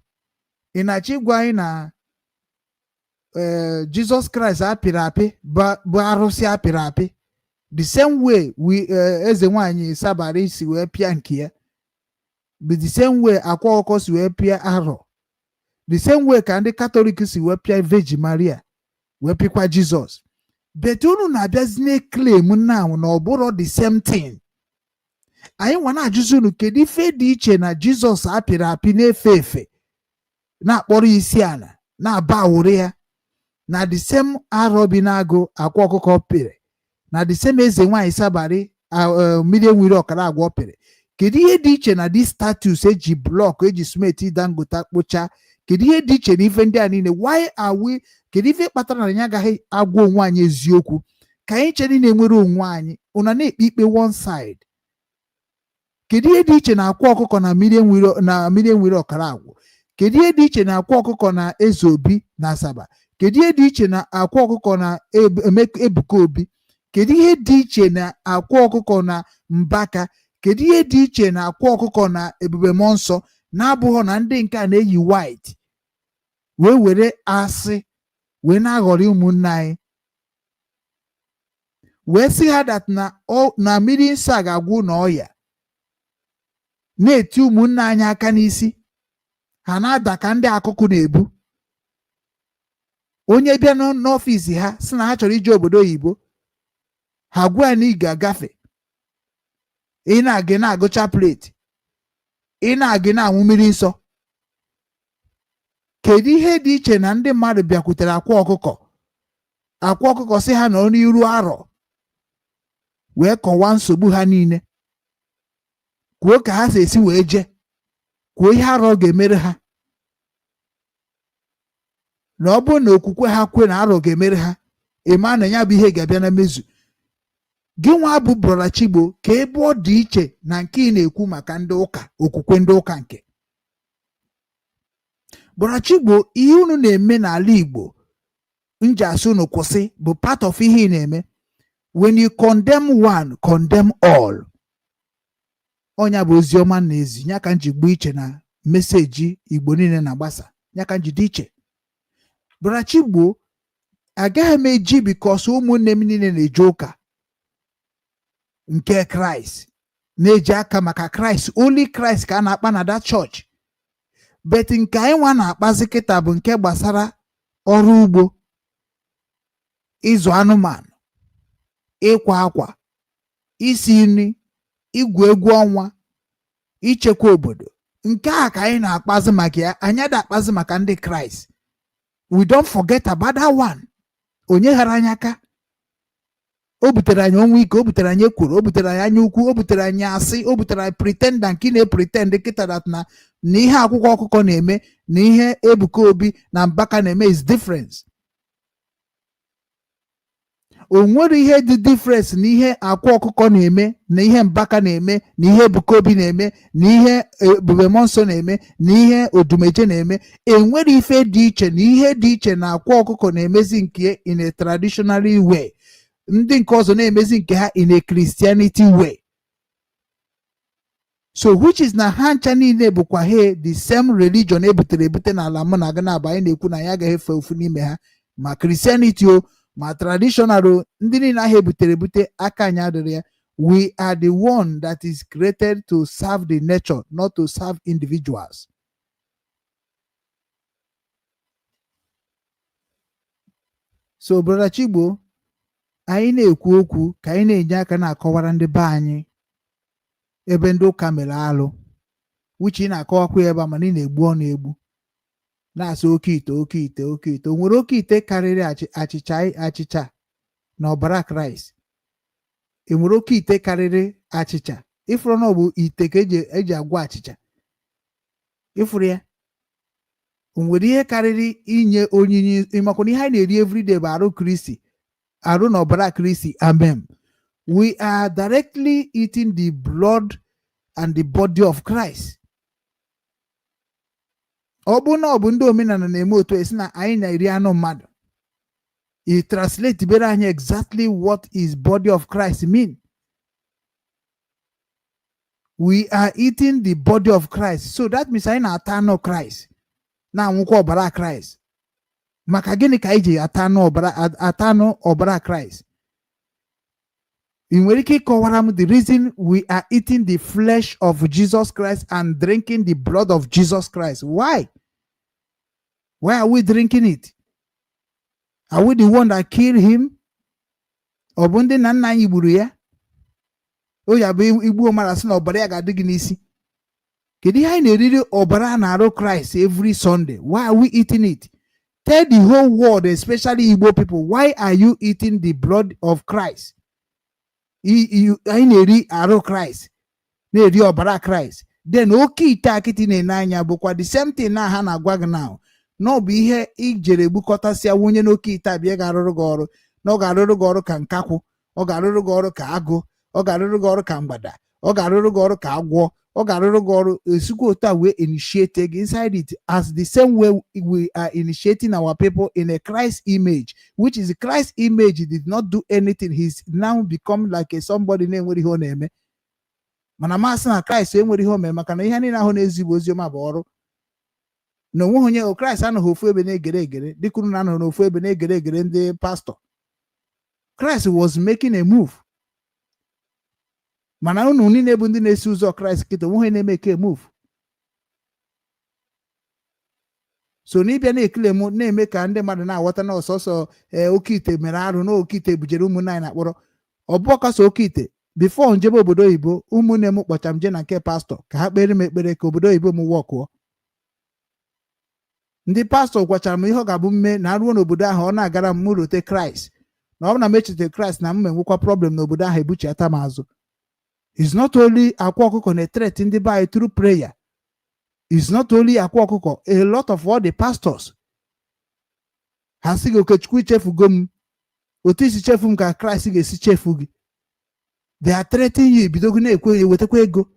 Ị na-achọ ịgwa anyị na ee Jizọs Kraịst apịrị apị bụ arụsị apịrị apị, the same way we eze nwanyị Sabari si wee pịa nke ya, bụ the same way akwa ọkọ si wee pịa arọ, the same way ka ndị Katọlik si wee pịa Virgin Maria, wee pịkwa Jizọs? But unu na-abịazi na-claim now na ọ bụrụ the same thing. Anyị nwa na-ajụzi unu, kedu ife dị iche na Jizọs apịrị apị na-efe efe na-akpọrọ isi ala na-aba awụrụ ya, na the same arọ bi n'agụ akwa ọkụkọ pịrị, na the same eze nwaanyị Sabari mmiri enwere ọkara agwa pịrị? Kedu ihe dị iche na this statues eji block, eji simenti Dangote kpụcha? Kedu ihe dị iche na ife ndị a niile? Why are we, kedu ife kpatara na anyị agaghị agwa onwe anyị eziokwu ka anyị chere na-enwere onwe anyị? Ụna na-ekpe ikpe one side. Kedu ihe dị iche na akwa ọkụkọ na mmiri enwere, na mmiri enwere ọkara agwụ? Kedu ihe dị iche na akwa ọkụkọ na eze obi na Asaba? Kedu ihe dị iche na akwa ọkụkọ na Ebuka Obi? Kedu ihe dị iche na akwa ọkụkọ na Mbaka? Kedu ihe dị iche na akwa ọkụkọ na Ebube Mmụọ Nsọ, na-abụghọ na ndị nke a na-eyi white wee were asị wee na-aghọrị ụmụnne anyị, wee sị ha that na mmiri nsọ a ga-agwụ na ọya, na-eti ụmụnne anyị aka n'isi, ha na-ada ka ndị akụkụ na-ebu? Onye bịa n'ọfịs ha sị na ha chọrọ ije obodo oyibo, ha gwa ya na ị ga-agafe, ị na-aga na-agụcha plate, ị na-aga na-anwụ mmiri nsọ. Kedu ihe dị iche na ndị mmadụ bịakwutere akwa ọkụkọ, akwa ọkụkọ sị ha nọ n'iru arọ wee kọwaa nsogbu ha niile, kwuo ka ha si esi wee jee, kwuo ihe arọ ga-emere ha, na ọ bụrụ na okwukwe ha kwe na arọ ga-emere ha, ịma na ya bụ ihe ga-abịa na mmezu? Gị nwa bụ Brother Chigbo, ka ebe ọ dị iche na nke ị na-ekwu maka ndị ụka, okwukwe ndị ụka nke Brother Chigbo, ihe unu na-eme n'ala Igbo nji asị unu kwụsị bụ part of ihe ị na-eme. When you condemn one, condemn all. Ọnya bụ ozi ọma na-ezi ya ka m ji gbuo iche na message Igbo niile na-agbasa ya ka m ji dị iche. Brother Chigbo, agaghị m eji because ụmụnne m niile na-eje ụka nke Kraịst, na-eji aka maka Kraịst, only Kraịst ka a na-akpa na that church. But nke anyị nwa na-akpazi kịta bụ nke gbasara ọrụ ugbo, ịzụ anụmanụ, ịkwa akwa, isi nri, igwu egwu ọnwa, ichekwa obodo. Nke a ka anyị na-akpazi maka ya. Anyị ada akpazi maka ndị Kraịst. We don't forget about that one. Onye ghara anyị aka, o butere anyị ọnwụ ike, o butere anyị ekworo, o butere anyị anya ukwu, o butere anyị asị, o butere anyị pretender nke ị na-epretend kịta that na ihe akwụkwọ ọkụkọ na-eme na ihe Ebuka Obi na Mbaka na-eme is difference. O nwere ihe dị difference na ihe akwa ọkụkọ na-eme na ihe Mbaka na-eme na ihe Ebuka Obi na-eme na ihe Ebube Mmụọ Nsọ na-eme na ihe Odumeje na-eme. Enwere ife dị iche na ihe dị iche na akwa ọkụkọ na-emezi nke in a traditional way, ndị nke ọzọ na-emezi nke ha in a Christianity way. So which is na ha ncha niile bụkwa he the same religion ebutere ebute n'ala mụ na gị na-aba. Anyị na-ekwu na ya agaghị efe ofu n'ime ha, ma Christianity o, ma traditional o, ndị niile ahụ ebutere ebute, aka anyị adịrị ya. We are the one that is created to serve the nature, not to serve individuals. So Brother Chigbo, Anyị na-ekwu okwu ka anyị na-enye aka na-akọwara ndị be anyị ebe ndị ụka mere alụ, uche ị na-akọwakwa ya ebe a, mana ị na-egbu ọnụ egbu na-asị oke ite, oke ite, oke ite. O nwere oke ite karịrị achịcha, achịcha na ọbara Kraịst? E nwere oke ite karịrị achịcha? Ịfụrụ na ọ bụ ite ka eji agwọ achịcha, ịfụrụ ya? O nwere ihe karịrị inye onyinye? Ịmakwa na ihe anyị na-eri everyday bụ arụ Kristi, arụ na ọbara Kristi. Amen. We are directly eating the blood and the body of Christ. Ọ bụ na ọ bụ ndị omenala na-eme otu esi na anyị na-eri anụ mmadụ. I translate bere anyị exactly what is body of Christ mean. We are eating the body of Christ, so that means anyị na-ata anụ Christ, na-anwụkwa ọbara Christ. Maka gịnị ka anyị ji ata anụ ọbara, ata anụ ọbara Christ? Ị nwere ike ịkọwara m the reason we are eating the flesh of Jesus Christ and drinking the blood of Jesus Christ? Why are we drinking it? Are we the one that killed him? Ọ bụ ndị nna nna anyị gburu ya? O ya bụ igbuo mara sị na ọbara ya ga-adị gị n'isi. Kedu ihe anyị na-eriri ọbara na-arụ Christ every Sunday? Why are we eating it? Tell the whole world, especially Igbo people, why are you eating the blood of Christ? Anyị na-eri arụ Christ, na-eri ọbara Christ. Then oke ite akịtị na-ene anya bụkwa the same thing na ha na-agwa gị now, na ọ bụ ihe ijere gbukọtasịa wunye n'oke ite abịa ga-arụrụ gị ọrụ, na ọ ga-arụrụ gị ọrụ ka nkakwụ, ọ ga-arụrụ gị ọrụ ka agụ, ọ ga-arụrụ gị ọrụ ka mgbada, ọ ga-arụrụ gị ọrụ ka agwọ, ọ ga-arụrụ gị ọrụ. Esikwa otu a wee initiate gị inside it, as the same way we are initiating our people in a Christ image, which is Christ image did not do anything. He's now become like a somebody na-enwere ihe ọ na-eme. Mana masị na Kraịst enwere ihe o mere, maka na ihe niile ahụ na-ezigbo oziọma bụ ọrụ na onweghị onye Kraịst anọghị ofu ebe na-egere egere, dịka unu na-anọghị n'ofu ebe na-egere egere ndị pastọ. Christ was making a move, mana unu niile bụ ndị na-esi ụzọ Kraịst kịta, onweghị na-eme ke move. So n'ịbịa na-ekele m na-eme ka ndị mmadụ na-aghọta na ọsọsọ ee oke ite mere arụ, na oke ite bujere ụmụnne anyị na-akpọrọ. Ọ bụ ọkọsọ oke ite. Before njebe obodo oyibo, ụmụnne m kpọcha m je na nke pastọ ka ha kpere m ekpere ka obodo oyibo m wọkụọ. Ndị pastọ gwachara m ihe ọ ga-abụ mme na aruo n'obodo ahụ, ọ na-agara m m rote Kraịst, na ọ bụ na m echete Kraịst na m enwekwa problem n'obodo ahụ, ebuchiata m azụ. Is not only Akwa Ọkụkọ na-ethreat ndị be anyị through prayer. Is not only Akwa Ọkụkọ, a lot of all the pastors. Ha sị gị, "Okechukwu, ichefugo m. Otu isi chefu m ka Kraịst ga-esi chefu gị." They are threatening you. Bidogo na-ekwe ewetakwa ego.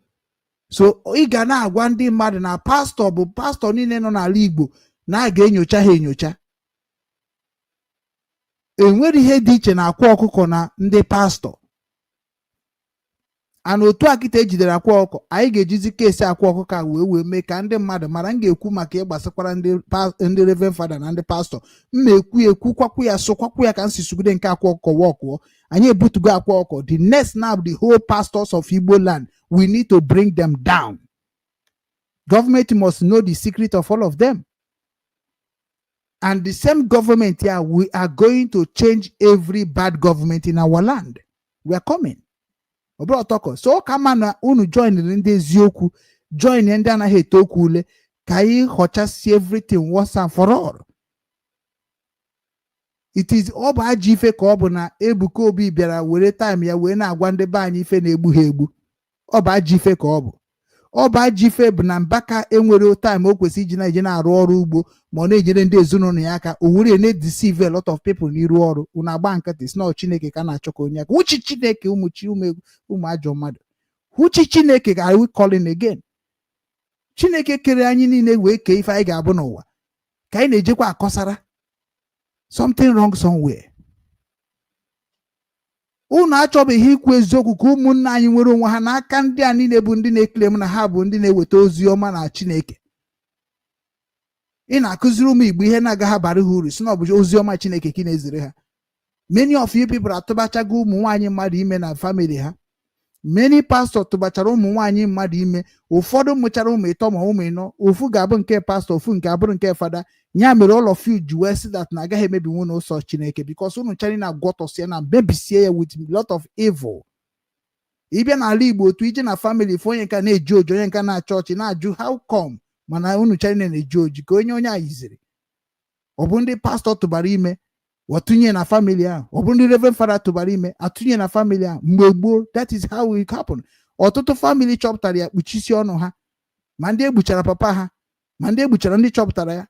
So ị ga na-agwa ndị mmadụ na pastọ bụ pastọ niile nọ n'ala Igbo na a ga-enyocha ha enyocha. Enwere ihe dị iche na Akwa Ọkụkọ na ndị pastọ ana otu a kịta ejidere Akwa Ọkụkọ. Anyị ga-ejizi case Akwa Ọkụkọ a wee mee ka ndị mmadụ mara. M ga-ekwu maka ịgbasakwara ndị reverend father na ndị pastọ. M na-ekwu ya, ekwukwakwu ya, sụkwakwu ya ka m si sugide nke Akwa Ọkụkọ wọkụọ. Anyị ebutugo Akwa Ọkụkọ. The next now, the whole pastors of Igbo land, we need to bring them down. Government must know the secret of all of them. And the same government here, we are going to change every bad government in our land. We are coming. Ọ bụrụ ọtọkọ so ọ ka mma na unu join ndị eziokwu, join ndị anaghị ete okwu ule, ka anyị ghọchasie everything once and for all. It is ọ bụ ajọ ife ka ọ bụ na Ebuka Obi bịara were time ya wee na-agwa ndị be anyị ife na-egbu ha egbu. Ọ bụ ajọ ife ka ọ bụ. Ọ bụ ajọ ife bụ na Mbaka enwere time o kwesịrị iji na-eje na-arụ ọrụ ugbo, ma ọ na-enyere ndị ezinụlọ ya aka. O were na-edeceive a lot of people n'iru ọrụ. Unu agba nkịtị si na Chineke ka na-achọ ka onye aka uchi Chineke, ụmụ chi, ụmụ ajọ mmadụ. Uchi Chineke are we calling again? Chineke kere anyị niile wee kee ife anyị ga-abụ n'ụwa ka anyị na-ejekwa akọsara. Something wrong somewhere. Unu achọbeghị ikwu eziokwu ka ụmụnne anyị nwere onwe ha n'aka ndị a niile bụ ndị na-ekele m na ha bụ ndị na-eweta ozi ọma na Chineke. Ị na-akụziri ụmụ Igbo ihe na-agaghị abara ha uru, si na ọ bụ ozi ọma Chineke ka ị na-ezere ha. Many of you people atụbachago ụmụ nwaanyị mmadụ ime na family ha. Many pastors tụbachara ụmụ nwaanyị mmadụ ime. Ụfọdụ mụchara ụmụ ịtọ ma ụmụ ịnọ. Ofu ga-abụ nke pastọ, ofu nke abụrụ nke fada. Ya mere all of you ji wee sị that na agaghị emebinwu n'ụsọ Chineke, because unu chara na gwọtọsie na mebisie ya with lot of evil. Ịbịa n'ala Igbo, otu ije na family fụ, onye nka na-eji oji, onye nka na-achọ ọchị, na-ajụ how come, mana unu chara na-eji oji ka onye a yiziri. Ọ bụ ndị pastọ tụbara ime, ọtụnye na family ahụ. Ọ bụ ndị reverend father tụbara ime, atụnye na family ahụ. Mgbe gboo, that is how it happened. Ọtụtụ family chọpụtara ya, kpuchisi ọnụ ha, ma ndị egbuchara papa ha, ma ndị egbuchara ndị chọpụtara ya.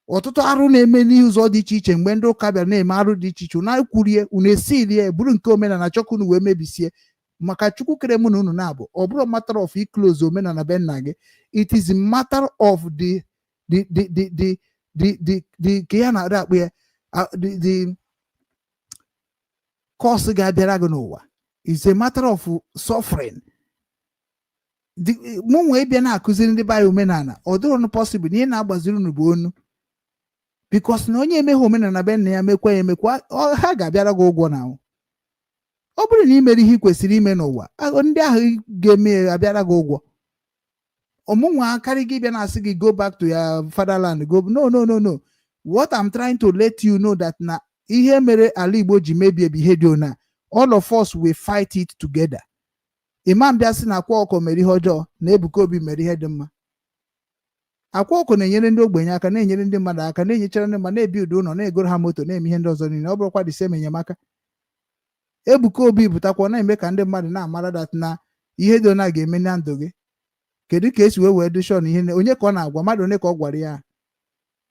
Ọtụtụ arụ na-eme n'ụzọ dị iche iche mgbe ndị ụka bịara na-eme arụ dị iche iche. Unu ekwurie, unu esilie bụrụ nke omenala chọka unu wee mebisie. Maka Chukwu kere mụ na unu na-abụ, ọ bụrụ matter of iclose omenala be nna gị. It is matter of the ka ya na-adị akpụ ya, the curse ga-abịara gị n'ụwa. It's a matter of suffering. Mụ nwee bịa na-akụziri ndị be anyị omenala, ọ dịrọ possible na ihe na-agbaziri unu bụ onu, because na onye emeghe omenala be nna ya, mekwa ya emekwa, ha ga-abịara gị ụgwọ. Na ọ bụrụ na ị mere ihe ị kwesịrị ime n'ụwa, ndị ahụ ga-eme ya abịara gị ụgwọ. Ọmụnwa akarị gị bịa na-asị gị go back to your fatherland, go. No, no, no, no. What I'm trying to let you know that na ihe mere ala Igbo ji mebie bụ ihe dị ona. All of us will fight it together. Imam bịa sị na Akwa Ọkọ mere ihe ọjọọ, na Ebuka Obi mere ihe dị mma. Akwa Ọkụ na-enyere ndị ogbenye aka, na-enyere ndị mmadụ aka, na-enyechara ndị mmadụ, na-ebi ụdị ụlọ, na-egoro ha moto, na-eme ihe ndị ọzọ niile. Ọ bụrụkwa the same enyemaka Ebuka Obi pụtakwa na-eme ka ndị mmadụ na-amara that na ihe dị ona ga-eme na ndụ gị. Kedu ka esi wee dị sure na ihe onye ka ọ na-agwa mmadụ, onye ka ọ gwara ya?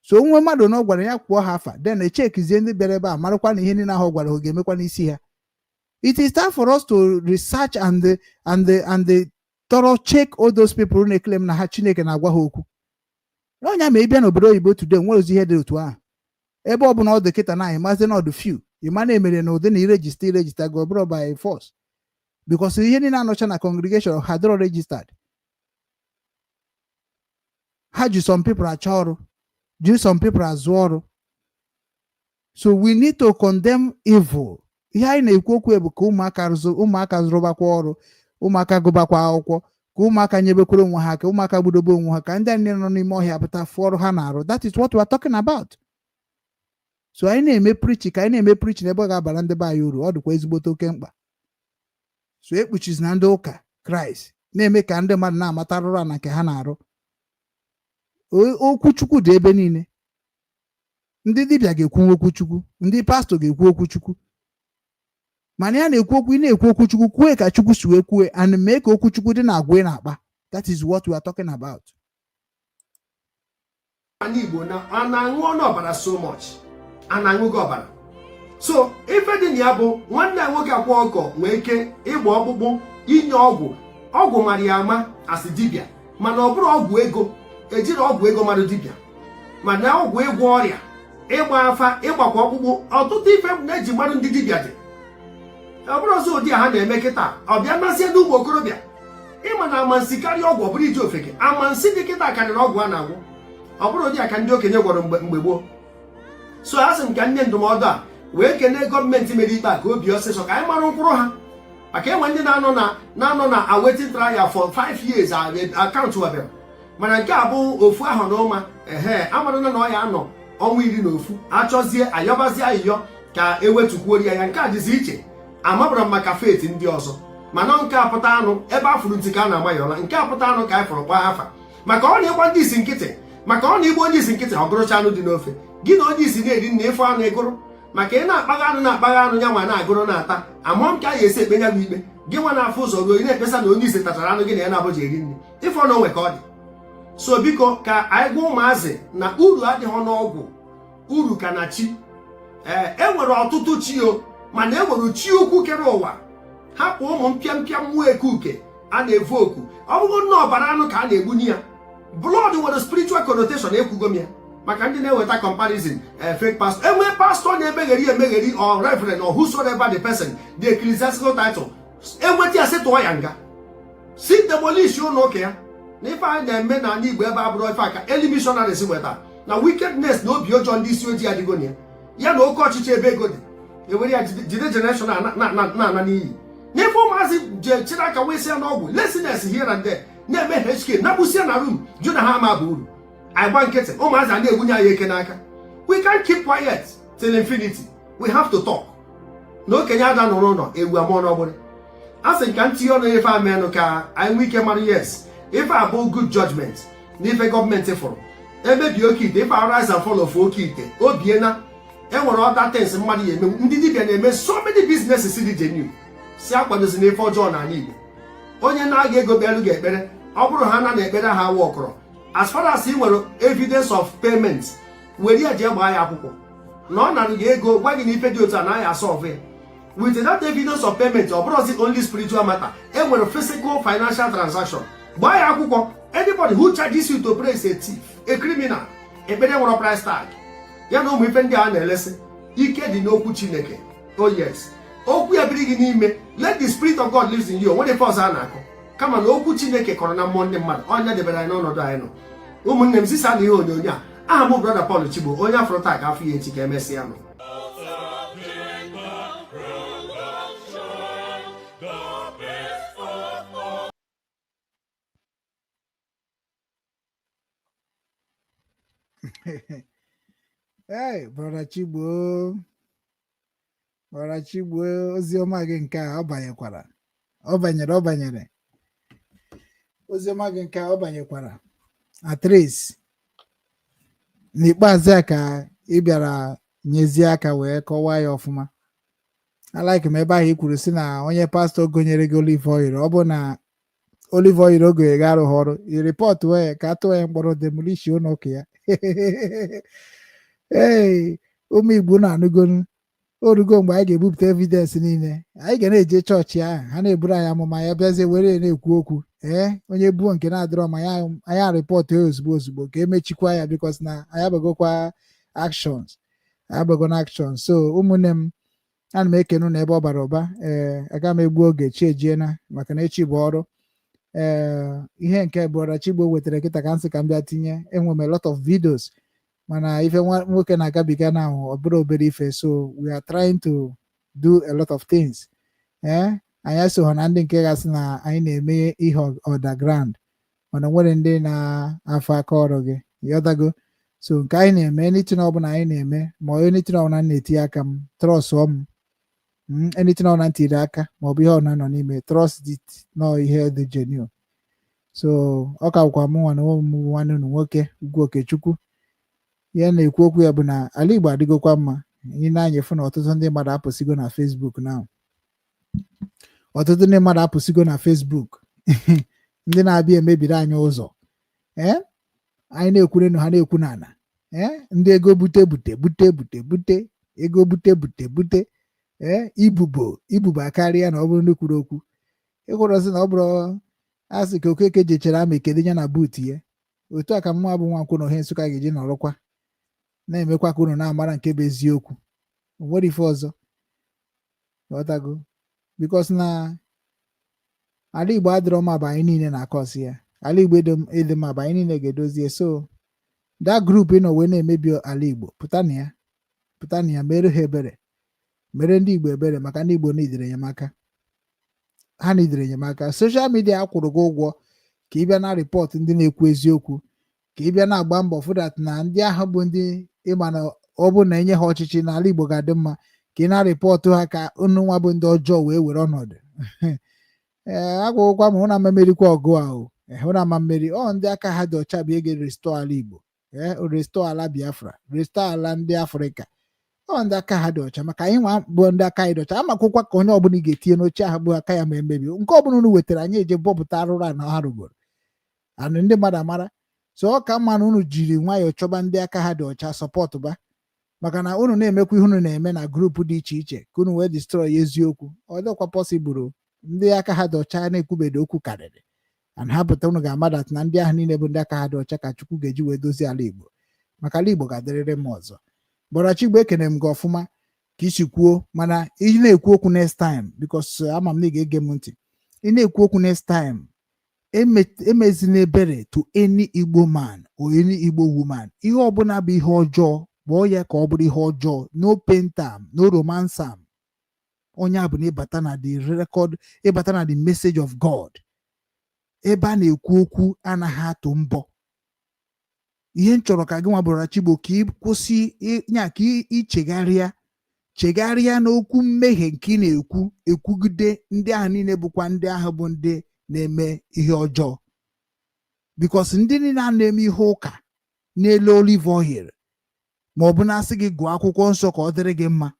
So onwe mmadụ na ọ gwara ya, kwụọ ha afa, then echekizie ndị bịara ebe a, marakwa na ihe niile ahụ ọ gwara ha ga-emekwa n'isi ha. It is time for us to research and the thorough check all those people na-eclaim na ha Chineke na-agwa ha okwu. Onye ma ị bịa n'obodo oyibo today, nwere ozi ihe dị otu ahụ. Ebe ọ bụla ọ dị kịta na anyị mazi na ọdụ few ịma na emere na ụdị na iregister gị, ọ bụrụ by force, because ihe niile anọcha na congregation ha dịrọ registered. Ha ji some people achọ ọrụ, ji some people azụ ọrụ. So we need to condemn evil. Ihe anyị na-ekwu okwu bụ ka ụmụaka rụzụ, ụmụaka zụrụbakwa ọrụ, ụmụaka gụbakwa akwụkwọ, ka ụmụaka nyebekwara onwe ha, ka ụmụaka gbudobe onwe ha, ka ndị anyị nọ n'ime ọhịa pụta fụọ ọrụ ha na-arụ. That is what we are talking about. So anyị na-eme preach, ka anyị na-eme preach n'ebe ọ ga-abara ndị be anyị uru. Ọ dịkwa ezigbote oke mkpa. So ekpuchizi na ndị ụka Kraịst na-eme ka ndị mmadụ na-amata arụrụ a na nke ha na-arụ. Okwu Chukwu dị ebe niile. Ndị dibịa ga-ekwu okwu Chukwu, ndị pastọ ga-ekwu okwu Chukwu, mana ya na-ekwu okwu, ị na-ekwu okwu Chukwu, kwue ka Chukwu si wee kwue and mee ka okwu Chukwu dị na agwa ị na-akpa. That is what we are talking about. Ala Igbo na a na-aṅụ ọnụ ọbara so much, a na-aṅụ gị ọbara. So ife dị na ya bụ nwanne ya nwoke Akwa Ọkọ nwee ike ịgba ọkpụkpụ, inye ọgwụ. Ọgwụ mara ya ama asị dibịa, mana ọ bụrụ ọgwụ ego, ejiri ọgwụ ego mara dibịa, mana ọgwụ ịgwọ ọrịa, ịgba afa, ịgbakwa ọkpụkpụ, ọtụtụ ife na-eji mmadụ ndị dibịa dị. Ọ bụrụ ọzọ ụdị a ha na-eme kịta, ọ bịa nazie ndị ụmụ okorobịa. Ịma na amansi karịa ọgwụ, ọ bụrụ iji ofeke amansi dị kịta karịrị ọgwụ a na-agwụ. Ọ bụrụ ụdị a ka ndị okenye gwọrọ mgbe gboo. So a sị m ka nye ndụmọdụ a wee kelee gọọmenti mere ikpe a ka obi ọsịsọ, ka anyị mara mkpụrụ ha, maka enwe ndị na-anọ na awaiting trial for 5 years, akaụntụ wabịara. Mana nke a bụ ofu ahụ na ụma ehe amarana na ọ ya anọ ọnwa 11, achọzie ayọbazie ayịyọ ka ewetukwuo ya. Ya nke a dịzi iche. Amabara m maka faith ndị ọzọ, mana nke a pụta anụ ebe a fụrụ ntị ka a na-ama ya ọla. Nke a pụta anụ ka anyị fụrụ kpaa afa, maka ọ na-ịgba ndị isi nkịtị, maka ọ na-igba onye isi nkịtị, ọ gụrụcha anụ dị n'ofe. Gị na onye isi na-eri nna ịfụ anụ ịgụrụ, maka ị na-akpagha anụ, na-akpagha anụ ya nwa na-agụrụ na-ata amụọ m ka a ga-esi ekpe ya bụ ikpe. Gị nwa na-afụ ụzọ ruo, ị na-ekpesa na onye isi tachara anụ gị na ya na-abụja eri nri. Ịfọ na onwe ka ọ dị. So biko, ka anyị gwa ụmụazị na uru adịghị n'ọgwụ, uru ka na chi. Ee, e nwere ọtụtụ chi o, mana e nwere chi ukwu kere ụwa. Hapụ ụmụ mpịampịa mmụọ eke uke a na-evu oku. Ọ bụrụ na ọbara anụ ka a na-egbunye ya, blood nwere spiritual connotation. Ekwugo m ya maka ndị na-eweta comparison, fake pastor. Enwee pastor na-emegheri emegheri, or reverend or whosoever the person, the ecclesiastical title, enweta ya, sị tụọ ya nga, si demolish ụlọ ụka ya. Na ife anyị na-eme n'ala Igbo ebe abụrụ ife aka early missionaries weta na wickedness na obi ọjọọ ndị isi ojii adịgo na ya, ya na oke ọchịchị ebe ego dị, ewere ya jide generation a na-ana n'iyi. N'ife ụmụazị je chịrị aka wee sịa n'ọgwụ laziness here and there, na-eme HK nagbusie na room, jụ na ha ama bụ uru. Anyị gba nkịtị, ụmụazị a na-egbunye anyị eke n'aka. We can't keep quiet till infinity. We have to talk. Na okenye ada nụrụ ụlọ ewu amụọ n'ọgbụrị. A sị ka ntinye ọnụ ife amenụ ka anyị nwee ike mara. Yes, ife a bụ good judgment na ife gọọmenti fụrụ emebi oke ite, ife rise and fall of oke ite obiena. Enwere other things mmadụ ya emenwu. Ndị dibịa na-eme so many businesses dị genuine, si akwadozi na ife ọjọọ n'ala Igbo. Onye na-aga ego bịarụ gị ekpere, ọ bụrụ ha na ekpere ha wọkọrọ, as far as ị nwere evidence of payment, were ya jee gbaa ya akwụkwọ na ọ nara gị ego, gwa gị na ife dị otu a na ya asolve ya with that evidence of payment. Ọ bụrụzi only spiritual matter, e nwere physical financial transaction, gbaa ya akwụkwọ. Anybody who charges you to pray is a thief, a criminal. Ekpere nwere price tag ya na ụmụ ife ndị a na-elesi. Ike dị n'okwu Chineke. Oh yes, okwu ya biri gị n'ime. Let the spirit of God lives in you. Nwere ife ọzọ a na-akọ kama na okwu Chineke kọrọ na mmụọ ndị mmadụ. Ọnya debere anyị n'ọnọdụ anyị nọ. Ụmụnne m, zisa na ihe onyonyo a. Aha m, Brother Paul Chigbo, onye afọrọ taa ka afọ ya echi. Ka emesịa nụ. Hey, Brother Chigbo, Brother Chigbo, oziọma gị nke a ọ banyekwara, ọ banyere, ọ banyere. Oziọma gị nke a ọ banyekwara. At least n'ikpeazụ a ka ị bịara nyezie aka wee kọwaa ya ọfụma. Alike m ebe ahụ i kwuru si na onye pastọ gonyere gị olive oil, ọ bụ na olive oil o gonyere gị arụghị ọrụ, i report wee ka a tụọ ya mkpọrọ, demolish ụlọ ụka ya. Ee, ụmụ Igbo na-anụgonu, orugo mgbe anyị ga-ebupụta evidence niile. Anyị ga na-eje chọọchị ahụ ha na-eburu anyị amụma ya, bịazie were ya na-ekwu okwu. Ee, onye buo nke na-adịrọ ma ya, anyị report ya ozugbo ozugbo ka emechikwa ya, because na anyị abagokwa actions, anyị abago na actions. So ụmụnne m, ana m ekene unu ebe ọ bara ụba. Ee, aga m egbu oge, chi ejiena, maka na echi bụ ọrụ. Ee, ihe nke Brother Chigbo wetara kịta ka m sị ka m bịa tinye. Enwe m a lot of videos, mana ife nwoke na-agabiga na ọ bụrụ obere ife, so we are trying to do a lot of things. Ee, anyị esogho na ndị nke gasị na anyị na-eme ihe underground, mana nwere ndị na-afọ aka ọrụ gị, ịghọtago? So nke anyị na-eme, anything ọbụla anyị na-eme, ma anything ọbụla m na-etinye aka m, trust m. Anything ọbụla m tiri aka ma ọ bụ ihe ọbụla nọ n'ime, trust it nọ ihe dị genuine. So ọ ka bụkwa mụ nwa na onwe m bụ nwanne unu nwoke, Ugwu Okechukwu. Ihe na-ekwu okwu ya bụ na ala Igbo adịgokwa mma. Anyị na-anya efu na ọtụtụ ndị mmadụ apụsịgo na Facebook now. Ọtụtụ ndị mmadụ apụsịgo na Facebook, ndị na-abịa emebiri anyị ụzọ. Ee, anyị na-ekwurenu, ha na-ekwu n'ala. Ee, ndị ego bute bute bute bute bute ego bute bute bute. Ee, ibubo ibubo akarịa na ọ bụrụ ndị kwuru okwu ịkwụrọsị na ọ bụrụ asị ka Okeke jechere ama kedu ya na buutu ya. Otu a ka mma bụ Nwankwọ na Ohe Nsụka ga-eji nọrọkwa na-emekwa ka unu na-amara nke bụ eziokwu. O nwere ife ọzọ, ghọtago? Because na ala Igbo adịrọ mma bụ anyị niile na-akọsị ya. Ala Igbo ịdị mma bụ anyị niile ga-edozie. So that group ị nọ wee na-emebi ala Igbo, pụta na ya, pụta na ya, mere ha ebere, mere ndị Igbo ebere, maka ndị Igbo nidere enyemaka. Ha nidere enyemaka. Social media akwụrụ gị ụgwọ ka ị bịa na report ndị na-ekwu eziokwu, ka ị bịa na-agba mbọ fụ that na ndị ahụ bụ ndị ịma na ọ bụ na enye ha ọchịchị n'ala Igbo ga-adị mma, ka ị na-report ha ka unu nwa bụ ndị ọjọọ wee were ọnọdụ. Ee, agwụgwụkwa ma ụnụ ama merikwa ọgụ ahụ. Hụrụ ama mmeri ọ, ndị aka ha dị ọcha bụ ege restore ala Igbo, ee, restore ala Biafra, restore ala ndị Afrịka. Ọ ndị aka ha dị ọcha, maka anyị nwa bụ ndị aka anyị dị ọcha amakwụkwa ka onye ọbụla ị ga-etinye n'oche ahụ bụ aka ya ma emebi nke ọbụla unu wetara anyị eje bọpụta arụrụ a na ha rụgoro anụ ndị mmadụ amara. So ọ ka mma na unu jiri nwayọọ chọba ndị aka ha dị ọcha support ba, maka na unu na-emekwa ihe unu na-eme na group dị iche iche ka unu wee destroy eziokwu. Ọ dịkwa possible. Ndị aka ha dị ọcha na-ekwubedo okwu karịrị and ha pụta, unu ga-ama that na ndị ahụ niile bụ ndị aka ha dị ọcha ka Chukwu ga-eji wee dozie ala Igbo, maka ala Igbo ga-adịrịrị mma ọzọ. Brother Chigbo, ekene m gị ọfụma ka isi kwuo, mana ị na-ekwu okwu next time, because ama m na ị ga-ege m ntị, ị na-ekwu okwu next time, emezina ebere to any Igbo man or any Igbo woman. Ihe ọbụla bụ ihe ọjọọ, kpọọ ya ka ọ bụrụ ihe ọjọọ. No paint am, no romance am. Onye a bụ na ịbata na the record, ịbata na the message of God, ebe a na-ekwu okwu anaghị atụ mbọ. Ihe m chọrọ ka gị nwa bụrụ Chigbo, ka ị kwụsị nya, ka ị chegharịa, chegharịa n'okwu mmehie nke ị na-ekwu ekwugide ndị ahụ niile, bụkwa ndị ahụ bụ ndị na-eme ihe ọjọọ, because ndị niile a na-eme ihe ụka na-ele olive oil, ma ọ bụ na-asị gị gụọ akwụkwọ nsọ ka ọ dịrị gị mma,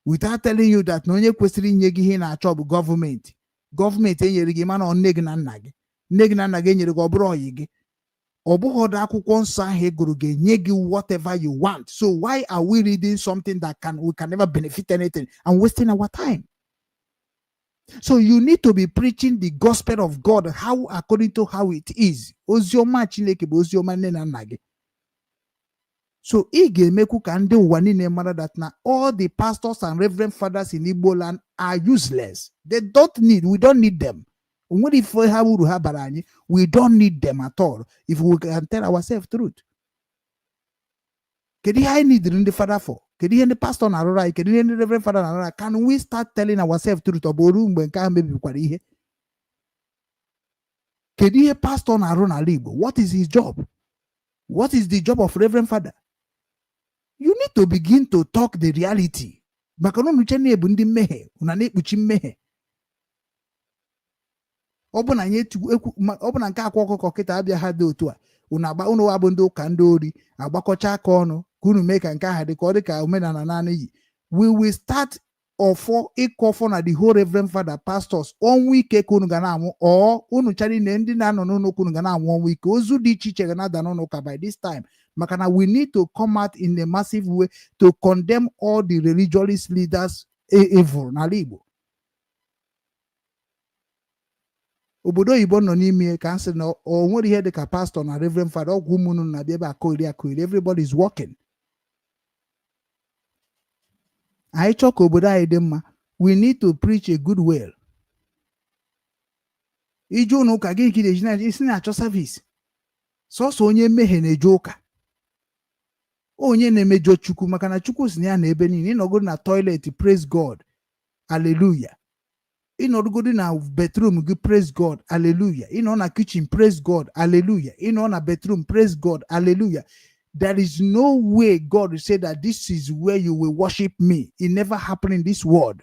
without telling you that na onye kwesịrị inye gị ihe ị na-achọ bụ gọọmenti. Gọọmenti enyere gị, mana ọ nne gị na nna gị, nne gị na nna gị enyere gị, ọ bụrụ ọyị gị, ọ bụghị ọdụ akwụkwọ nsọ ahụ ị gụrụ ga-enye gị whatever you want. So why are we reading something that can we can never benefit anything and wasting our time? So you need to be preaching the gospel of God how according to how it is. Oziọma Chineke bụ oziọma nne na nna gị. So ị ga-emekwu ka ndị ụwa niile mara that na all the pastors and reverend fathers in Igbo land are useless. They don't need, we don't need them. O nwere ife ha uru ha bara anyị. We don't need them at all if we can tell ourselves truth. Kedu ihe anyị nidiri ndị fada for? Kedu ihe ndị pastọ na-arụrụ anyị? Kedu ihe ndị reverend fada na-arụrụ anyị? Can we start telling ourselves truth? Ọ bụ oru mgbe nke ahụ mebikwara ihe. Kedu ihe pastọ na-arụ n'ala Igbo? What is his job? What is the job of reverend father? You need to begin to talk the reality, maka na unu che na-ebu ndị mmehie, unu na-ekpuchi mmehie. Ọ bụ na anyị ọ bụ na nke akwa ọkụkọ kịta abịa ha dị otu a, unu agba unu abụ ndị ụka, ndị ori agbakọcha aka ọnụ ka unu mee ka nke ahụ dị ka ọ dị ka omenala naanị yi. We will start ọfọ ịkọ ọfọ na the whole reverend father, pastors, ọnwụ ike ka unu ga na-anwụ. Ọ unu chara niile ndị na-anọ n'ụlọ ụka, unu ga na-anwụ ọnwụ ike. Ozu dị iche iche ga na-ada n'ụlọ ụka by this time, maka na we need to come out in a massive way to condemn all the religious leaders evil n'ala Igbo. Obodo oyibo nọ n'ime ka m sị na o nwere ihe dị ka pastọ na reverend father. Ọgwụ ụmụnnu na-abịa ebe akọ iri akọ iri. Everybody is working. Anyị chọọ ka obodo anyị dị mma, we need to preach a good will. Ije ụlọ ụka, gịnị ka ị na-eji na isi na-achọ service? Sọsọ onye mmehie na-eje ụka, onye na-emejọ Chukwu, maka na Chukwu si na ya na ebe niile. Ịnọgoro na toilet, praise God, hallelujah. Ịnọrụgodo na bedroom gị, praise God, hallelujah. Ịnọ na kitchen, praise God, hallelujah. Ịnọ na bedroom, praise God, hallelujah. There is no way God will say that this is where you will worship me. It never happened in this world.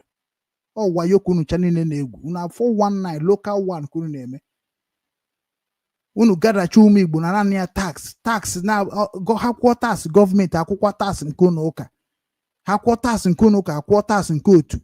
Ọ wayo ka unu cha niile na-egwu. Unu 419 local one ka unu na-eme. Unu gadacha ụmụ Igbo na naanị ya tax tax na ha kwụọ tax gọọmenti, akwụkwọ tax nke ụlọ ụka, ha kwụọ tax nke ụlọ ụka, akwụọ tax nke otu,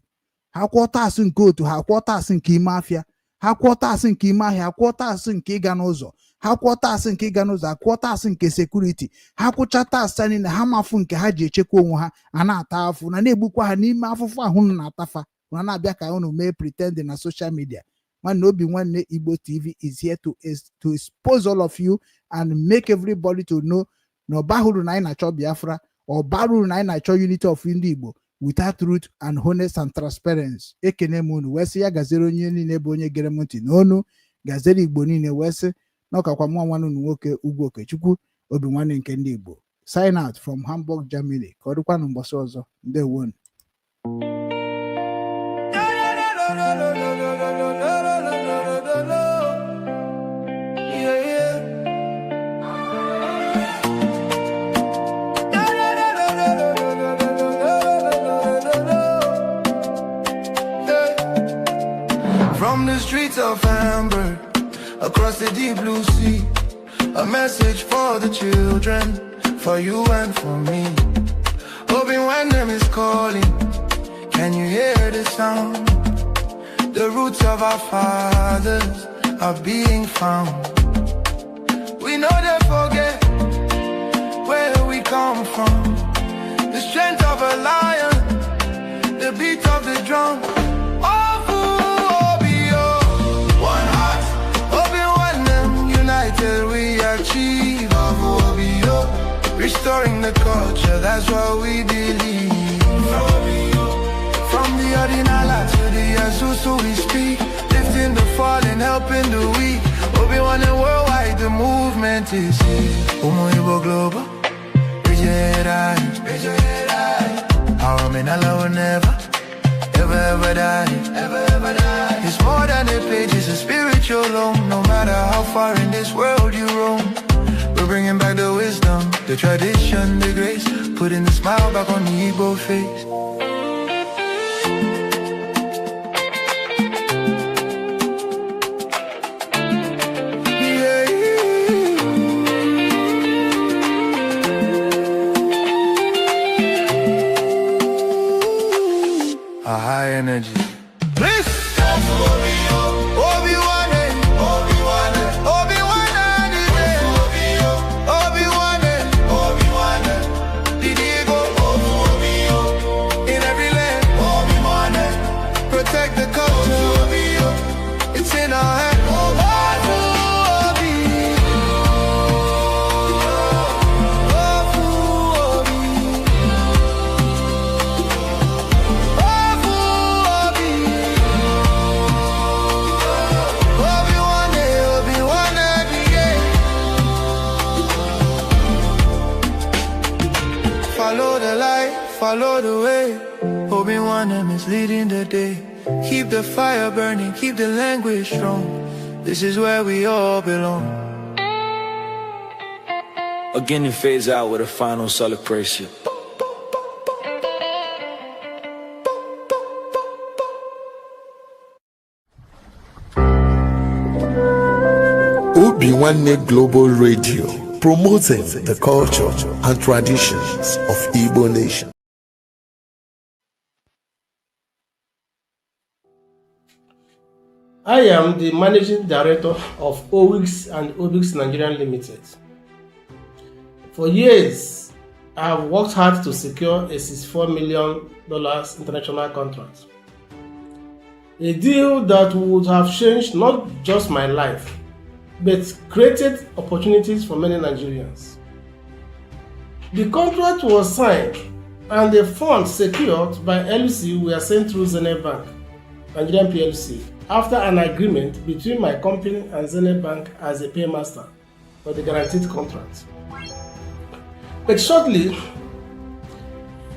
ha kwụọ tax nke otu, ha kwụọ tax nke ime afịa, ha kwụọ tax nke ime ahịa, kwụọ tax nke ịga n'ụzọ, ha kwụọ tax nke ịga n'ụzọ, akwụọ tax nke security. Ha kwụcha tax a niile, ha mafụ nke ha ji echekwa onwe ha. A na-ata afụ na na-egbukwa ha n'ime afụfụ ahụ unu na-atafa. Na na-abịa ka unu mee pretend na social media. Nwanne, Obi Nwanne Igbo TV is here to expose all of you and make everybody to know na ọba uru na anyị na-achọ Biafra, ọba uru na anyị na-achọ unity of ndị Igbo without truth and honest and transparency. Ekene m unu wee sị ya gaziere onye niile bụ onye gere m ntị n'onu, gaziere Igbo niile, wee sị na ọkakwa mụọ nwanne unu nwoke, Ugwu Okechukwu, Obi Nwanne nke ndị Igbo, sign out from Hamburg, Germany. Ka ọ dịkwanụ mbọsị ọzọ. Ndewonu. Yeah. From the streets of Hamburg, across the deep blue sea, a message for the children, for you and for me. Hoping when them is calling, can you hear the sound? The roots of our fathers are being found. We know they forget where we come from. The strength of a lion, the beat of the drum. Ofu Obio, one heart, Obi one them, united we achieve. Ofu Obio, restoring the culture, that's what we believe. From the Odinala to the Azusu we speak, lifting the fallen, helping the weak. Obi One and worldwide, the movement is here. Umu Igbo Global, raise your head high, raise your head high. Our Omenala will never, ever never ever die. Ever, ever die. It's more than a page, it's a spiritual home. No matter how far in this world you roam, we're bringing back the wisdom, the tradition, the grace, putting the smile back on the Igbo face. A high energy. Please. In every land, protect the culture. It's in our hand. Follow the light, follow the way. Obi-Wan is leading the day. Keep the fire burning, keep the language strong. This is where we all belong. Again, it fades out with a final celebration. Obi Nwanne Global Radio, promoting the culture and traditions of Igbo nation. I am the Managing Director of Owix and Obix Nigerian Limited. For years, I have worked hard to secure a $64 million international contract. A deal that would have changed not just my life, but created opportunities for many Nigerians. The contract was signed and the funds secured by LC were sent through Zenith Bank, Nigerian PLC, after an agreement between my company and Zenith Bank as a paymaster for the guaranteed contract. But shortly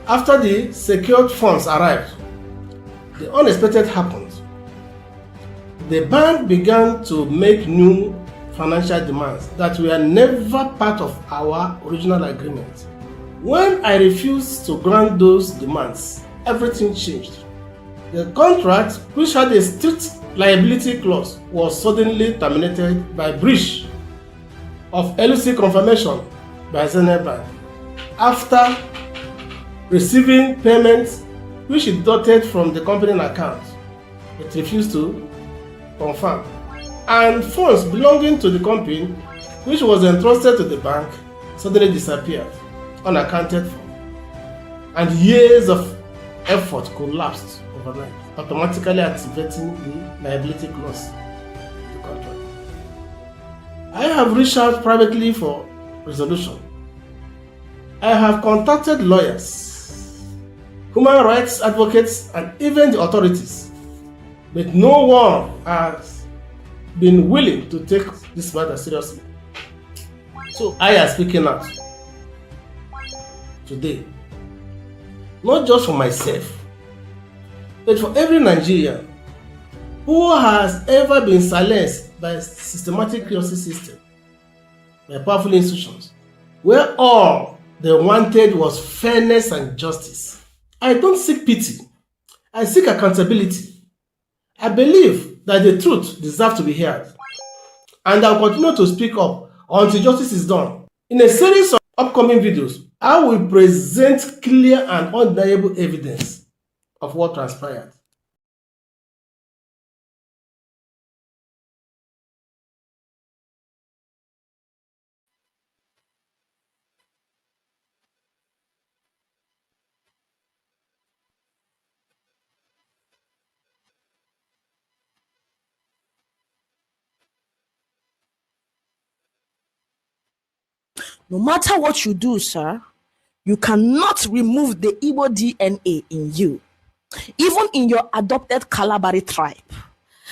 after the secured funds arrived, the unexpected happened. The bank began to make new financial demands that were never part of our original agreement. When I refused to grant those demands, everything changed. The contract, which had a strict liability clause, was suddenly terminated by breach of LC confirmation by Zenith Bank after receiving payments which it deducted from the company account. It refused to confirm. And funds belonging to the company, which was entrusted to the bank, suddenly disappeared, unaccounted for. And years of effort collapsed overnight, automatically activating the liability clause of the contract. I have reached out privately for resolution. I have contacted lawyers, human rights advocates, and even the authorities, but no one has been willing to take this matter seriously. So I am speaking out today, not just for myself, but for every Nigerian who has ever been silenced by a systematic justice system, by powerful institutions, where all they wanted was fairness and justice. I don't seek pity. I seek accountability. I believe that the truth deserves to be heard, and I will continue to speak up until justice is done. In a series of upcoming videos, I will present clear and undeniable evidence of what transpired. No matter what you do, sir, you cannot remove the Igbo DNA in you, even in your adopted Kalabari tribe.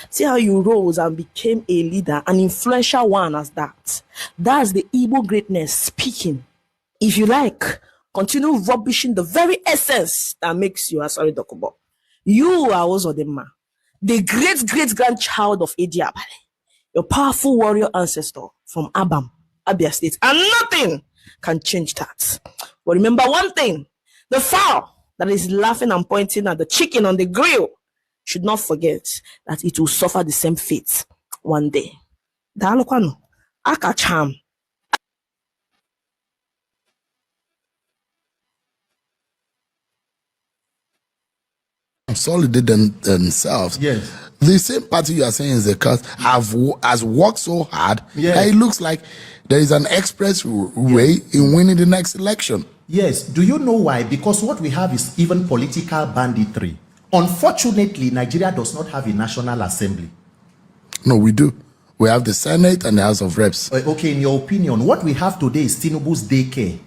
See how you rose and became a leader, an influential one as that. That's the Igbo greatness speaking. If you like, continue rubbishing the very essence that makes you Asari Dokubo. You are Uzodinma, the great great grandchild of Ediabali, your powerful warrior ancestor from Abam, Abia State, and nothing can change that. But remember one thing: the fowl that is laughing and pointing at the chicken on the grill should not forget that it will suffer the same fate one day. Daalụkwanụ, akacha m. Consolidate themselves. Yes. The same party you are saying is the cause has worked so hard that it looks like there is an express way in winning the next election. Yes. Do you know why? Because what we have is even political banditry. Unfortunately, Nigeria does not have a national assembly. No, we do. We have the Senate and the House of Reps. Okay, in your opinion, what we have today is Tinubu's daycare.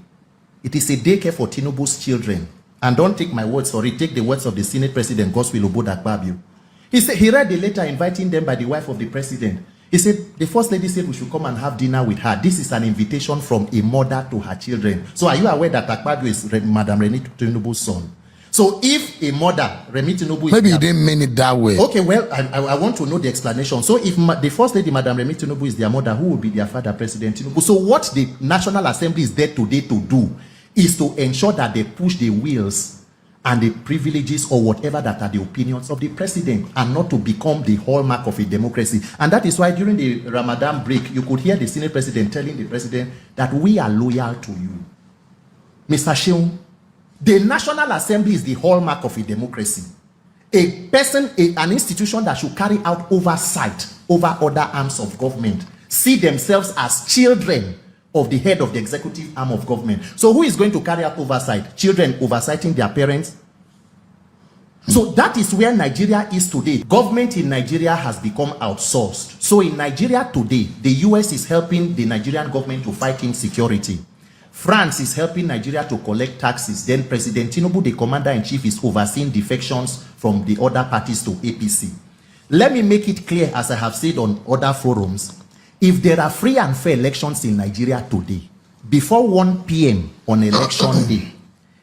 It is a daycare for Tinubu's children. And don't take my words for it. Take the words of the Senate President, Godswill Obodakpabio. He said he read the letter inviting them by the wife of the president. He said the first lady said we should come and have dinner with her. This is an invitation from a mother to her children. So are you aware that Akpabio is Madam Remi Tinubu's son? So if a mother, Remi Tinubu, is Maybe he didn't mean it that way. Okay, well, I want to know the explanation. So if the first lady, Madam Remi Tinubu, is their mother, who will be their father, President Tinubu? So what the National Assembly is there today to do is to ensure that they push the wheels and the privileges or whatever that are the opinions of the president, and not to become the hallmark of a democracy. And that is why during the Ramadan break, you could hear the Senate president telling the president that we are loyal to you. Mr. Seun, the National Assembly is the hallmark of a democracy. A person, an institution that should carry out oversight over other arms of government, see themselves as children of the head of the executive arm of government. So who is going to carry out oversight? Children oversighting their parents? So that is where Nigeria is today. Government in Nigeria has become outsourced. So in Nigeria today, the US is helping the Nigerian government to fight insecurity. France is helping Nigeria to collect taxes. Then President Tinubu, the commander-in-chief, is overseeing defections from the other parties to APC. Let me make it clear, as I have said on other forums, if there are free and fair elections in Nigeria today, before 1 p.m. on election day,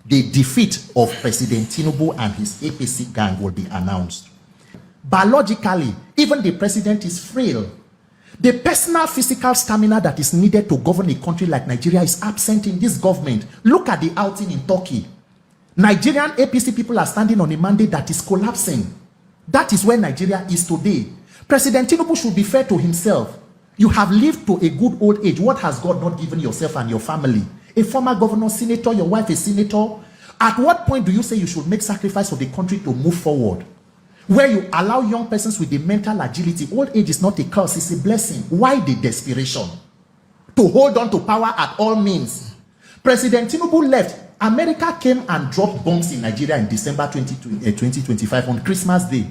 the defeat of President Tinubu and his APC gang will be announced. Biologically, even the president is frail. The personal physical stamina that is needed to govern a country like Nigeria is absent in this government. Look at the outing in Turkey. Nigerian APC people are standing on a mandate that is collapsing. That is where Nigeria is today. President Tinubu should be fair to himself. You have lived to a good old age. What has God not given yourself and your family? A former governor, senator, your wife is senator. At what point do you say you should make sacrifice for the country to move forward? Where you allow young persons with the mental agility. Old age is not a curse, it's a blessing. Why the desperation? To hold on to power at all means. President Tinubu left. America came and dropped bombs in Nigeria in December 2025 on Christmas Day.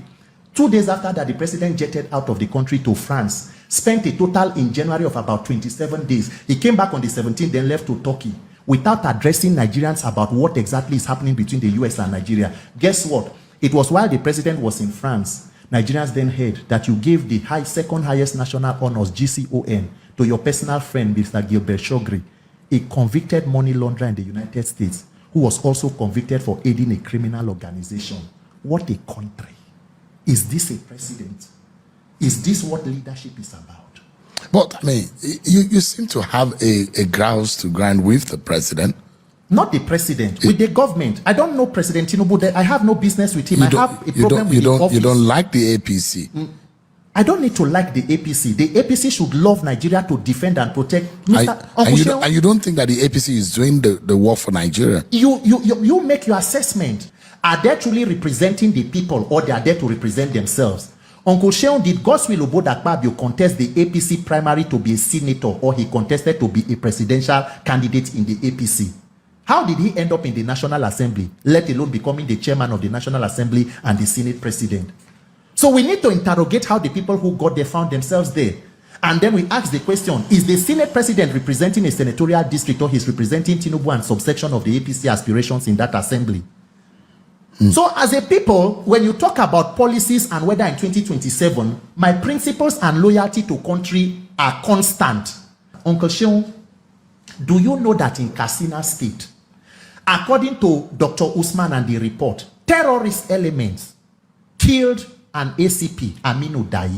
2 days after that, the president jetted out of the country to France, spent a total in January of about 27 days. He came back on the 17th, then left to Turkey without addressing Nigerians about what exactly is happening between the US and Nigeria. Guess what? It was while the president was in France, Nigerians then heard that you gave the second highest national honors, GCON, to your personal friend, Mr. Gilbert Chagoury, a convicted money launderer in the United States, who was also convicted for aiding a criminal organization. What a country. Is this a president? Is this what leadership is about? But, I mean, you seem to have a grouse to grind with the president. Not the president, with the government. I don't know President Tinubu. I have no business with him. I have a problem with the office. You don't like the APC. I don't need to like the APC. The APC should love Nigeria to defend and protect. Mr. And you don't think that the APC is doing the work for Nigeria? You make your assessment. Are they truly representing the people, or they are there to represent themselves? Uncle Seun, did Godswill Obodakpabio contest the APC primary to be a senator, or he contested to be a presidential candidate in the APC? How did he end up in the National Assembly, let alone becoming the chairman of the National Assembly and the Senate president? So we need to interrogate how the people who got there found themselves there. And then we ask the question, is the Senate president representing a senatorial district, or he's representing Tinubu and subsection of the APC aspirations in that assembly? So as a people, when you talk about policies and whether in 2027, my principles and loyalty to country are constant. Uncle Seun, do you know that in Katsina State, according to Dr. Usman and the report, terrorist elements killed an ACP, Aminu Dai,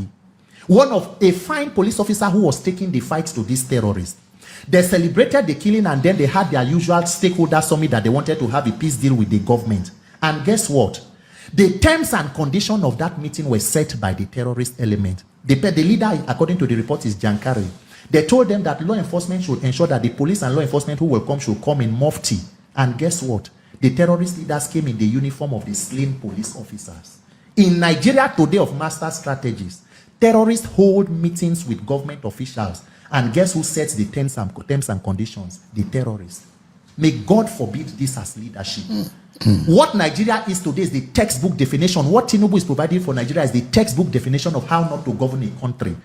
one of a fine police officer who was taking the fight to these terrorists. They celebrated the killing and then they had their usual stakeholder summit that they wanted to have a peace deal with the government. And guess what? The terms and conditions of that meeting were set by the terrorist element. The leader, according to the report, is Jankari. They told them that law enforcement should ensure that the police and law enforcement who will come should come in mufti. And guess what? The terrorist leaders came in the uniform of the slain police officers. In Nigeria today of master strategies, terrorists hold meetings with government officials. And guess who sets the terms and conditions? The terrorists. May God forbid this as leadership. What Nigeria is today is the textbook definition. What Tinubu is providing for Nigeria is the textbook definition of how not to govern a country.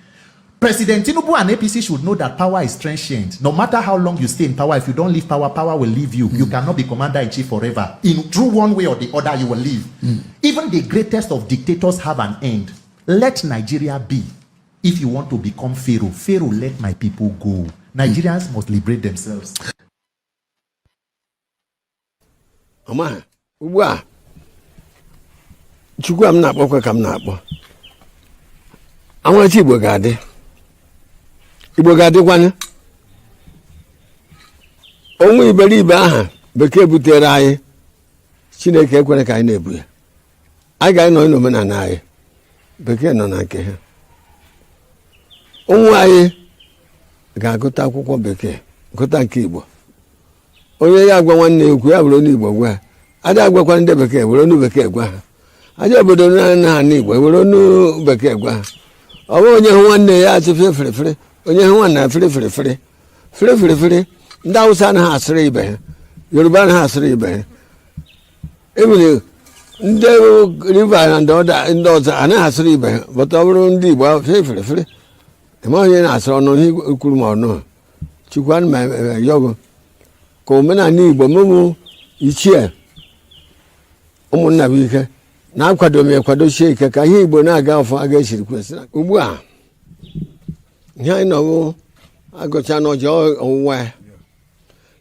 President Tinubu and APC should know that power is transient. No matter how long you stay in power, if you don't leave power, power will leave you. You cannot be commander-in-chief forever. In through one way or the other, you will leave. Even the greatest of dictators have an end. Let Nigeria be. If you want to become Pharaoh, Pharaoh, let my people go. Nigerians must liberate themselves. Ọma ugbu a, Chukwu a m na-akpọkwa ka m na-akpọ Amarachi. Igbo ga-adị, Igbo ga-adịkwanye. Onwe iberibe aha bekee butere anyị, Chineke ekwere ka anyị na-ebu ya. Anyị ga-anọ n'omenala anyị, bekee nọ na nke ha. Ụmụ anyị ga-agụta akwụkwọ bekee, gụta nke Igbo. Onye ya agwa nwanne ya okwu, ya were onu Igbo gwa ya. Adị agwakwa ndị bekee, were onu bekee gwa ha. Aja obodo na ha Igbo, were onu bekee gwa ha. Ọ bụghị onye hụ nwanne ya achị fere fere fere, onye hụ nwanne ya fere fere fere fere fere fere. Ndị Awụsa anaghị asịrị ibe ha, Yoruba anaghị asịrị ibe ha, ebere ndị River na ndị ọzọ anaghị asịrị ibe ha. Bọta ọ bụrụ ndị Igbo, fere fere fere, ịma onye na-asịrị ọnụ ihe kwuru ma ọnụ. Chukwu, ana m ayọgụ ka omenala Igbo mụmụ ichie ụmụnna bụ ike na-akwado m, ekwadochie ike ka ihe Igbo na-aga ọfụ aga esiri kwesị. Ugbu a ihe anyị nọbụ agụcha n'ọjọọ ọwụwa ya.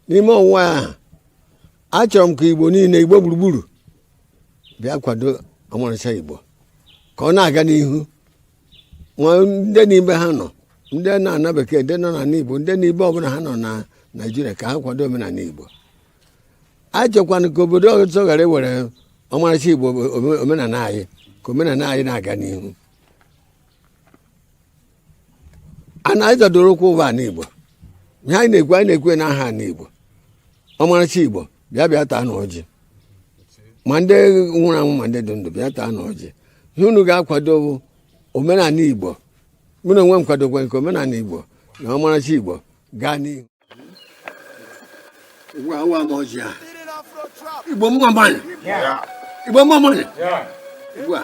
N'ime ọwụwa ya, achọrọ m ka Igbo niile, Igbo gburugburu, bịa kwado ọmarịcha Igbo ka ọ na-aga n'ihu. Nwa ndị n'ime ha nọ, ndị na-ana bekee, ndị nọ n'ala Igbo, ndị n'ibe ọbụla ha nọ na Naijiria, ka ha kwado omenala Igbo. Achọkwana ka obodo ọzọ ghara iwere ọmarịcha Igbo, omenala anyị, ka omenala anyị na-aga n'ihu. A na anyị zọdoro ụkwụ ụba ala Igbo. Ihe anyị na-ekwu, anyị na-ekwu n'aha ala Igbo, ọmarịcha Igbo. Bịa, bịa taa na ọjị, ma ndị nwụrụ anwụ ma ndị dị ndụ, bịa taa na ọjị. Ihe unu ga-akwado bụ omenala Igbo. Mụ na onwe m kwadokwa nke omenala Igbo na ọmarịcha Igbo gaa n'ihu. Ugbu a, awa m ọjị a. Igbo mma mmanụ, Igbo mma mmanụ. Ugbu a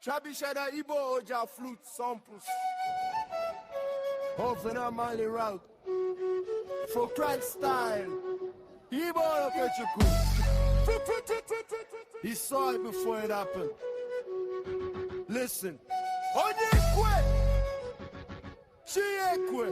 Trabishada Igbo Oja flute samples. Ovena Mali route. For Christ style. Igbo Okechukwu. He saw it before it happened. Listen. Onyekwe. Chiekwe.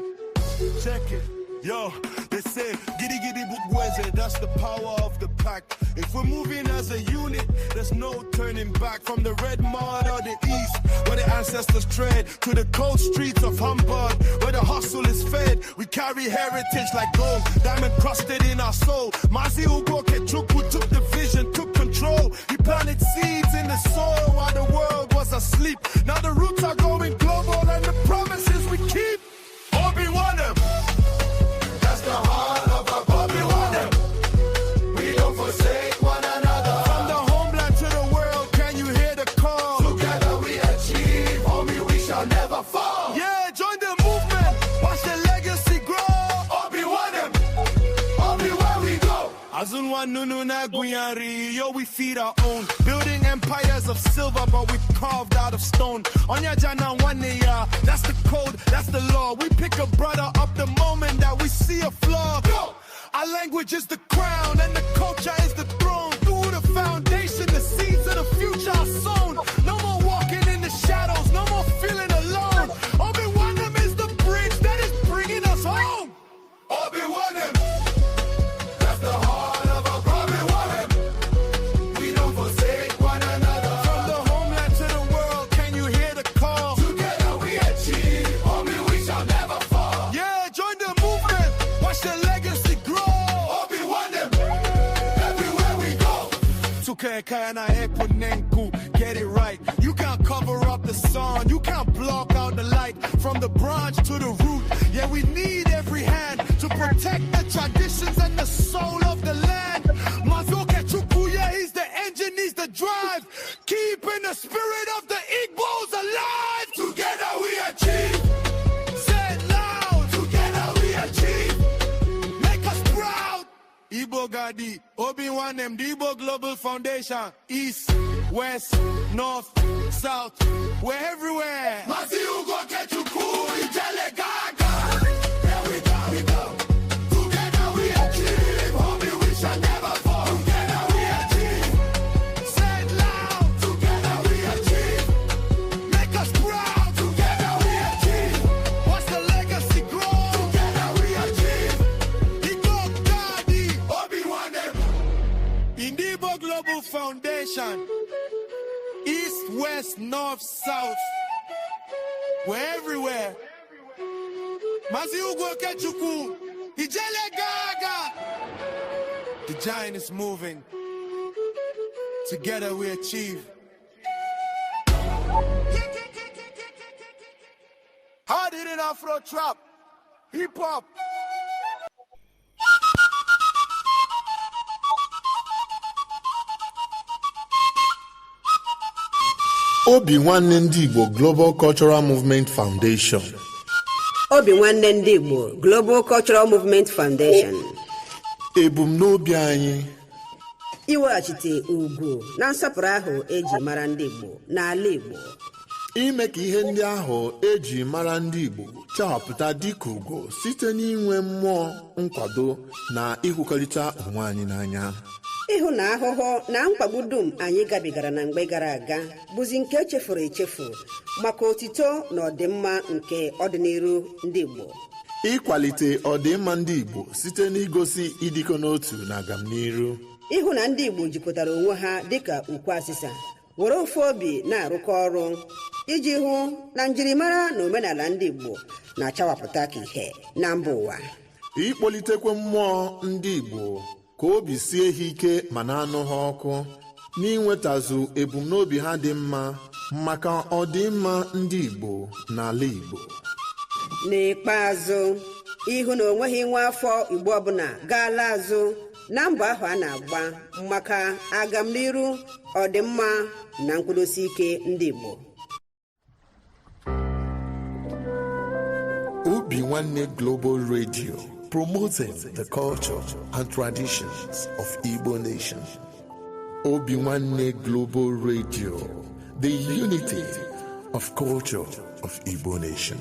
Check it. Yo, they say giddy giddy bugweze, that's the power of the pack. If we're moving as a unit, there's no turning back. From the red mud of the east, where the ancestors tread, to the cold streets of Hamburg, where the hustle is fed. We carry heritage like gold, diamond crusted in our soul. Mazi Ugo Kechukwu took the vision, took control. He planted seeds in the soil while the world was asleep. Now the roots are going global and the promises we keep. Obi-Wan. That's the heart of our Obi-Wan. We don't forsake one another. From the homeland to the world, can you hear the call? Together we achieve, homie, we shall never fall. Yeah, join the movement, watch the legacy grow. Obi-Wan, Obi-Wan we go. Azunwa Nunu na Guyari, yo, we feed our own. Building empires of silver, but we carved out of stone. Onya Jana Waneya, that's the code, that's the law. We pick a brother up the moment that we see a flaw. Go! Our language is the crown, and the culture is the throne. Through the foundation, the seeds of the future are sown. No more walking in the shadows, no more feeling alone. Obi-Wan is the bridge that is bringing us home. Obi-Wan, that's the heart of our Obi-Wan. We don't forsake one another. Kayana Ekunenku. Get it right. You can't cover up the sun. You can't block out the light. From the branch to the root. Yeah, we need every hand to protect the traditions and the soul of the land. Mazoke Chukuya, he's the engine, he's the drive. Keeping the spirit of the Igbos alive. Together we achieve. Say it loud. Together we achieve. Make us proud. Igbo Gadi, Obi-Wan, the Igbo Global Foundation. East, West, North, South. We're everywhere. Mazi Ugo Kechuku, Ijele Gaga. Here we go, we go. Together we achieve. Homie, we shall never fall. Together we achieve. Say it loud. Together we achieve. Make us proud. Together we achieve. Watch the legacy grow. Together we achieve. Igbo Gadi, Obi-Wan, Indibo Global Foundation. East, West, North, South. We're everywhere. Mazi Ugo Kechukwu, Ijele Gaga. The giant is moving. Together we achieve. Hard hitting Afro trap, hip hop. Obi Nwanne Ndị Igbo Global Cultural Movement Foundation. Obi Nwanne Ndị Igbo Global Cultural Movement Foundation. Ebumnobi anyị iweghachite ugwu na nsọpụrụ ahụ eji mara ndị Igbo n'ala Igbo, ime ka ihe ndị ahụ eji mara ndị Igbo chawapụta dịka ugo site n'inwe mmụọ nkwado na ịhụkọrịta onwe anyị n'anya, ịhụ na ahụhụ na mkpagbu dum anyị gabigara na mgbe gara aga bụzi nke echefuru echefu maka otito na ọdịmma nke ọdịnihu ndị Igbo, ịkwalite ọdịmma ndị Igbo site n'igosi ịdịkọ n'otu na agamniru, ịhụ na ndị Igbo jikọtara onwe ha dịka ukwu asịsa were ofu obi na-arụkọ ọrụ iji hụ na njirimara na omenala ndị Igbo na-achawapụta ka ihe na mba ụwa, ịkpọlitekwa mmụọ ndị Igbo ka obi sie ha ike ma na-anụ ha ọkụ n'inwetazu ebumnobi ha dị mma maka ọdịmma ndị Igbo n'ala Igbo. N'ikpeazụ, ịhụ na onweghị nwa afọ Igbo ọbụla gaala azụ na mbọ ahụ a na-agba maka agamniru, ọdịmma na nkwụdosi ike ndị Igbo. Obi Nwanne Global Radio, promoting the culture and traditions of Igbo nation. Obi Nwanne Global Radio, the unity of culture of Igbo nation.